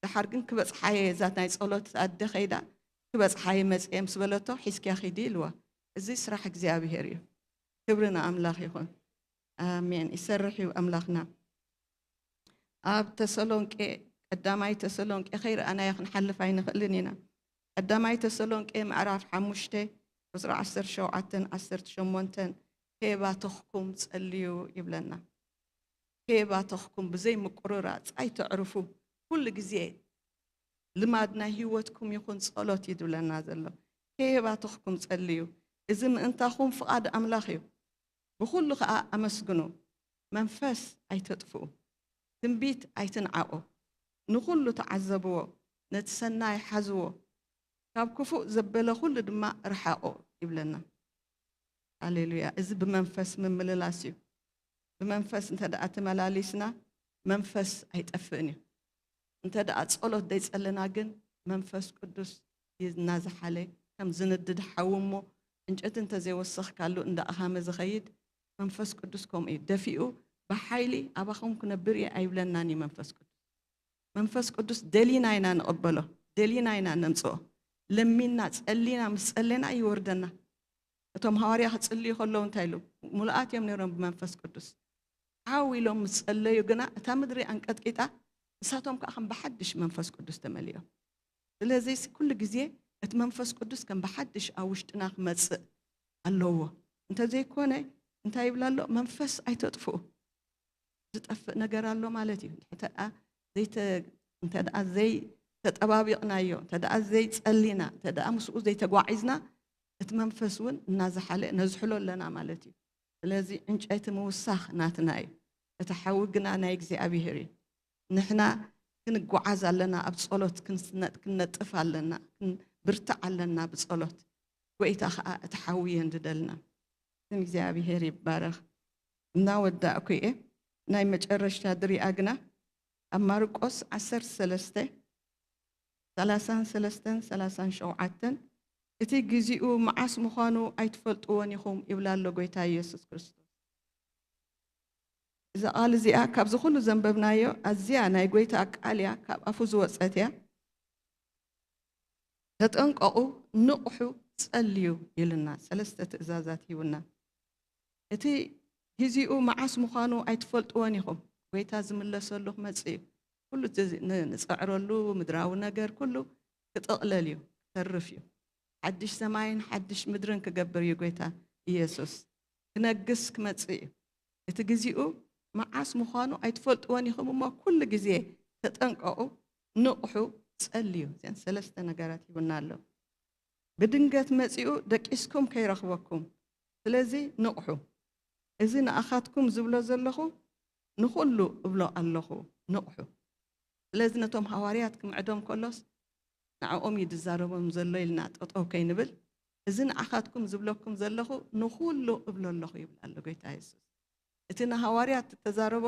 ደሓር ግን ክበጽሓየ እዛ ናይ ጸሎት ኣደ ከይዳ ክበጽሓየ መጽየ ምስ በለቶ ሒዝኪያ ኺዲ ኢልዋ። እዚ ስራሕ እግዚኣብሄር እዩ። ክብሪ ንኣምላኽ ይኹን። ኣሜን። ይሰርሕ እዩ ኣምላኽና። ኣብ ተሰሎንቄ ቀዳማይ ተሰሎንቄ ከይረኣናዮ ክንሓልፍ ኣይንኽእልን ኢና። ቀዳማይ ተሰሎንቄ ምዕራፍ ሓሙሽተ ቁፅሪ ዓሰርተ ሸውዓተን ዓሰርተ ሸሞንተን ከየባተኽኩም ጸልዩ ይብለና። ከየባተኽኩም ብዘይ ምቁርራፅ ኣይተዕርፉ። ኩሉ ግዜ ልማድ ናይ ህይወትኩም ይኹን ጸሎት እዩ ዝብለና ዘሎ። ከየባተኽኩም ጸልዩ። እዚ ምእንታኹም ፍቓድ ኣምላኽ እዩ። ብኹሉ ኸዓ ኣመስግኑ። መንፈስ ኣይተጥፍኡ። ትንቢት ኣይትንዓቑ። ንኹሉ ተዓዘብዎ። ነቲ ሰናይ ሓዝዎ። ካብ ክፉእ ዘበለ ኩሉ ድማ ርሓቑ ይብለና። ሃሌሉያ። እዚ ብመንፈስ ምምልላስ እዩ። ብመንፈስ እንተ ደኣ ተመላሊስና መንፈስ ኣይጠፍእን እዩ። እንተ ደኣ ጸሎት ዘይጸለና ግን መንፈስ ቅዱስ እናዝሓለ ከም ዝንድድ ሓዊ እሞ ዕንጨቲ እንተ ዘይወሰኽካሉ እንዳኣኻመ ዝኸይድ መንፈስ ቅዱስ ከምኡ እዩ። ደፊኡ ብሓይሊ ኣባኹም ክነብር እየ ኣይብለናን እዩ መንፈስ ቅዱስ። መንፈስ ቅዱስ ደሊና ኢና ንቕበሎ፣ ደሊና ኢና ነምጽኦ። ለሚና ጸሊና ምስ ጸለና ይወርደና። እቶም ሃዋርያ ክጽልዩ ከለዉ እንታይ ኢሉ? ምሉኣት እዮም ነይሮም ብመንፈስ ቅዱስ። ዓው ኢሎም ምስ ጸለዩ ግና እታ ምድሪ ኣንቀጥቂጣ፣ ንሳቶም ከኣ ከም ብሓድሽ መንፈስ ቅዱስ ተመሊኦም። ስለዚ ኩሉ ግዜ እቲ መንፈስ ቅዱስ ከም ብሓድሽ ኣብ ውሽጥና ክመጽእ ኣለዎ። እንተዘይኮነ እንታይ ይብል ኣሎ? መንፈስ ኣይተጥፍኡ። ዝጠፍእ ነገር ኣሎ ማለት እዩ። እንተ ደኣ ዘይተ- እንተ ደኣ ዘይተጠባቢቕናዮ፣ እንተ ደኣ ዘይጸሊና፣ እንተ ደኣ ምስኡ ዘይተጓዒዝና እቲ መንፈስ እውን እናዝሓለ ነዝሕሎ ኣለና ማለት እዩ። ስለዚ ዕንጨይቲ ምውሳኽ ናትና እዩ። እቲ ሓዊ ግና ናይ እግዚኣብሄር እዩ። ንሕና ክንጓዓዝ ኣለና፣ ኣብ ጸሎት ክንስነ- ክንነጥፍ ኣለና፣ ክንብርታዕ ኣለና ብጸሎት። ጎይታ ኸዓ እቲ ሓዊ የንድደልና። ስም እግዚኣብሄር ይባረኽ። እናወዳእኩ እየ። ናይ መጨረሽታ ድሪኣ ግና ኣብ ማርቆስ ዓሰርተ ሰለስተ ሰላሳን ሰለስተን ሰላሳን ሸውዓተን እቲ ግዚኡ መዓስ ምዃኑ ኣይትፈልጥዎን ኢኹም ይብላ ኣሎ ጎይታ ኢየሱስ ክርስቶስ። እዛ ቃል እዚኣ ካብዚ ኩሉ ዘንበብናዮ ኣዝያ ናይ ጎይታ ቃል እያ፣ ካብ ኣፉ ዝወጸት እያ። ተጠንቀቑ፣ ንቕሑ፣ ጸልዩ ኢልና ሰለስተ ትእዛዛት ሂቡና። እቲ ግዚኡ መዓስ ምዃኑ ኣይትፈልጥዎን ኢኹም። ጎይታ ዝምለሰሉ ክመጽእ እዩ። ኩሉ እቲ ን- ንጸዕረሉ ምድራዊ ነገር ኩሉ ክጥቕለል እዩ፣ ክተርፍ እዩ። ሓድሽ ሰማይን ሓድሽ ምድርን ክገብር እዩ ጎይታ ኢየሱስ። ክነግስ ክመጽእ እዩ። እቲ ግዚኡ መዓስ ምዃኑ ኣይትፈልጥዎን ኢኹም እሞ ኩሉ ግዜ ተጠንቀቑ፣ ንቕሑ፣ ጸልዩ። እዘን ሰለስተ ነገራት ሂቡና ኣሎ። ብድንገት መጺኡ ደቂስኩም ከይረኽበኩም። ስለዚ ንቕሑ። እዚ ንኣኻትኩም ዝብሎ ዘለኹ ንኹሉ እብሎ ኣለኹ፣ ንቕሑ። ስለዚ ነቶም ሃዋርያት ክምዕዶም ከሎስ ንዕኦም እዩ ዝዛረቦም ዘሎ ኢልና ጠጠው ከይንብል፣ እዚ ንዓኻትኩም ዝብለኩም ዘለኹ ንኹሉ እብሎ ኣለኹ ይብል ኣሎ ጎይታ የሱስ። እቲ ንሃዋርያት እተዛረቦ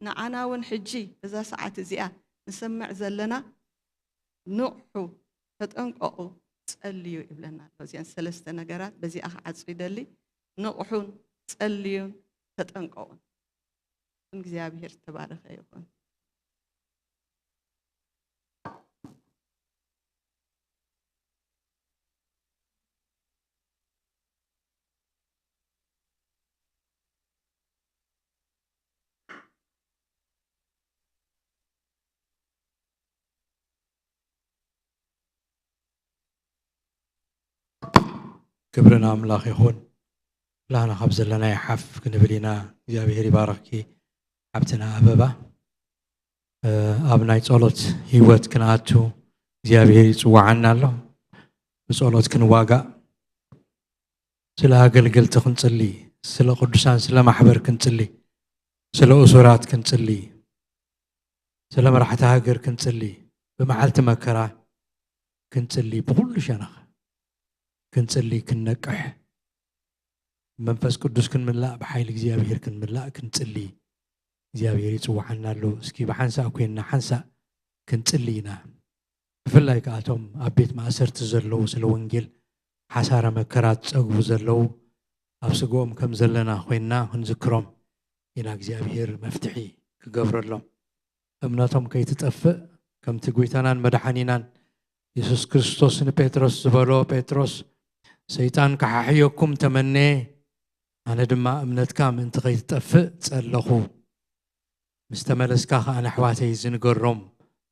ንዓና እውን ሕጂ እዛ ሰዓት እዚኣ ንሰምዕ ዘለና ንቕሑ፣ ተጠንቀቑ፣ ጸልዩ ይብለና ኣሎ። እዚኣን ሰለስተ ነገራት በዚኣ ክዓጹ ይደሊ። ንቕሑን ጸልዩን ተጠንቀቑን። ስም እግዚኣብሔር ዝተባረኸ ይኹን። ክብሪ ንኣምላኽ ይኹን። ላህና ካብ ዘለናዮ ሓፍ ክንብል ኢና። እግዚኣብሔር ይባረኽኪ ሓብትና ኣበባ። ኣብ ናይ ጸሎት ህይወት ክንኣቱ እግዚኣብሔር ይጽውዓና ኣሎ። ብጸሎት ክንዋጋእ፣ ስለ ኣገልገልቲ ክንጽሊ፣ ስለ ቅዱሳን፣ ስለ ማሕበር ክንጽሊ፣ ስለ እሱራት ክንጽሊ፣ ስለ መራሕቲ ሃገር ክንጽሊ፣ ብመዓልቲ መከራ ክንጽሊ፣ ብኹሉ ሸነኽ ክንጽሊ፣ ክንነቅሕ፣ መንፈስ ቅዱስ ክንምላእ፣ ብሓይሊ እግዚኣብሔር ክንምላእ ክንጽሊ እግዚኣብሔር ይጽውዓና ኣሎ። እስኪ ብሓንሳእ ኮይንና ሓንሳእ ክንጽሊ ኢና። ብፍላይ ከኣቶም ኣብ ቤት ማእሰርቲ ዘለዉ ስለ ወንጌል ሓሳረ መከራ ዝጸግቡ ዘለዉ ኣብ ስግኦም ከም ዘለና ኮይንና ክንዝክሮም ኢና እግዚኣብሔር መፍትሒ ክገብረሎም። እምነቶም ከይትጠፍእ ከምቲ ጎይታናን መድሓኒናን የሱስ ክርስቶስ ንጴጥሮስ ዝበሎ፣ ጴጥሮስ ሰይጣን ክሓሕየኩም ተመነየ፣ ኣነ ድማ እምነትካ ምእንቲ ከይትጠፍእ ጸለኹ። ምስ ተመለስካ ከኣ ንኣሕዋተይ ዝንገሮም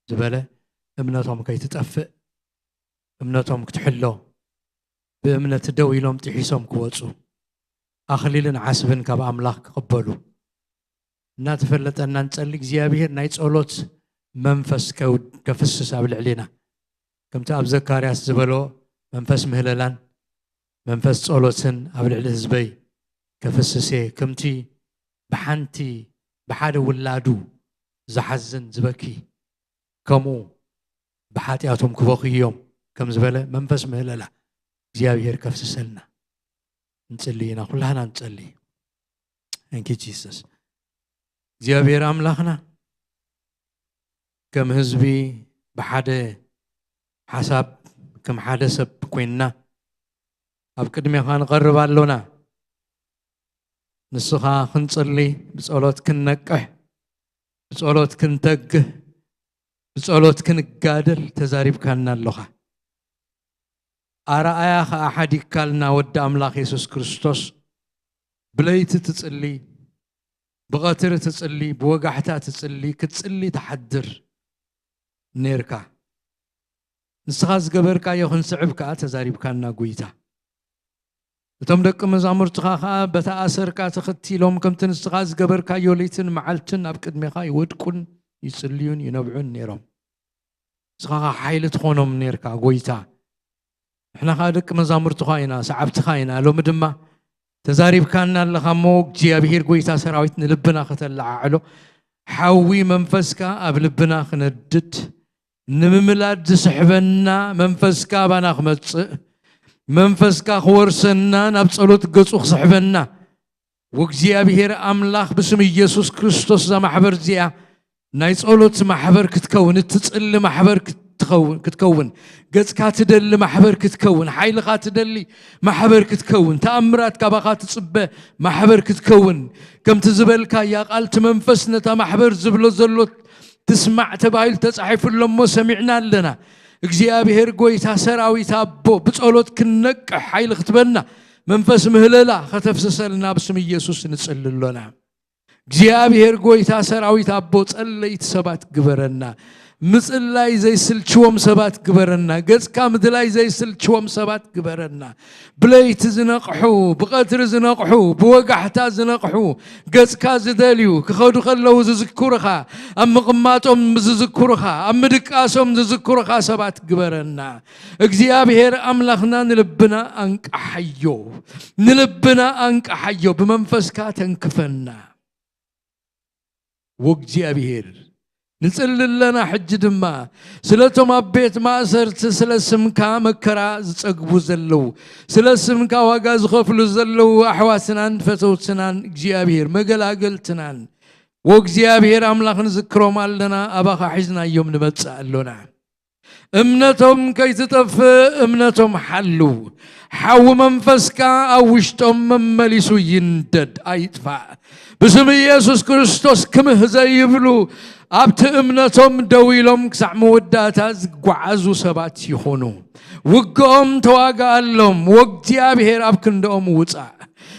ዝበለ፣ እምነቶም ከይትጠፍእ፣ እምነቶም ክትሕሎ፣ ብእምነት ደው ኢሎም ጥሒሶም ክወጹ፣ ኣኽሊልን ዓስብን ካብ ኣምላኽ ክቕበሉ እናተፈለጠና ንጸሊ እግዚኣብሔር ናይ ጸሎት መንፈስ ከው- ከፍስስ ኣብ ልዕሌና። ከምቲ ኣብ ዘካርያስ ዝበሎ መንፈስ ምህለላን መንፈስ ጸሎትን ኣብ ልዕሊ ህዝበይ ከፍስስ እየ። ከምቲ ብሓንቲ ብሓደ ውላዱ ዝሓዝን ዝበኪ ከምኡ ብሓጢኣቶም ክበኽዩ እዮም ከም ዝበለ መንፈስ ምህለላ እግዚኣብሔር ከፍስሰልና። ንጽሊ ኢና፣ ኩላህና ንጸሊ። Thank you Jesus። እግዚኣብሔር ኣምላኽና ከም ህዝቢ ብሓደ ሓሳብ ከም ሓደ ሰብ ኮይንና ኣብ ቅድሜኻ ንቐርብ ኣሎና። ንስኻ ክንጽሊ፣ ብጸሎት ክንነቅሕ፣ ብጸሎት ክንተግህ፣ ብጸሎት ክንጋደል ተዛሪብካና ኣሎኻ። ኣረኣያ ኸኣ ሓዲግካልና ወዲ ኣምላኽ የሱስ ክርስቶስ ብለይቲ ትጽሊ፣ ብቐትሪ ትጽሊ፣ ብወጋሕታ ትጽሊ፣ ክትጽሊ ትሓድር ኔርካ። ንስኻ ዝገበርካዮ ክንስዕብ ከኣ ተዛሪብካና ጎይታ። እቶም ደቂ መዛሙርትኻ ኸኣ በታ ኣሰርካ ተኸቲሎም ከምቲ ንስኻ ዝገበርካዮ ለይትን መዓልትን ኣብ ቅድሜኻ ይወድቁን ይጽልዩን ይነብዑን ኔሮም። ንስኻ ኸኣ ሓይሊ ትኾኖም ኔርካ ጎይታ። ንሕና ኸኣ ደቂ መዛሙርትኻ ኢና፣ ሰዓብትኻ ኢና። ሎሚ ድማ ተዛሪብካና ኣለኻ እሞ እግዚኣብሔር ጎይታ ሰራዊት ንልብና ከተለዓዕሎ ሓዊ መንፈስካ ኣብ ልብና ክነድድ ንምምላድ ዝስሕበና መንፈስካ ኣባና ክመጽእ መንፈስካ ክወርሰና ናብ ጸሎት ገጹ ክስሕበና ወእግዚኣብሔር ኣምላኽ ብስም ኢየሱስ ክርስቶስ እዛ ማሕበር እዚኣ ናይ ጸሎት ማሕበር ክትከውን እትጽሊ ማሕበር ክትከውን ገጽካ ትደሊ ማሕበር ክትከውን ሓይልኻ ትደሊ ማሕበር ክትከውን ተኣምራት ካባኻ ትጽበ ማሕበር ክትከውን ከምቲ ዝበልካያ ቃል እቲ መንፈስ ነታ ማሕበር ዝብሎ ዘሎ ትስማዕ ተባሂሉ ተጻሒፉ ኣሎ እሞ ሰሚዕና ኣለና እግዚኣብሔር ጎይታ ሰራዊት ኣቦ ብጸሎት ክንነቅሕ ሓይሊ ክትበና መንፈስ ምህለላ ከተፍስሰልና ብስም ኢየሱስ ንጽሊ ኣሎና እግዚኣብሔር ጎይታ ሰራዊት ኣቦ ጸለይቲ ሰባት ግበረና ምጽላይ ዘይስልችዎም ሰባት ግበረና ገጽካ ምድላይ ዘይስልችዎም ሰባት ግበረና ብለይቲ ዝነቕሑ ብቐትሪ ዝነቕሑ ብወጋሕታ ዝነቕሑ ገጽካ ዝደልዩ ክኸዱ ከለዉ ዝዝክሩኻ ኣብ ምቕማጦም ዝዝክሩኻ ኣብ ምድቃሶም ዝዝክሩኻ ሰባት ግበረና እግዚኣብሔር ኣምላኽና ንልብና ኣንቃሓዮ ንልብና ኣንቃሓዮ ብመንፈስካ ተንክፈና ወእግዚኣብሔር ንጽሊ ኣለና። ሕጂ ድማ ስለቶም ኣብ ቤት ማእሰርቲ ስለ ስምካ መከራ ዝጸግቡ ዘለዉ፣ ስለ ስምካ ዋጋ ዝኸፍሉ ዘለዉ ኣሕዋትናን ፈተውትናን እግዚኣብሔር መገላገልትናን ወእግዚኣብሔር ኣምላኽ ንዝክሮም ኣለና። ኣባኻ ሒዝናዮም ንመጽእ ኣሎና። እምነቶም ከይትጠፍእ እምነቶም ሓሉ። ሓዊ መንፈስካ ኣብ ውሽጦም መመሊሱ ይንደድ ኣይጥፋእ። ብስም ኢየሱስ ክርስቶስ ክምህ ዘይብሉ ኣብቲ እምነቶም ደው ኢሎም ክሳዕ መወዳእታ ዝጓዓዙ ሰባት ይኹኑ። ውግኦም ተዋግኣሎም፣ ወእግዚኣብሔር ኣብ ክንድኦም ውጻእ።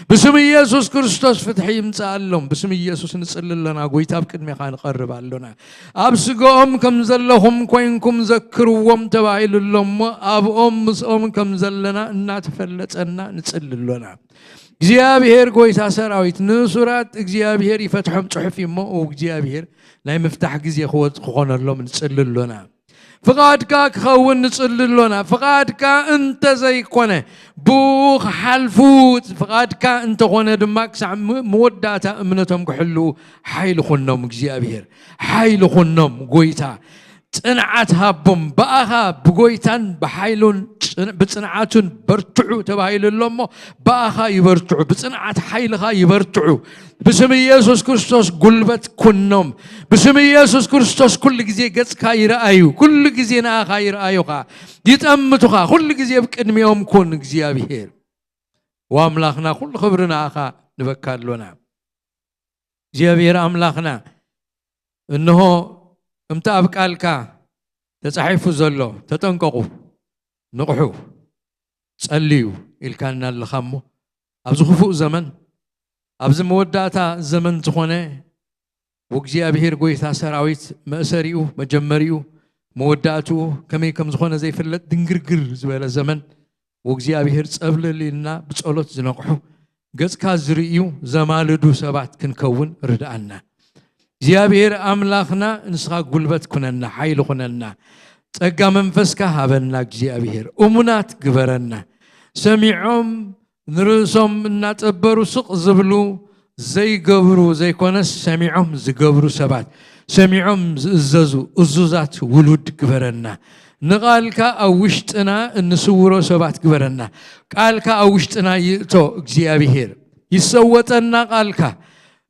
ብስም ኢየሱስ ክርስቶስ ፍትሒ ይምጻኣሎም። ብስም ኢየሱስ ንጽሊ ኣሎና። ጎይታ ኣብ ቅድሜኻ ንቐርብ ኣሎና። ኣብ ስጋኦም ከም ዘለኹም ኮይንኩም ዘክርዎም ተባሂሉ ኣሎ እሞ ኣብኦም ምስኦም ከም ዘለና እናተፈለጠና ንጽሊ ኣሎና። እግዚኣብሔር ጎይታ ሰራዊት ንእሱራት እግዚኣብሔር ይፈትሖም ጽሑፍ እዩ እሞ እግዚኣብሔር ናይ ምፍታሕ ግዜ ክወጽ ክኾነሎም ንጽሊ ኣሎና። ፍቓድካ ክኸውን ንጽሊ ኣሎና። ፍቓድካ እንተዘይኮነ ብኡ ክሓልፉ፣ ፍቓድካ እንተኾነ ድማ ክሳዕ ም- መወዳእታ እምነቶም ክሕልዉ ሓይሊ ኩኖም እግዚኣብሔር፣ ሓይሊ ኩኖም ጎይታ። ጽንዓት ሃቦም። ብኣኻ ብጎይታን ብሓይሉን ጽን- ብጽንዓቱን በርትዑ ተባሂሉ ኣሎ እሞ ብኣኻ ይበርትዑ፣ ብጽንዓት ሓይልኻ ይበርትዑ። ብስም ኢየሱስ ክርስቶስ ጉልበት ኩኖም። ብስም ኢየሱስ ክርስቶስ ኩሉ ግዜ ገጽካ ይረኣዩ፣ ኩሉ ግዜ ንኣኻ ይረኣዩኻ፣ ይጠምቱኻ። ኩሉ ግዜ ኣብ ቅድሚኦም ኩን እግዚኣብሔር። ወኣምላኽና ኩሉ ክብሪ ንኣኻ ንበካ ኣሎና። እግዚኣብሔር ኣምላኽና እንሆ ከምቲ ኣብ ቃልካ ተጻሒፉ ዘሎ ተጠንቀቑ፣ ንቕሑ፣ ጸልዩ ኢልካና ኣለኻ እሞ ኣብዚ ክፉእ ዘመን ኣብዚ መወዳእታ ዘመን ዝኾነ ወእግዚኣብሔር ጎይታ ሰራዊት መእሰሪኡ መጀመሪኡ መወዳእትኡ ከመይ ከም ዝኾነ ዘይፍለጥ ድንግርግር ዝበለ ዘመን ወእግዚኣብሔር ጸብለል ኢልና ብጸሎት ዝነቕሑ ገጽካ ዝርእዩ ዘማልዱ ሰባት ክንከውን ርድኣና። እግዚኣብሔር ኣምላኽና ንስኻ ጉልበት ኩነና፣ ሓይሊ ኩነና፣ ጸጋ መንፈስካ ሃበና። እግዚኣብሔር እሙናት ግበረና። ሰሚዖም ንርእሶም እናጠበሩ ስቕ ዝብሉ ዘይገብሩ ዘይኮነስ ሰሚዖም ዝገብሩ ሰባት፣ ሰሚዖም ዝእዘዙ እዙዛት ውሉድ ግበረና። ንቓልካ ኣብ ውሽጥና እንስውሮ ሰባት ግበረና። ቃልካ ኣብ ውሽጥና ይእቶ እግዚኣብሔር። ይሰወጠና ቃልካ።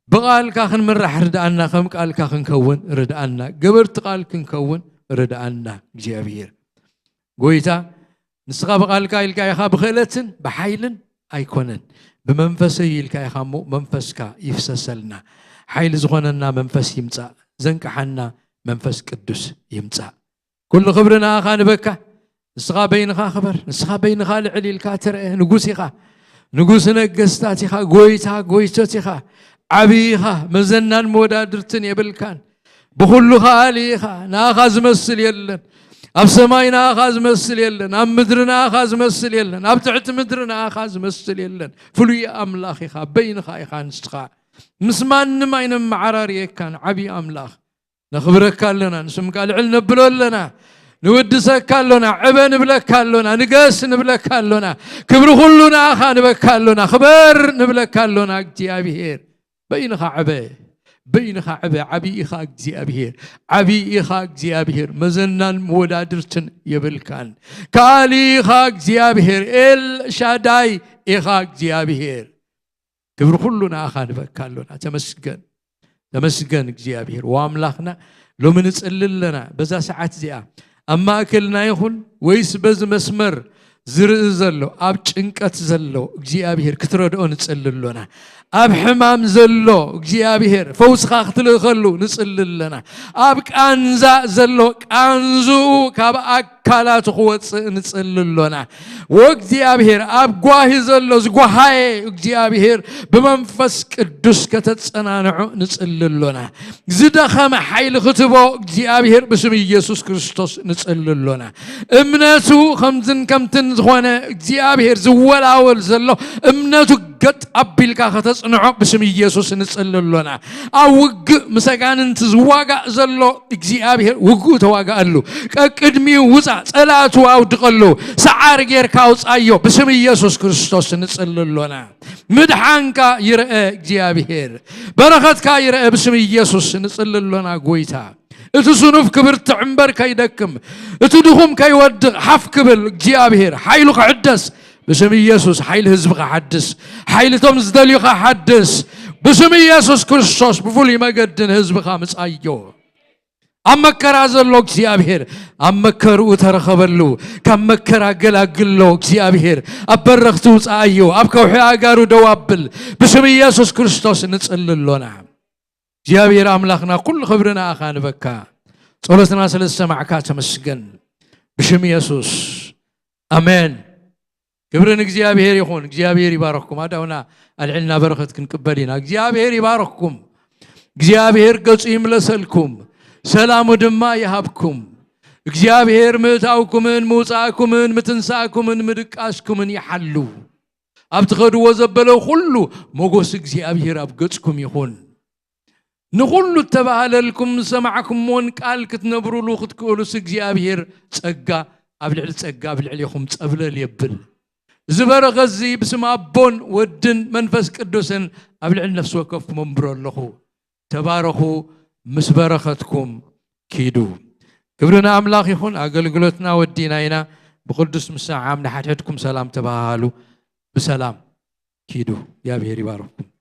ብቓልካ ክንምራሕ ርድኣና፣ ከም ቃልካ ክንከውን ርድኣና፣ ገበርቲ ቃል ክንከውን ርድኣና እግዚኣብሔር። ጎይታ ንስኻ ብቓልካ ኢልካ ኢኻ፣ ብኽእለትን ብሓይልን ኣይኮነን፣ ብመንፈሰይ ኢልካ ኢኻ እሞ መንፈስካ ይፍሰሰልና። ሓይሊ ዝኾነና መንፈስ ይምጻእ፣ ዘንቅሓና መንፈስ ቅዱስ ይምጻእ። ኩሉ ክብሪ ንኣኻ ንበካ። ንስኻ በይንኻ ክበር፣ ንስኻ በይንኻ ልዕል ኢልካ ትርአ ንጉስ ኢኻ፣ ንጉስ ነገስታት ኢኻ፣ ጎይታ ጎይቶት ኢኻ፣ ዓብዪ ኢኻ፣ መዘናን መወዳድርትን የብልካን። ብኹሉ ከኣሊ ኢኻ፣ ንኣኻ ዝመስል የለን። ኣብ ሰማይ ንኣኻ ዝመስል የለን፣ ኣብ ምድሪ ንኣኻ ዝመስል የለን፣ ኣብ ትሕቲ ምድሪ ንኣኻ ዝመስል የለን። ፍሉይ ኣምላኽ ኢኻ፣ በይንኻ ኢኻ ንስኻ። ምስ ማንም ኣይነመዓራርየካን፣ ዓብዪ ኣምላኽ። ነኽብረካ ኣለና፣ ንስምካ ልዕል ነብሎ ኣለና፣ ንውድሰካ ኣሎና፣ ዕበ ንብለካ ኣሎና፣ ንገስ ንብለካ ኣሎና፣ ክብሪ ኩሉ ንኣኻ ንበካ ኣሎና፣ ክበር ንብለካ ኣሎና። እግዚኣብሔር በይንኻ ዕበ፣ በይንኻ ዕበ። ዓብዪ ኢኻ እግዚኣብሔር፣ ዓብዪ ኢኻ እግዚኣብሔር፣ መዘናን መወዳድርትን የብልካን። ከኣሊ ኢኻ እግዚኣብሔር፣ ኤል ሻዳይ ኢኻ እግዚኣብሔር። ክብሪ ኩሉ ንኣኻ ንበካ ኣሎና። ተመስገን፣ ተመስገን እግዚኣብሔር ወኣምላኽና። ሎሚ ንጽሊ ኣለና በዛ ሰዓት እዚኣ ኣብ ማእከልና ይኹን ወይስ በዚ መስመር ዝርኢ ዘሎ ኣብ ጭንቀት ዘሎ እግዚኣብሔር ክትረድኦ ንጽሊ ኣሎና። ኣብ ሕማም ዘሎ እግዚኣብሔር ፈውስኻ ክትልእኸሉ ንጽሊ ኣለና። ኣብ ቃንዛ ዘሎ ቃንዝኡ ካብ ኣካላቱ ክወጽእ ንጽሊ ኣሎና። ወእግዚኣብሔር ኣብ ጓሂ ዘሎ ዝጓሃየ እግዚኣብሔር ብመንፈስ ቅዱስ ከተጸናንዖ ንጽሊ ኣሎና። ዝደኸመ ሓይሊ ክትቦ እግዚኣብሔር ብስም ኢየሱስ ክርስቶስ ንጽሊ ኣሎና። እምነቱ ከምዝን ከምትን ዝኾነ እግዚኣብሔር ዝወላወል ዘሎ እምነቱ ገጥ ኣቢልካ ከተጽንዖ ብስም ኢየሱስ ንጽሊ ኣሎና። ኣብ ውግእ ምስ ኣጋንንቲ ዝዋጋእ ዘሎ እግዚኣብሔር ውግኡ ተዋጋኣሉ። ቀቅድሚኡ ውጻእ፣ ጸላእቱ ኣውድቐሉ። ሰዓሪ ጌርካ ኣውጻዮ ብስም ኢየሱስ ክርስቶስ ንጽሊ ኣሎና። ምድሓንካ ይርአ እግዚኣብሔር፣ በረኸትካ ይርአ ብስም ኢየሱስ ንጽሊ ኣሎና። ጎይታ እቲ ስኑፍ ክብርትዕ እምበር ከይደክም፣ እቲ ድኹም ከይወድቕ ሓፍ ክብል እግዚኣብሔር ሓይሉ ክሕደስ ብስም ኢየሱስ ሓይሊ ህዝብኻ ሓድስ፣ ሓይሊ እቶም ዝደልዩኻ ሓድስ ብስም ኢየሱስ ክርስቶስ ብፍሉይ መገድን ህዝብኻ ምጻዮ። ኣብ መከራ ዘሎ እግዚኣብሔር ኣብ መከርኡ ተረኸበሉ፣ ካብ መከራ ገላግሎ እግዚኣብሔር ኣብ በረኽቲ ውፅኣዮ፣ ኣብ ከውሒ ኣጋሩ ደው ኣብል ብስም ኢየሱስ ክርስቶስ ንጽሊ ኣሎና። እግዚኣብሔር ኣምላኽና ኩሉ ክብሪ ንኣኻ ንበካ። ጸሎትና ስለ ዝሰማዕካ ተመስገን ብሽም ኢየሱስ ኣሜን። ክብሪ ንእግዚኣብሔር ይኹን። እግዚኣብሔር ይባረኽኩም ኣዳውና። ኣልዕልና በረኸት ክንቅበል ኢና። እግዚኣብሔር ይባረኽኩም። እግዚኣብሔር ገጹ ይምለሰልኩም፣ ሰላሙ ድማ ይሃብኩም። እግዚኣብሔር ምእታውኩምን ምውፃእኩምን ምትንሳእኩምን ምድቃስኩምን ይሓሉ። ኣብ ትኸድዎ ዘበለ ኩሉ ሞጎስ እግዚኣብሔር ኣብ ገጽኩም ይኹን። ንኹሉ እተባህለልኩም ዝሰማዕኩምዎን ቃል ክትነብሩሉ ክትክእሉስ እግዚኣብሔር ጸጋ ኣብ ልዕሊ ጸጋ ኣብ ልዕሌኹም ጸብለል የብል። እዚ በረኸት እዚ ብስም ኣቦን ወድን መንፈስ ቅዱስን ኣብ ልዕሊ ነፍሲ ወከፍኩም ኣንብሮ ኣለኹ። ተባረኹ፣ ምስ በረኸትኩም ኪዱ። ክብሪ ንኣምላኽ ይኹን። ኣገልግሎትና ወዲና ኢና። ብቅዱስ ምሳዓም ንሓድሕድኩም ሰላም ተባሃሉ። ብሰላም ኪዱ። እግዚኣብሔር ይባርኩም።